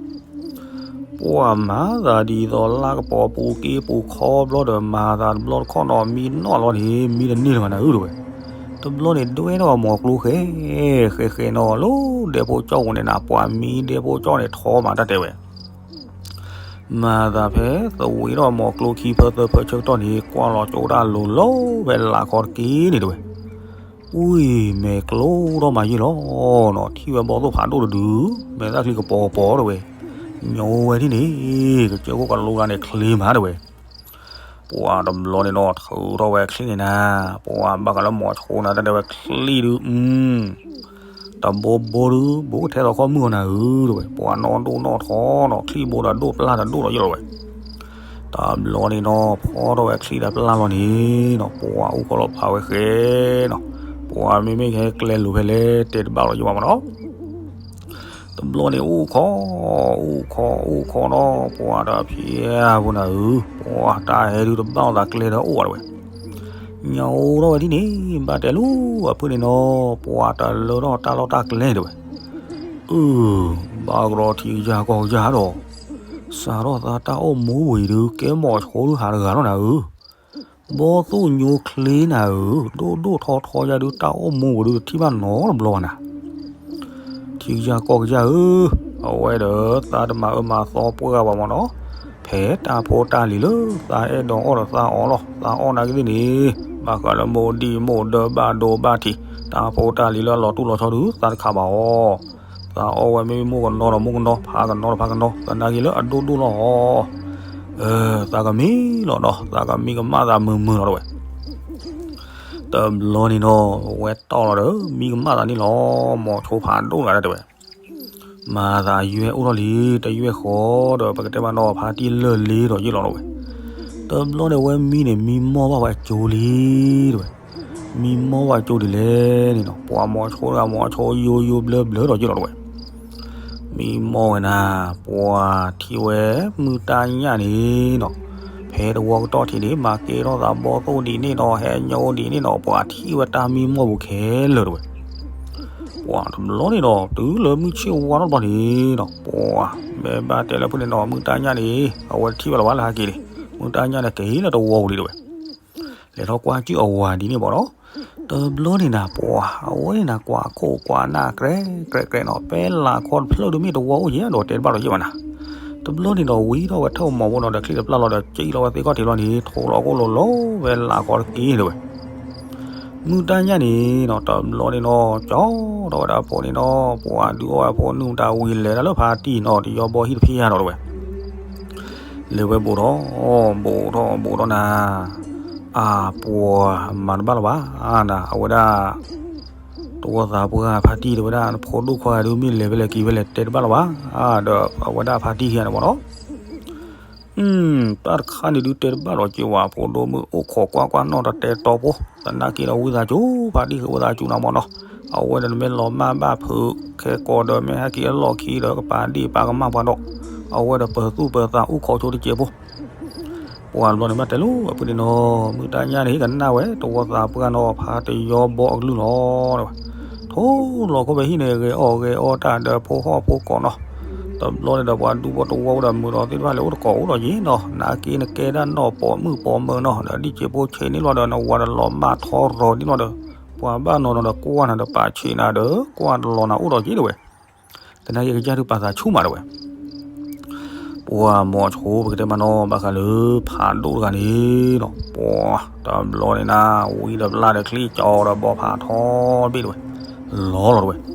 ပှၤမၤသးဒ်သိးလၢကပီၤပူၤက့ပူၤခီဘျီဒီး မၤသးတဘျီတခီၣ်နီၤ မံနီၣ်လီၤန့ၣ် မံတန့ၢ်လၢၤဘၣ်နၤဧၢတဲဝဲ. တဘျီန့ၣ်ဒွဲထီၣ်မိၤကျိဃဲ, ဃဲဃဲနီၤ လၢဒဲဖိကၠီၣ်ပူၤန့ၣ်နၤ ပှၤမံဒဲဖိကၠီၣ်န့ၣ်ထီမးတၢ်တဲဝဲ. မၤသးဖဲသဝံထီၣ်မိၤကျိခံဖၢသၢဖၢဆၢကတီၢ်န့ၣ် ကွၢ်လီၤကၠိတၢ်လိၤလီၤဖဲလၢ်ခီတက့ၢ်န့ၣ်တဲဝဲ. ဝံၤမဲာ်ကျိထီၣ်မးယ့ၢ်လီၤနီၤ ထံၣ်ဝဲဘီသိၣ်ဖးဒိၣ်တဒု, မဲာ်သၣ်ချံကပီၤကပီၤတဲဝဲ. ညိဝဲဒ်န့ၣ် ကစၢၢ်ခိၣ်ကလိဒၣ်န့ၣ်ချ့မးတဲဝဲ. ပှၤတဘျီန့ၣ်နီၤ ထုးထီၣ်ဝဲချံၣ်န့ၣ်နၤ, ပှၤဘၣ်ဃးလၢမိၤဆိနၤတၢ်တဲဝဲချံၣ်ဒုး တဘိဘိဒုး ဘိထဲသိးခီၣ်မုၢ်အီၤနၤဧၢတဲဝဲ, ပှၤနီၣ်ဒိၣ်နီၣ်ထီနီၤ ချံၣ်ဘိဒီးဒိၣ်ပျၢ်ဒီးဒိၣ်ဒီးယ့ၢ်လီၤဝဲ. တဘျီန့ၣ်နီၤ ဖီထီၣ်ဝဲချံၣ်ဒီးပျၢ်လီၤန့ၣ်နီၤ ပှၤအိၣ်ခိးလီၤဖးဝဲဃဲနီၤ, ပှၤမ့မ့ၢ်ကဟဲကျဲလိၤဖဲလဲၣ်တဲတဘၣ်လီၤယ့ၢ်ဘၣ်မးနီၤ. တဘျီန့ၣ်အိၣ်ခိး, အိၣ်ခိး, အိၣ်ခိးနီၤ ပှၤတဖျဲၣ်ဖိနၤဧၢ, ပှၤတၢ်ဟဲဒုးတဘၣ်အီၤသးကျဲဒီးအိၣ်ဝဲတဲဝဲ. ညိထီၣ်ဝဲဒ်န့ၣ် ဘၣ်တဲလၢအဖုန့ၣ်နီၤ, ပှၤတလၢထီၣ်တၢ်လီၢ်တၢ်ကျဲတဲဝဲ. အၢ, ဘၣ်ကရီထံကယၤကီၢ်ကယၤဒီး, စးထီၣ်သးတၢ်အိၣ်မူဝံၤဒုး ကဲမိၤဆိဒုးဟးတဂၤလီၤနၤဧၢ, ဘီသိၣ်ညိချ့နၤဧၢ, ဒိၣ်ဒိၣ်ထီထီယၤဒုး တၢ်အိၣ်မူပူၤဒုး တထံၣ်ဘၣ်နီတဘျီဘၣ်နၤ. ထံကစၢ်ကီၢ်ကစၢ်ဧၢ, အဝဲဒီးသးတမၤအၢမၤသီပှၢ်ဘၣ်မၢ်နီၤ, ဖဲတၢ်ဖိတၢ်လံၤလၢသးအဲၣ်ဒိးအီၣ်ဒီးသးအီၣ်လီၤ, သးအီၣ်နာ်က့သ့ၣ်န့ၣ်, ဘၣ်ဃးလၢမိၢ်ဒံၣ်မိၢ်ဒၢဘၣ်ဒိဘၣ်ထံး, တၢ်ဖိတၢ်လံၤလၢအလီၤတူၢ်လီၤဆီဒုး သးတခးဘၣ်အီၤ. သးအီၣ်ဝဲမ့ၢ်မိၢ်ကနီဒီးမိၢ်ကနီ, ဖးကနီဒီးဖးကနီ, သနာ်က့လၢအဒိၣ်ဒိၣ်လီၤအီၤ. သးကမံလီၤဒီး သးကမံကမၣ်သးမုာ်မုာ်လီၤတဲဝဲ. တဘျီန့ၣ်နီၤ ဝဲတီၢ်လီၤဒီး မံကမၣ်သးန့ၣ်လီၤ, မိၤဆိဖးဒိၣ်တဂၤတဲဝဲ. မၤသးယွဲၢ်အိၣ်ထီၣ်လံ, တယွဲၢ်ဃီဒီး ပကတဲမၢ်နီၤ ဖါတံၢ်လၢာ်လ့ဒီးယ့ၢ်လီၤတဲဝဲ. တဘျီန့ၣ်ဝဲမံန့ၣ် မံမီၢ်ဘၣ်ဝဲကၠိလံတဲဝဲ. မံမီၢ်ဘၣ်ကၠိဒ်လဲၣ်န့ၣ်နီၤ, ပှၤမိၤဆိတဂၤ မိၤဆိယိယိဘျၢဘျၢဒီးယ့ၢ်လီၤတဲဝဲ. မံမီၢ်ဝဲနၤ, ပှၤထံၣ်ဝဲမုၢ်တၢ်ညၣ်န့ၣ်နီၤ, ဖဲတဝီကတီၢ်ထံးန့ၣ် မၤကဲထီၣ်သးဘီသိၣ်ဒ်န့ၣ်ဒီး ဟဲညိဒ်န့ၣ်ဒီး ပှၤထံၣ်ဝဲတၢ်မံမီၢ်ပူၤခဲလၢာ်တဲဝဲ. ပှၤတဘျီန့ၣ်ဒီး တုၤလၢမုၢ်ဆ့ၣ်ဝါထီၣ်တဘျီန့ၣ်ဒီး ပှၤမ့ၢ်ဘၣ်တဲလၢဖုန့ၣ်ဒီး မုၢ်တၢ်ညၣ်န့ၣ် အဝဲတထံၣ်ဘၣ်လၢၤဘၣ်လၢဟဲက့ၤန့ၣ်, မုၢ်တၢ်ညၣ်န့ၣ်က့ၤလၢတဝီပူၤလံတဲဝဲ. လဲၤထီၣ်ကွၢ်ကၠုၢ်အဝၤဒ်န့ၣ်ဘၣ်ဒီး တဘျီန့ၣ်နၤ ပှၤအဝဲန့ၣ်နၤ ကွၢ်ခိၣ်ကွၢ်နၢ်ကြဲးကြဲးကြဲးနီၤ, ဖဲလၢ်ခီတဖျၢၣ်ဒုးမ့ၢ်တဝီအိၣ်ယဲဒီး တဲတဘၣ်လီၤယဲၢ်ဘၣ်နၤ. တဘျီန့ၣ်ဒီး ဝံထီၣ်ဝဲထၢၣ်မီၤဖိနီၤဒီး ချံတပျၢ်လီၤဒီး ကၠံၣ်လီၤဝဲသ့ၣ်ခီၣ်ထံးလီၤန့ၣ် ထိလီၤကိၣ်လိၤလိၤဝဲလၢ်ခီတက့ၢ်တဲဝဲ. မုၢ်တၢ်ညၣ်န့ၣ်နီၤ တဘျီန့ၣ်နီၤ ကၠီထီၣ်ဝဲဒၣ်ဖိန့ၣ်နီၤ, ပှၤဒုးအီၣ်ဝဲဖိနုၢ်တၢ်ဝံၤ လဲၤတၢ်လၢဖါတံၢ်နီၤ တယီဘီဟံၣ်တဖံးယါဒီးတဲဝဲ. လဲၤဝဲဘူးထီၣ် ဘူးထီၣ်ဘူးထီၣ်နၤ, အါ ပှၤမၤတဘၣ်လၢၤဘၣ်နၤ, အဝဲဒၣ် တဝီသးပှၢ်ဖါတံၢ်တဲဝဲဒၣ် နဖိဒိၣ်ခွါဒုးမ့ၢ်လဲၤဖဲလဲၣ်က့ၤဖဲလဲၣ် တဲတဘၣ်လၢၤဘၣ်, ဒီးအဝဲဒၣ်ဖါတံၢ်ခံဂၤန့ၣ်မၢ်နီၤ တၢ်တခါန့ၣ်ဒုးတဲတဘၣ်လီၤက့ၤဝဲ ဖိဒိၣ်မုၣ်အိၣ်ခိးကွၢ်ကွၢ်နီၣ်တတဲတီဖိ, သနာ်က့ဒီးဝံသးစူၤ ဖါတံၢ်ဃ့ဝံသးစူၤနၤမၢ်နီၤ, အဝဲဒီးနမ့ၢ်လီၤမၢ်ဘၣ်ဖုးခဲကိာ်ဒီး မ့ၢ်ဟဲက့ၤအလီၢ်ခံဒီး ကပာ်ဒ့ၣ်ပာ်ကမၣ်ပှၤဒီး, အဝဲဒီးပၢၤသူၣ်ပၢၤသးအိၣ်ခိးဆိတစဲးဖိ ပှၤဘျီန့ၣ်ဘၣ်တဲလိာ်အဖုန့ၣ်နီၤ, မုၢ်တၢ်ညၣ်န့ၣ် ကနၣ်ဝဲ တဝီသးပှၢ်နီၤ ဖါတယီဘီအကလုၢ်လီၤတဲဝဲ, ထိလီၤခိၣ်ဖဲဟံၣ်န့ၣ် ဂဲၤအီၣ်ဂဲၤအီတၢ်ဒီးဖိဟီၣ်ဖိကိးနီၤ, တဘျီန့ၣ်ဒီးပှၤဒူဖိတဝီဒီး မုာ်ဒီးသ့ၣ်တဖၣ်လဲၤအိၣ်တကိးအိၣ်ဒီးယံၤနီၤ, နာ်က့နကဲဒၣ်နီၢ်ပိာ်မုၣ်ပိာ်မၢၤနီၤ ဒီးဒ်စဲးဖိဆဲးန့ၣ်လီၤဒီး နဝၤဒီးလီၤမၢ်ထီရီၤန့ၣ်လီၤဒီး, ပှၤဘၣ်နီၤနီၤဒီးကွၢ်နၤဒီးပာ်ဆံးနၤဒီး ကွၢ်တလီၤနၤအိၣ်ဒီးယံၤတဲဝဲ သနာ်က့ကစၢ်ဒုးပာ်သးဆူၣ်မးတဲဝဲ, ပှၤမိၤဆိပကတဲမၢ်နီၤ ဘၣ်ဃးလၢဖးဒိၣ်တဂၤန့ၣ်နီၤ, ပှၤတဘျီန့ၣ်နၤ ဝံဒီးပျၢ်ဒီးချံကၠီဒီးဘီဖးထီဘ့ၣ်တဲဝဲ, လီၤလီၤတဲဝဲ,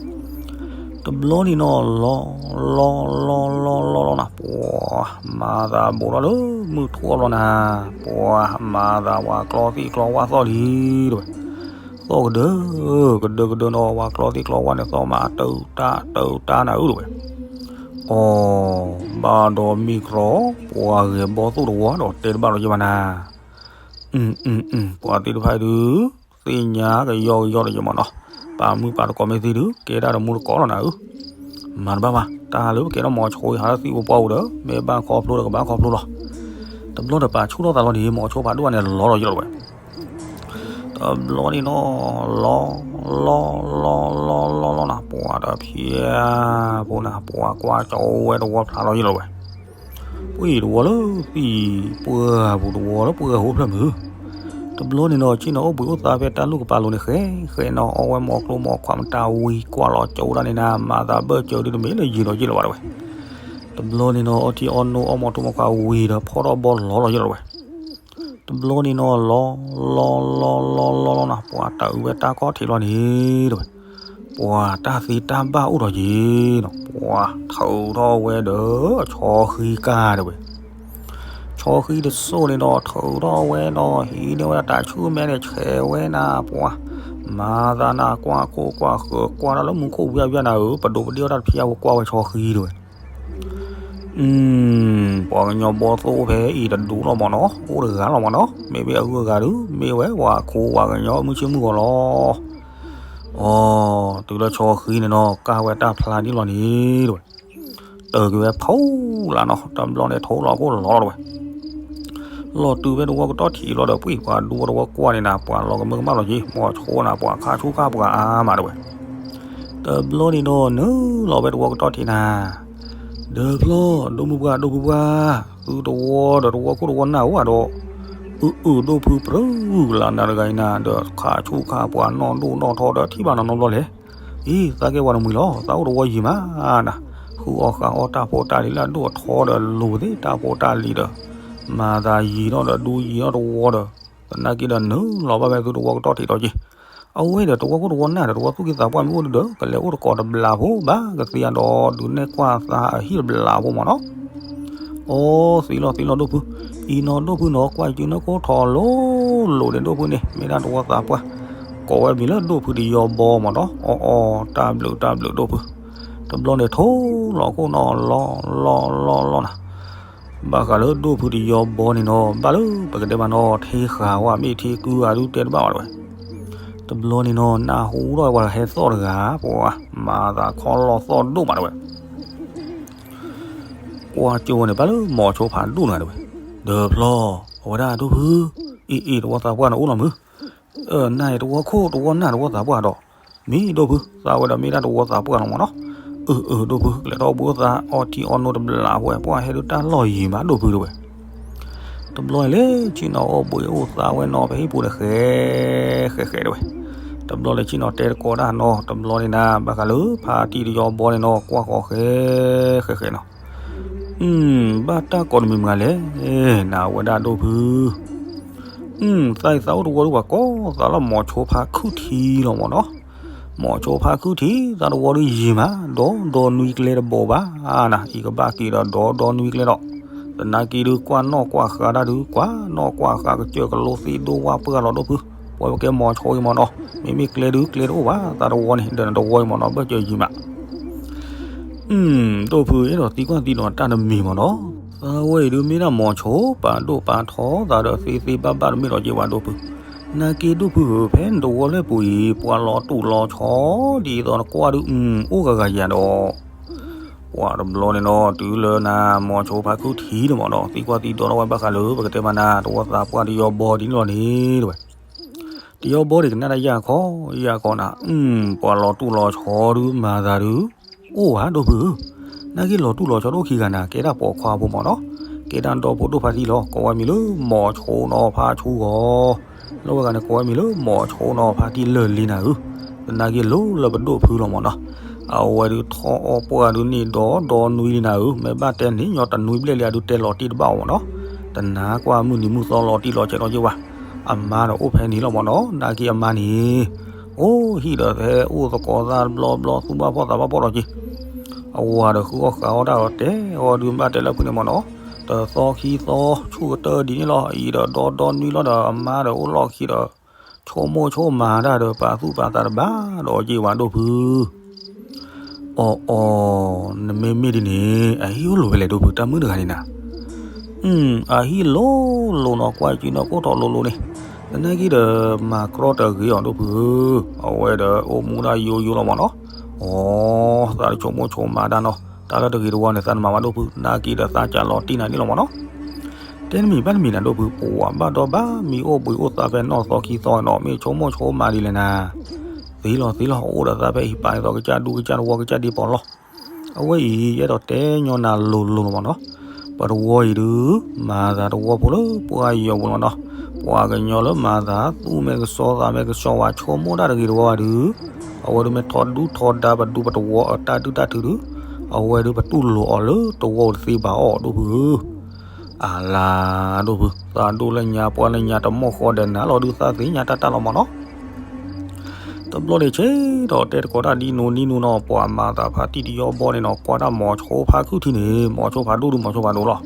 တဘျီန့ၣ်နီၤ လီၤ လီၤ လီၤ လီၤ လီၤ လီၤနၤ ပှၤမၤသးဘူးထီၣ်လၢမုၢ်ထူၣ်အဘျီနၤ, ပှၤမၤသးဝၤကျီသံၣ်ကျီဝၣ်သီၣ်လံတဲဝဲ, သီၣ်ကဒၢ ကဒၢကဒၢနီၤ ဝၤကျီသံၣ်ကျီဝၣ်န့ၣ် သီၣ်မးတၢ်တၢ်တၢ်နၤဧၢတဲဝဲ, အိ ဘၣ်ဒီးမ့ၢ်ကြီ ပှၤဂဲၤဘီသိၣ်တဝီဒီးတဲတဘၣ်လီၤယဲၢ်ဘၣ်နၤ, ပှၤသ့ၣ်တဖၣ်အံၤဒုး သ့ၣ်ညါကယီကယီဒီးယဲၢ်မၢ်နီၤ, ပာ်မုၣ်ပာ်တကိးမ့ၢ်သ့ဒုး ကဲဒၣ်တမူတကိးလီၤနၤဧၢ, မၤတဘၣ်ဘၣ် တၢ်လၢပကဲထီၣ်မိၤဆိအံၤ ဟးလၢသံၣ်ဖိပှၢ်ပူၤဒီး မ့ၢ်ဘၣ်ခီဖျိဒီးကဘၣ်ခီဖျိလီၤ, တဘျီဒီးပာ်ဆူၣ်ထီၣ်သးလီၤန့ၣ် မိၤဆိဖးဒိၣ်န့ၣ်လီၤလီၤယဲၢ်လီၤဝဲ တဘျီန့ၣ်နီၤ လီၤ လီၤ လီၤ လီၤ လီၤ လီၤနၤ ပှၤတဖျၢၣ်ဖိနၤ ပှၤကွၢ်ကၠီဝဲတဝီဖျါလီၤယဲၢ်လီၤဝဲ, ပှၤတဝီလၢသံၣ်ပှၢ်ပူၤတဝီလၢပှၢ်ဟိဖျၢၣ်မုၢ်, တဘျီန့ၣ်နီၤ ဆ့ၣ်နီၤအိၣ်ဘှံးအိၣ်သါဖဲတၢ်လူၢ်ကပၤလိၤန့ၣ် ဃဲဃဲနီၤ အီဝဲမိၤကျိမိၤခွါမတၤဝံၤ ကွၢ်လီၤကၠိဒၣ်န့ၣ်နၤ မၤသးဘၢၣ်စၢၤဒုးတမ့ၢ်လၢယံၤဒီးယ့ၢ်လီၤဘၣ်တဝဲ, တဘျီန့ၣ်နီၤ အီထံအီနိအီမိၤထူမိၤခွါဝံၤဒီးဖီၣ်ထီၣ်ဘီလီၤလီၤယဲၢ်လီၤဝဲ တဘျီန့ၣ်နီၤ လီၤ လီၤ လီၤ လီၤ လီၤ လီၤနၤ ပှၤတၢ်အုးဝဲတၢ်ကီထံးလီၤန့ၣ် တဲဝဲ, ပှၤတၢ်သ့တၢ်ဘၣ်အိၣ်ဒီးယ့ၤနီၤ ပှၤထုးထီၣ်ဝဲဒီးအဆီဃံကၢ်တဲဝဲ, ဆီဃံတစိၢ်န့ၣ်ဒီးထုးထီၣ်ဝဲဒီးဟံးန့ၢ်ဝဲဒၣ်တၢ်ဆူၣ်မဲန့ၣ် ဆဲးဝဲနၤ ပှၤ မၤသးနၤ ကွၢ်ခိၣ်ကွၢ်ဃၢၤ ကွၢ်တၢ်လၢမူခိၣ်ဝံၤအဝံၤနၤဧၢ ပဒိးပဒ့ၣ်အီၣ်တၢ်တဖျၢၣ်အဝဲကွၢ်ဝဲဆီဃံတဲဝဲ ပှၤကညီဘီသိၣ်ဖဲအံၤတဒူလီၤမၢ်နီၤ အိၣ်တဂၤလီၤမၢ်နီၤ မ့မ့ၢ်အဂုၤအဂၤဒီး မ့ၢ်ဝဲပှၤခိးပှၤကညီမုၢ်ဆ့ၣ်မုၢ်ဂီၤလီၤ. အိ တုၤလၢဆီဃံန့ၣ်နီၤ ကၢ်ဝဲတၢ်ဖျါန့ၣ်လီၤန့ၣ်တဲဝဲ, တၢ်က့ၤဝဲဖီလာ်နီၤ တဘျီန့ၣ်ထိးလီၤခိၣ်လီၤလီၤတဲဝဲ လီၤတုၤဖဲတဝီကတီၢ်ထံးလီၤဒီး ပှၤဒူဝဲတဝီကွၢ်န့ၣ်နၤ ပှၤလီၤကမၢကမၣ်လီၤက့ၤ မိၤဆိနၤ ပှၤခါဆူၣ်ခါပှၤအါမးတဲဝဲ တဘျီန့ၣ်နီၤ နုာ်လီၤဝဲတဝီကတီၢ်ထံးနၤ, ဒီးဖျီၣ် ဒိၣ်မုၢ်ပှၢ် ဒိၣ်ဖုပှၢ်, သုတဝီဒီးတဝီခိၣ်တဝီနၢ်အိၣ်ဒီး, အိ အုၣ်အုၣ်ဒိၣ်ဖုပြၢ်လၢနၤတဂၤအံၤနၤ ဒီးခးဆူၣ်ခးပှၤနီၢ်ဒိၣ်နီၢ်ထီဒီးထံၣ်ဘၣ်နီတဘျီလဲၣ်. အံၤ သးကဲပှၤတမှံၤလီၤ သးအိၣ်တဝီယံာ်မးနၤ, ဃုအီၣ်ဃုအီတၢ်ဖိတၢ်လံၤလၢအဒိၣ်အထီဒီးလိၤသ့ၣ်တၢ်ဖိတၢ်လံၤဒီး မၤသးယံာ်ထီၣ်ဒီးဒူယံာ်ထီၣ်တဝီဒီး သနာ်က့ဒီးနုာ်လီၤဘၣ်ဝဲသုတဝီကတီၢ်ထံးထီးက့ၤ အဝဲဒီးတဝီခိၣ်တဝီနၢ်ဒီးတဝီသူၣ်က့သးပှၢ်မ့ၢ်အိၣ်ဒုဒီး ကလဲၤအိၣ်တကိးတဘျးဖိဘၣ်ကသ့အဒီးဒုးနဲၣ်ကွၢ်သးအဟံၣ်တဘျးဖိမ့ၢ်နီၤ. အိ သံလီၤသံလီၤဒိၣ်ဖု, အံၤနီၤဒိၣ်ဖုနီၤ ကွၢ်စုနၢ်ခိၣ်ထီၣ်လိၤလိၤန့ၣ်ဒိၣ်ဖုန့ၣ် မ့ၢ်ဒၣ်တဝီသးပှၢ်, ကိးဝဲမံၤလၢဒိၣ်ဖုတယီဘီမ့ၢ်နီၤ. အိ အိ တၢ်ဘျုးတၢ်ဘျုးဒိၣ်ဖု, တဘျီန့ၣ်ထိၣ်လီၤခိၣ်နီၤလီၤလီၤလီၤနၤ ဘၣ်ဃးလၢဒိၣ်ဖုတယီဘီန့ၣ်နီၤ ဘၣ်လၢပကတဲမးနီၤ ထံဃာ်ဝဲမ့ၢ်ထံကုဂၤဒုတဲတဘၣ်ဝဲတဝဲ. တဘျီန့ၣ်နီၤ နၢ်ဟူထီၣ်ဝဲပှၤဟဲသီၣ်တဂၤ ပှၤမၤသးခီလီၤသီၣ်ဒိၣ်မးတဝဲ ကွၢ်ကၠိဝဲန့ၣ် ဘၣ်လၢမိၤဆိဖးဒိၣ်နၤတဝဲ, ဒီးဖျီ အဝဲဒၣ်ဒိၣ်ဖု, အ့ၣ်အ့ၣ် တဝီသးပှၢ်န့ၣ်အိၣ်လီၤမုၢ်, နၤအံၤတဝီခိၣ်တဝီနၢ်တဝီသးပှၢ်ဒီး, မ့ၢ်ဒိၣ်ဖု သးဝဲဒီးမ့ၢ်ဒၣ်တဝီသးပှၢ်လီၤမ့ၢ်နီၤ. အၢ အၢ ဒိၣ်ဖု ကလဲၤထီၣ်ဘှံးအိၣ်သး အီထံအီနိတဘျးဝဲ ပှၤဟဲဒုးတၢ်လီၢ်ယံၤမးဒိၣ်ဖုတဝဲ တဘျီန့ၣ်လဲၤဆ့ၣ်နီၤအိၣ်ဘှံးအိၣ်သးဝဲနီၤ ပဟံၣ်ပူၤဒီးဃဲ ဃဲဃဲတဝဲ, တဘျီလဲၤဆ့ၣ်နီၤတဲတကိးတၢ်နီၤ တဘျီန့ၣ်နၤ ဘၣ်ဃးလၢဖါတံၢ်တယီဘီန့ၣ်နီၤ ကွၢ်ဃီၤဃဲ ဃဲဃဲနီၤ, ဘၣ်တၢ်ကိးတမံၤမးလဲၣ်, နဝဲဒၣ်ဒိၣ်ဖု, သးအံၤသးအိၣ်တဝီဒုပှၤကိးသးလၢမိၤဆိဖါခုၣ်ထံလီၤမ့ၢ်နီၤ. မိၤဆိဖါခုၣ်ထံ သးတဝီဒုယံၤမး ဒီဒီနွံကျဲတဘိးဘၣ်နၤ အံၤကဘၣ်က့ၤဒီးဒီဒီနွံကျဲဒီး, သနာ်က့ဒုကွၢ်နီၣ်ကွၢ်ဃာ်တၢ်ဒု ကွၢ်နီၣ်ကွၢ်ဃာ်ကစၢၢ်ကလိသ့ဒိဝါပှၢ်လီၤဒိၣ်ဖု, ပဝဲပကဲမိၤဆိအံၤမ့ၢ်နီၤ, မ့မ့ၢ်ကျဲဒုကျဲတအိၣ်ဘၣ် သးတဝီန့ၣ် ဒီးနတဝီအံၤမ့ၢ်နီၤ ဘၣ်စၢၤယံၤမး ဒိၣ်ဖုအဲၣ်ဒိးသံကွၢ်သံဒိးတၢ်တမံၤမ့ၢ်နီၤ, သးဝဲအံၤဒုမ့ၢ်ဒၣ်မိၤဆိ ပာ်ဒိၣ်ပာ်ထီသးဒီးသ့သ့ဘၣ်ဘၣ်တမ့ၢ်ဒီးက့ၤဝဲဒိၣ်ဖု, နာ်က့ဒိၣ်ဖုဧၢ ဖဲနတဝီလၢပူၤအံၤ ပှၤလီၤတူာ်လီၤဆီ ဒ်သိးနကွၢ်ဒု အိၣ်ဂၤဂၤယၤဒီး, ပှၤတဘျီန့ၣ်နီၤ တုၤလၢနမိၤဆိဖါခုၣ်ထံန့ၣ်မ့ၢ်နီၤ သံကွၢ်သံဒိးထီၣ်ဝဲဘၣ်ဃးလၢပကတဲမးနၤ တဝီသးပှၢ်တယီဘီဒ်န့ၣ်လီၤန့ၣ်တဝဲ တယီဘီဒံးကနၣ်တၢ်ယၢ်ခီ ယၢ်ခီနၤ, ပှၤလီၤတူၢ်လီၤဆီဒု မၤသးဒု, အိၣ်ဝဲဒိၣ်ဖုဧၢ, နာ်က့လီၤတူၢ်လီၤဆီတအိၣ်ခံဂၤနၤ ကဲဒၣ်ပိာ်ခွါဖိမ့ၢ်နီၤ, ကဲဒၣ်ဒီဖိဒိၣ်ဖါတံၢ်လီၤ ကိးဝဲမံၤလၢမိၤဆိနီၤဖါဆူဂီၤ, လၢဝဲဂၤန့ၣ်ကိးဝဲမံၤလၢမိၤဆိနီၤဖါတံၢ်လၢာ်လံနၤဧၢ, သနာ်က့လိၤလၢပဒိၣ်ဖုလီၤမ့ၢ်နီၤ, အဝဲဒုထီၣ်အီၣ်ပှၢ်ဒုန့ၢ်ဒီဒီနွံလံနၤဧၢ, မ့ၢ်ဘၣ်တဲန့ၣ် ညီတနွံဘျဲၣ်လံအဒုတဲလီၤတံၢ်တဘၣ်အီၤမ့ၢ်နီၤ, တနၤကွၢ်မုၢ်နံၤမုၢ်သီလီၤတံၢ်လီၤဆဲးထီၣ်က့ၤဝဲ အမါဒီးအိၣ်ဖဲန့ၣ်လီၤမ့ၢ်နီၤ, နာ်က့အမါန့ၣ်, အိၣ်ဟံၣ်ဒီးဟဲအိၣ်သကိးသးတဘျီဘျီ သူၣ်ဘၣ်ဖှီၣ်သးဘၣ်ဖှီၣ်ဒီးက့ၤ, အဝၤဒီးဃုအီၣ်ဃုအီတၢ်ဒီးတဲအီၤဒုးဘၣ်တဲလၢဖုန့ၣ်မ့ၢ်နီၤ, တသီခံသီ ဆူၣ်ကတၢၢ်ဒ်န့ၣ်လီၤ, အံၤဒီးဒီဒီနွံလီၤဒီး အမါဒီးအိၣ်လီၢ်ခံဒီး ဆိကမိၣ်ဆိကမးတၢ်ဒီး ပာ်သူၣ်ပာ်သးတဘၣ်ဒီးက့ၤဝဲဒိၣ်ဖု အီၣ်အီၣ်, နမ့မ့ၢ်ဒ်န့ၣ် အဟံၣ်အိၣ်လိၤဖဲလဲၣ်ဒိၣ်ဖု တၢ်မုၣ်တဂၤန့ၣ်နၤ, အဟံၣ်လိၤလိၤနီၤ ကွၢ်ကံနီၢ်ခိၣ်ထီၣ်လိၤလိၤန့ၣ်, သနာ်က့ဒီး မၤကြီတဂ့ၤအီၤဒိၣ်ဖုဧၢ, အဝဲဒီးအိၣ်မူဒၣ်ယိယိလီၤမ့ၢ်နီၤ, အီ သးတဆိကမိၣ်ဆိကမးတၢ်နီၤ, တၢ်လၢတဂ့ၤတဝါန့ၣ် သးနမၤဘၣ်ဒိၣ်ဖု သနာ်က့ဒီးသးကးလီၤတံၢ်နၤန့ၣ်လီၤမ့ၢ်နီၤ တဲနမံၤဘၣ်နမံၤနၤဒိၣ်ဖု ပှၤဘၣ်ဒီဘၣ်မံၤအိၣ်ဘှံးအိၣ်သးဖဲနီၢ်သီခံသီနီၤ မ့ၢ်ဆိကမိၣ်ဆိကမးဒ်လဲၣ်နၤ, သ့လီၤသ့လီၤ အိၣ်ဒီးသးဖဲအံၤပာ်သိးကစၢ်ဒူကစၢ်တဝီကစၢ်ဒ့ပီၤလီၤ, အဝဲအံၤယအဲၣ်ဒိးတဲညီနၤလိၤလိၤလီၤမ့ၢ်နီၤ, ပတဝီအံၤဒုး မၤသးတဝီဖိလၢပှၤယီၤပူၤလီၤနီၤ, ပှၤကညီလၢမၤသးသူၣ်မဲာ်ကစီၤသးမဲာ်ကစီၤဝဲဆိကမိၣ်တၢ်တဂ့ၤတဝါဘၣ်ဒုး, အဝဲဒုးမ့ၢ်ထီဒူထီဒါပဒူပတဝီအတၢ်ဒုၣ်တၢ်ထုဒုး, အဝဲဒုးပတူၢ်လိာ်အီၤလၢတဝီတသ့ဘၣ်အီၤဒိၣ်ဖုဧၢ အလၤဒိၣ်ဖု သးဒိၣ်လၢညါပှၢ်လၢညါတမီၢ်ဃီဒီးနၤလီၤဒုးသးသ့ၣ်ညါတၢ်တၢ်လီၤမ့ၢ်နီၤ, တဘျီန့ၣ်ဆ့ဒီးတဲတကိးတၢ်ဒ်နိၤဒ်နိၤနီၤ ပှၤမၤသးဖါတံၢ်တယီဘီန့ၣ်နီၤ ကွၢ်တၢ်မိၤဆိဖါခုၣ်ထံန့ၣ် မိၤဆိဖးဒိၣ်ဒုးမိၤဆိဖးဒိၣ်လီၤ,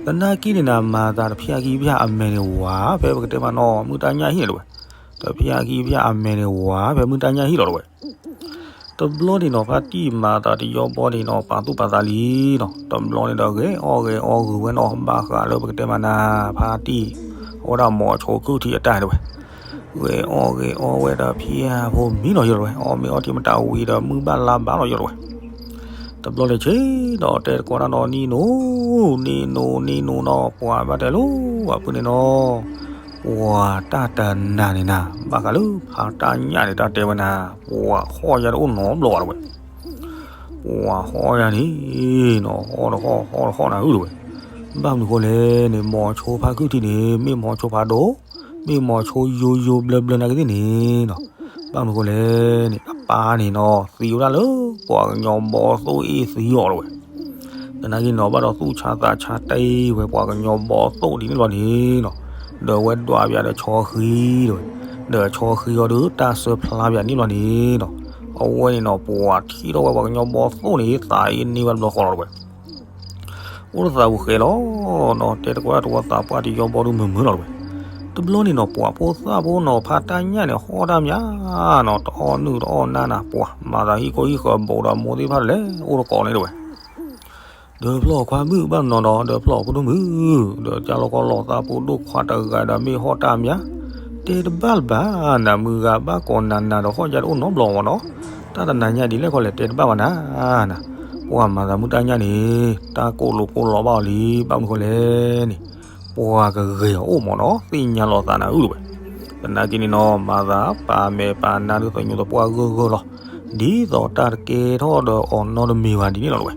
သနာ်က့န့ၣ်နၤမၤသးတဖျၢၣ်ခံဖျၢၣ်အမဲာ်န့ၣ်ဝး ဖဲပကတဲမးနီၤ မုၢ်တၢ်ညၣ်ဟံၣ်လီၤတဝဲ, တဖျၢၣ်ခံဖျၢၣ်အမဲာ်န့ၣ်ဝး ဖဲမုၢ်တၢ်ညၣ်ဟံၣ်လီၤတဝဲ တဘျီန့ၣ်နီၤ ဖါတံၢ်မၤသးတယီဘီန့ၣ်နီၤ ပာ်သူၣ်ပာ်သးလံနီၤ တဘျီန့ၣ်ဒီးဂဲၤအီၣ်ဂဲၤအီဂုာ်ဝဲနီၤ ဘၣ်ဃးလၢပကတဲမးနၤ ဖါတံၢ် အဝဲဒၣ်မိၤဆိခုၣ်ထံအတၢ်တဝဲ, ဂဲၤအီၣ်ဂဲၤအီဝဲဒီးဖံအဖိမံလီၤယိၤတဝဲ အီၣ်မ့ၤအီထံမတၤဝံၤဒီးမုၢ်ဘၣ်လါဘၣ်လီၤယိၤတဝဲ တဘျီန့ၣ်ဆ့ဒီးတဲတကိးတၢ်နီၤ နံၤနိၤ နံၤနိၤ နံၤနိၤနီၤ ပှၤဘၣ်တဲလိၤ အဖုန့ၣ်နီၤ ပှၤတၢ်တနၤန့ၣ်နၤ ဘၣ်ဃးလၢဖးတၢ်ညၣ်န့ၣ် တၢ်တဲဝဲနၤ ပှၤဟီၣ်ယၤတအိၣ်နီတဘျီဘၣ်တဝဲ, ပှၤဟီၣ်ယၤန့ၣ်နီၤ ဟီၣ်တဟီၣ် ဟီၣ်တဟီၣ်နၤဧၢတဝဲ, ဘၣ်မနုၤဃိလဲၣ်န့ၣ် မိၤဆိဖါခုၣ်ထံန့ၣ် မ့ၢ်မိၤဆိဖးဒိၣ်, မ့ၢ်မိၤဆိယိယိဘျၢဘျၢနာ်က့သ့ၣ်န့ၣ်နီၤ. ဘၣ်မနုၤဃိလဲၣ်န့ၣ် အပၢ်န့ၣ်နီၤ သံဝဲဒၣ်လၢပှၤကညီဘီသိၣ်အ့ၣ်သံအီၤတဝဲ. သနာ်က့နီၤ ဘၣ်ဒီးသူၣ်ဆါသးဆါတ့ၢ်ဝဲပှၤကညီဘီသိၣ်ဒ်န့ၣ်လီၤန့ၣ်နီၤ. ဒီးဝဲဒွးပၠးဒီးဆီဃံတဝဲ, ဒီးဆီဃံအီၤဒီးတၢ်စၢဖျါပၠးန့ၣ်လီၤန့ၣ်နီၤ. အဝဲန့ၣ်နီၤ ပှၤထံၣ်ထီၣ်ဝဲပှၤကညီဘီသိၣ်န့ၣ် သးအ့န့ၢ်ဝဲတဘျီဃီလီၤတဝဲ. အိၣ်တသးပူၤဃဲလီၤနီၤ တဲတကိးတၢ်တဝီသးပှၢ်တယီဘီဒုမုာ်မုာ်လီၤတဝဲ. တဘျီန့ၣ်နီၤ ပှၤဖိသၣ်ဖိနီၤ ဖးတၢ်ညၣ်န့ၣ် ဟီၣ်တၢ်မၠၣ်နီၤ တအီၣ်နုၢ်တအီၣ်နၢ်နၤ ပှၤမၤသးဟံၣ်ကိၢ်ဟံၣ်ဃၢၤ ဘူးဒီးမိၢ်သ့ၣ်တဖၣ်တလဲၣ် အိၣ်တကိးန့ၣ်တဝဲ. ဒီးဖျီၣ်ခွါမုၣ်ဘၣ်နီၤဒီး ဒီးဖျီၣ်ဖိဒိၣ်မုၣ်, ဒီးကၢ်လီၤကီလီၤသးဖိဒိၣ်ခွါတဂၤဒီးမ့ၢ်ဟီၣ်တၢ်မၠၣ်, တဲတဘၣ်လၢၤဘၣ်နၤ မုၢ်ဂၤဘၣ်ကိးနၤနၤဒီးဟီၣ်ယါတအိၣ်နီတဘျီမၢ်နီၤ. တၢ်တနၤညါဒ်လဲၣ်ခီလဲၣ် တဲတဘၣ်ဘၣ်နၤနၤ. ပှၤမၤသးမုၢ်တၢ်ညၣ်န့ၣ် တၢ်ကိၢ်လိာ်ကိၢ်လီၤဘၣ်အီၤလံ ဘၣ်မနုၤဃိလဲၣ်န့ၣ် ပှၤကဂ့ၤအီၤအိၣ်မၢ်နီၤ သ့ၣ်ညါလီၤသးနၤအုၣ်တဝဲ. သနာ်က့န့ၣ်နီၤ မၤသးပာ်မဲာ်ပာ်နါဒုးသညူးသပှၢ်ဂၢၢ်ဂၢၢ်လီၤ. ဒ်သိးတၢ်တကဲထီၣ်ဒီးအီၤနီတမံၤဘၣ်ဒ်န့ၣ်လီၤတဝဲ.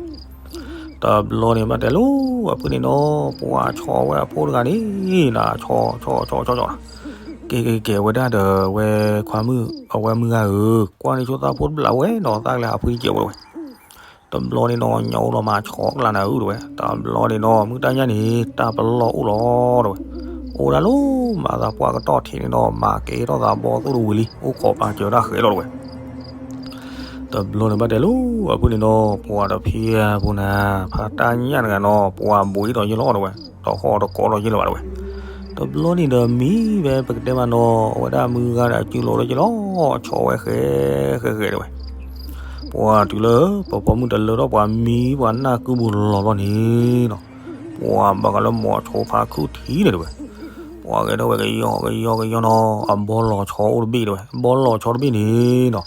တဘျီန့ၣ်ဘၣ်တဲလိၤ အဖုန့ၣ်နီၤ ပှၤဆီဝဲအဖိတဂၤန့ၣ် နၤ ဆီ ဆီ ဆီ ဆီ ဆီ ကဲကဲကဲဝဲဒၣ်ဒီးဝဲခွါမုၣ် အဝဲမုၢ်ဂၤဧၢ, ကွၢ်န့ၢ်ဆိသၣ်ဖိတဘျးဝဲနီၤ သၣ်ကလဲၤအဖုတကဲးဝဲတဝဲ. တဘျီန့ၣ်နီၤ ညါအိၣ်လီၤမၤဆီကလါနၤအုၣ်တဝဲ. တဘျီန့ၣ်နီၤ မုၢ်တၢ်ညၣ်န့ၣ် တၢ်ပလီၢ်အိၣ်လီၤတဝဲ. အိၣ်ဒၣ်လၢမၤသးပှၢ်ကတီၢ်ထံးန့ၣ်နီၤ မၤကဲထီၣ်သးဘီသိၣ်တဝံၤလံ အိၣ်ခိးပာ်စၢၤတၢ်ဃဲးလီၤတဝဲ. တဘျီန့ၣ်ဘၣ်တဲလိၤ အဖုန့ၣ်နီၤ ပှၤတဖံးဖိနၤ ဖးတၢ်ညၣ်တဂၤနီၤ ပှၤဘှံးဒီးယ့ၢ်လီၤတဝဲ, ဒီးဟီၣ်တကိးဒီးယ့ၢ်လီၤဘၣ်တဝဲ. တဘျီန့ၣ်ဒီးမံဝဲပကတဲမးနီၤ အဝဲဒၣ်မုၢ်ဂၤဒီးအစုလိၤဒီးယ့ၢ်လီၤ ဆီဝဲဃဲးဃဲးဃဲးတဝဲ. ပှၤတုၤလၢပှၤပိာ်မုၣ်တလၢထီၣ်ပှၤမံပှၤနၢ်ကုပူၤလီၤဘျီန့ၣ်နီၤ ပှၤဘၣ်ဃးလၢမိၤဆိဖါခုၣ်ထံန့ၣ်တဝဲ. ပှၤဂဲၤထီၣ်ဝဲကယီကယီကယီနီၤ အဘီလီၤဆီအိၣ်တဘ့ၣ်တဝဲ ဘီလီၤဆီတဘ့ၣ်န့ၣ်နီၤ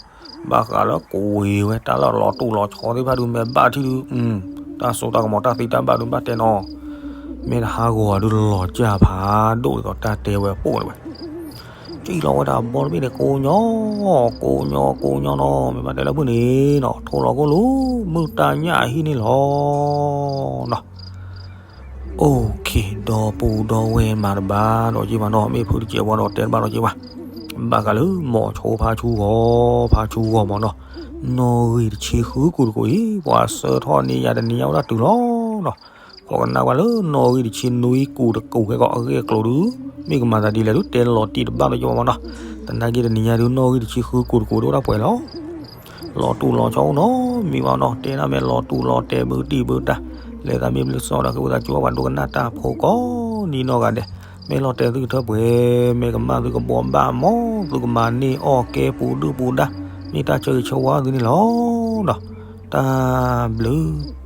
ဘၣ်ဃးလၢကိးဝံၤဝဲ တၢ်လၢလီၤတူၢ်လီၤဆီသ့ၣ်တဖၣ်ဒုး မ့ၢ်ဘၣ်ထံၣ်ဒုး တၢ်စိတၢ်ကမီၤတၢ်သံတၢ်ဘၣ်ဒုးဘၣ်တဲနီၤ မ့ၢ်တဟးဂီၤဒုးလီၤကၢ်ဖးဒိၣ်ဒ်သိးတၢ်တဲဝဲပိၢ်တဝဲ. ကံၣ်လီၤဝဲဒၣ်ဘီတဘ့ၣ်န့ၣ် ကိးညီ ကိးညီကိးညီနီၤ မ့ၢ်ဘၣ်တဲလၢဖုန့ၣ်နီၤ ထိၣ်လီၤကိၢ်လူၤ မုၢ်တၢ်ညၣ်အဟံၣ်န့ၣ်လီၤနီၤ. အိၣ်ခ့ ဒီပုၢ်ဒီဝဲၢ်မၤတဘၣ်ဒီးက့ၤဘၣ်နီၤ မ့ၢ်ဖုတကဲးဝဲဒီးတဲတဘၣ်ဒီးက့ၤဘၣ်. ဘၣ်ဃးလၢမိၤဆိဖါဆူဂီၤ ဖါဆူဂီၤမၢ်နီၤ နီၣ်ဂံၢ်တဆံဃုကူာ်တကူာ်အံၤ ပှၤဆှၢထီၣ်န့ၢ်ယၤတနံၤညါဝဲဒၣ်တုၤလီၤနီၤ. ဃိးကနၣ်ဝဲလၢနီၣ်ဂံၢ်တဆံနွံကူာ်တကူာ်ခဲကီးအဂ့ၢ်အကျိၤဒုး မ့ၢ်ကမၤသးဒ်လဲၣ်ဒုး တဲလီၤတံၢ်တဘၣ်ဒီးက့ၤဘၣ်မၢ်နီၤ. သနာ်က့တနံၤညါဒုး နီၣ်ဂံၢ်တဆံဃုကူာ်တကူာ်ဒိၣ်ဒၣ်ပှဲၤလီၤ လီၤတူၢ်လီၤဆီအိၣ်နီတမံၤဘၣ်နီၤ တဲဒၣ်မ့ၢ်လီၤတူၢ်လီၤတဲာ်ဘုတံၢ်ဘုတၢ် လဲၤသးမ့ၢ်ဘျုးစီဒီး ဃ့ဝံသးစူၤဘၣ်ဒိကနၣ်တၢ်ဖိကိးနံၤနီၢ်ဂၤဒဲး မ့ၢ်လီၤတဲာ်သုကထၢပှဲၤ မ့ၢ်ကမၣ်သုကဘှီဘၣ်မၢ် သုကမၤန့ၢ်အီၣ်ကဲပူၤဒုၣ်ပူၤဒါ မ့ၢ်တၢ်ဆၢဂ့ၤဆၢဝါသုန့ၣ်လီၤနီၤ တၢ်ဘျုး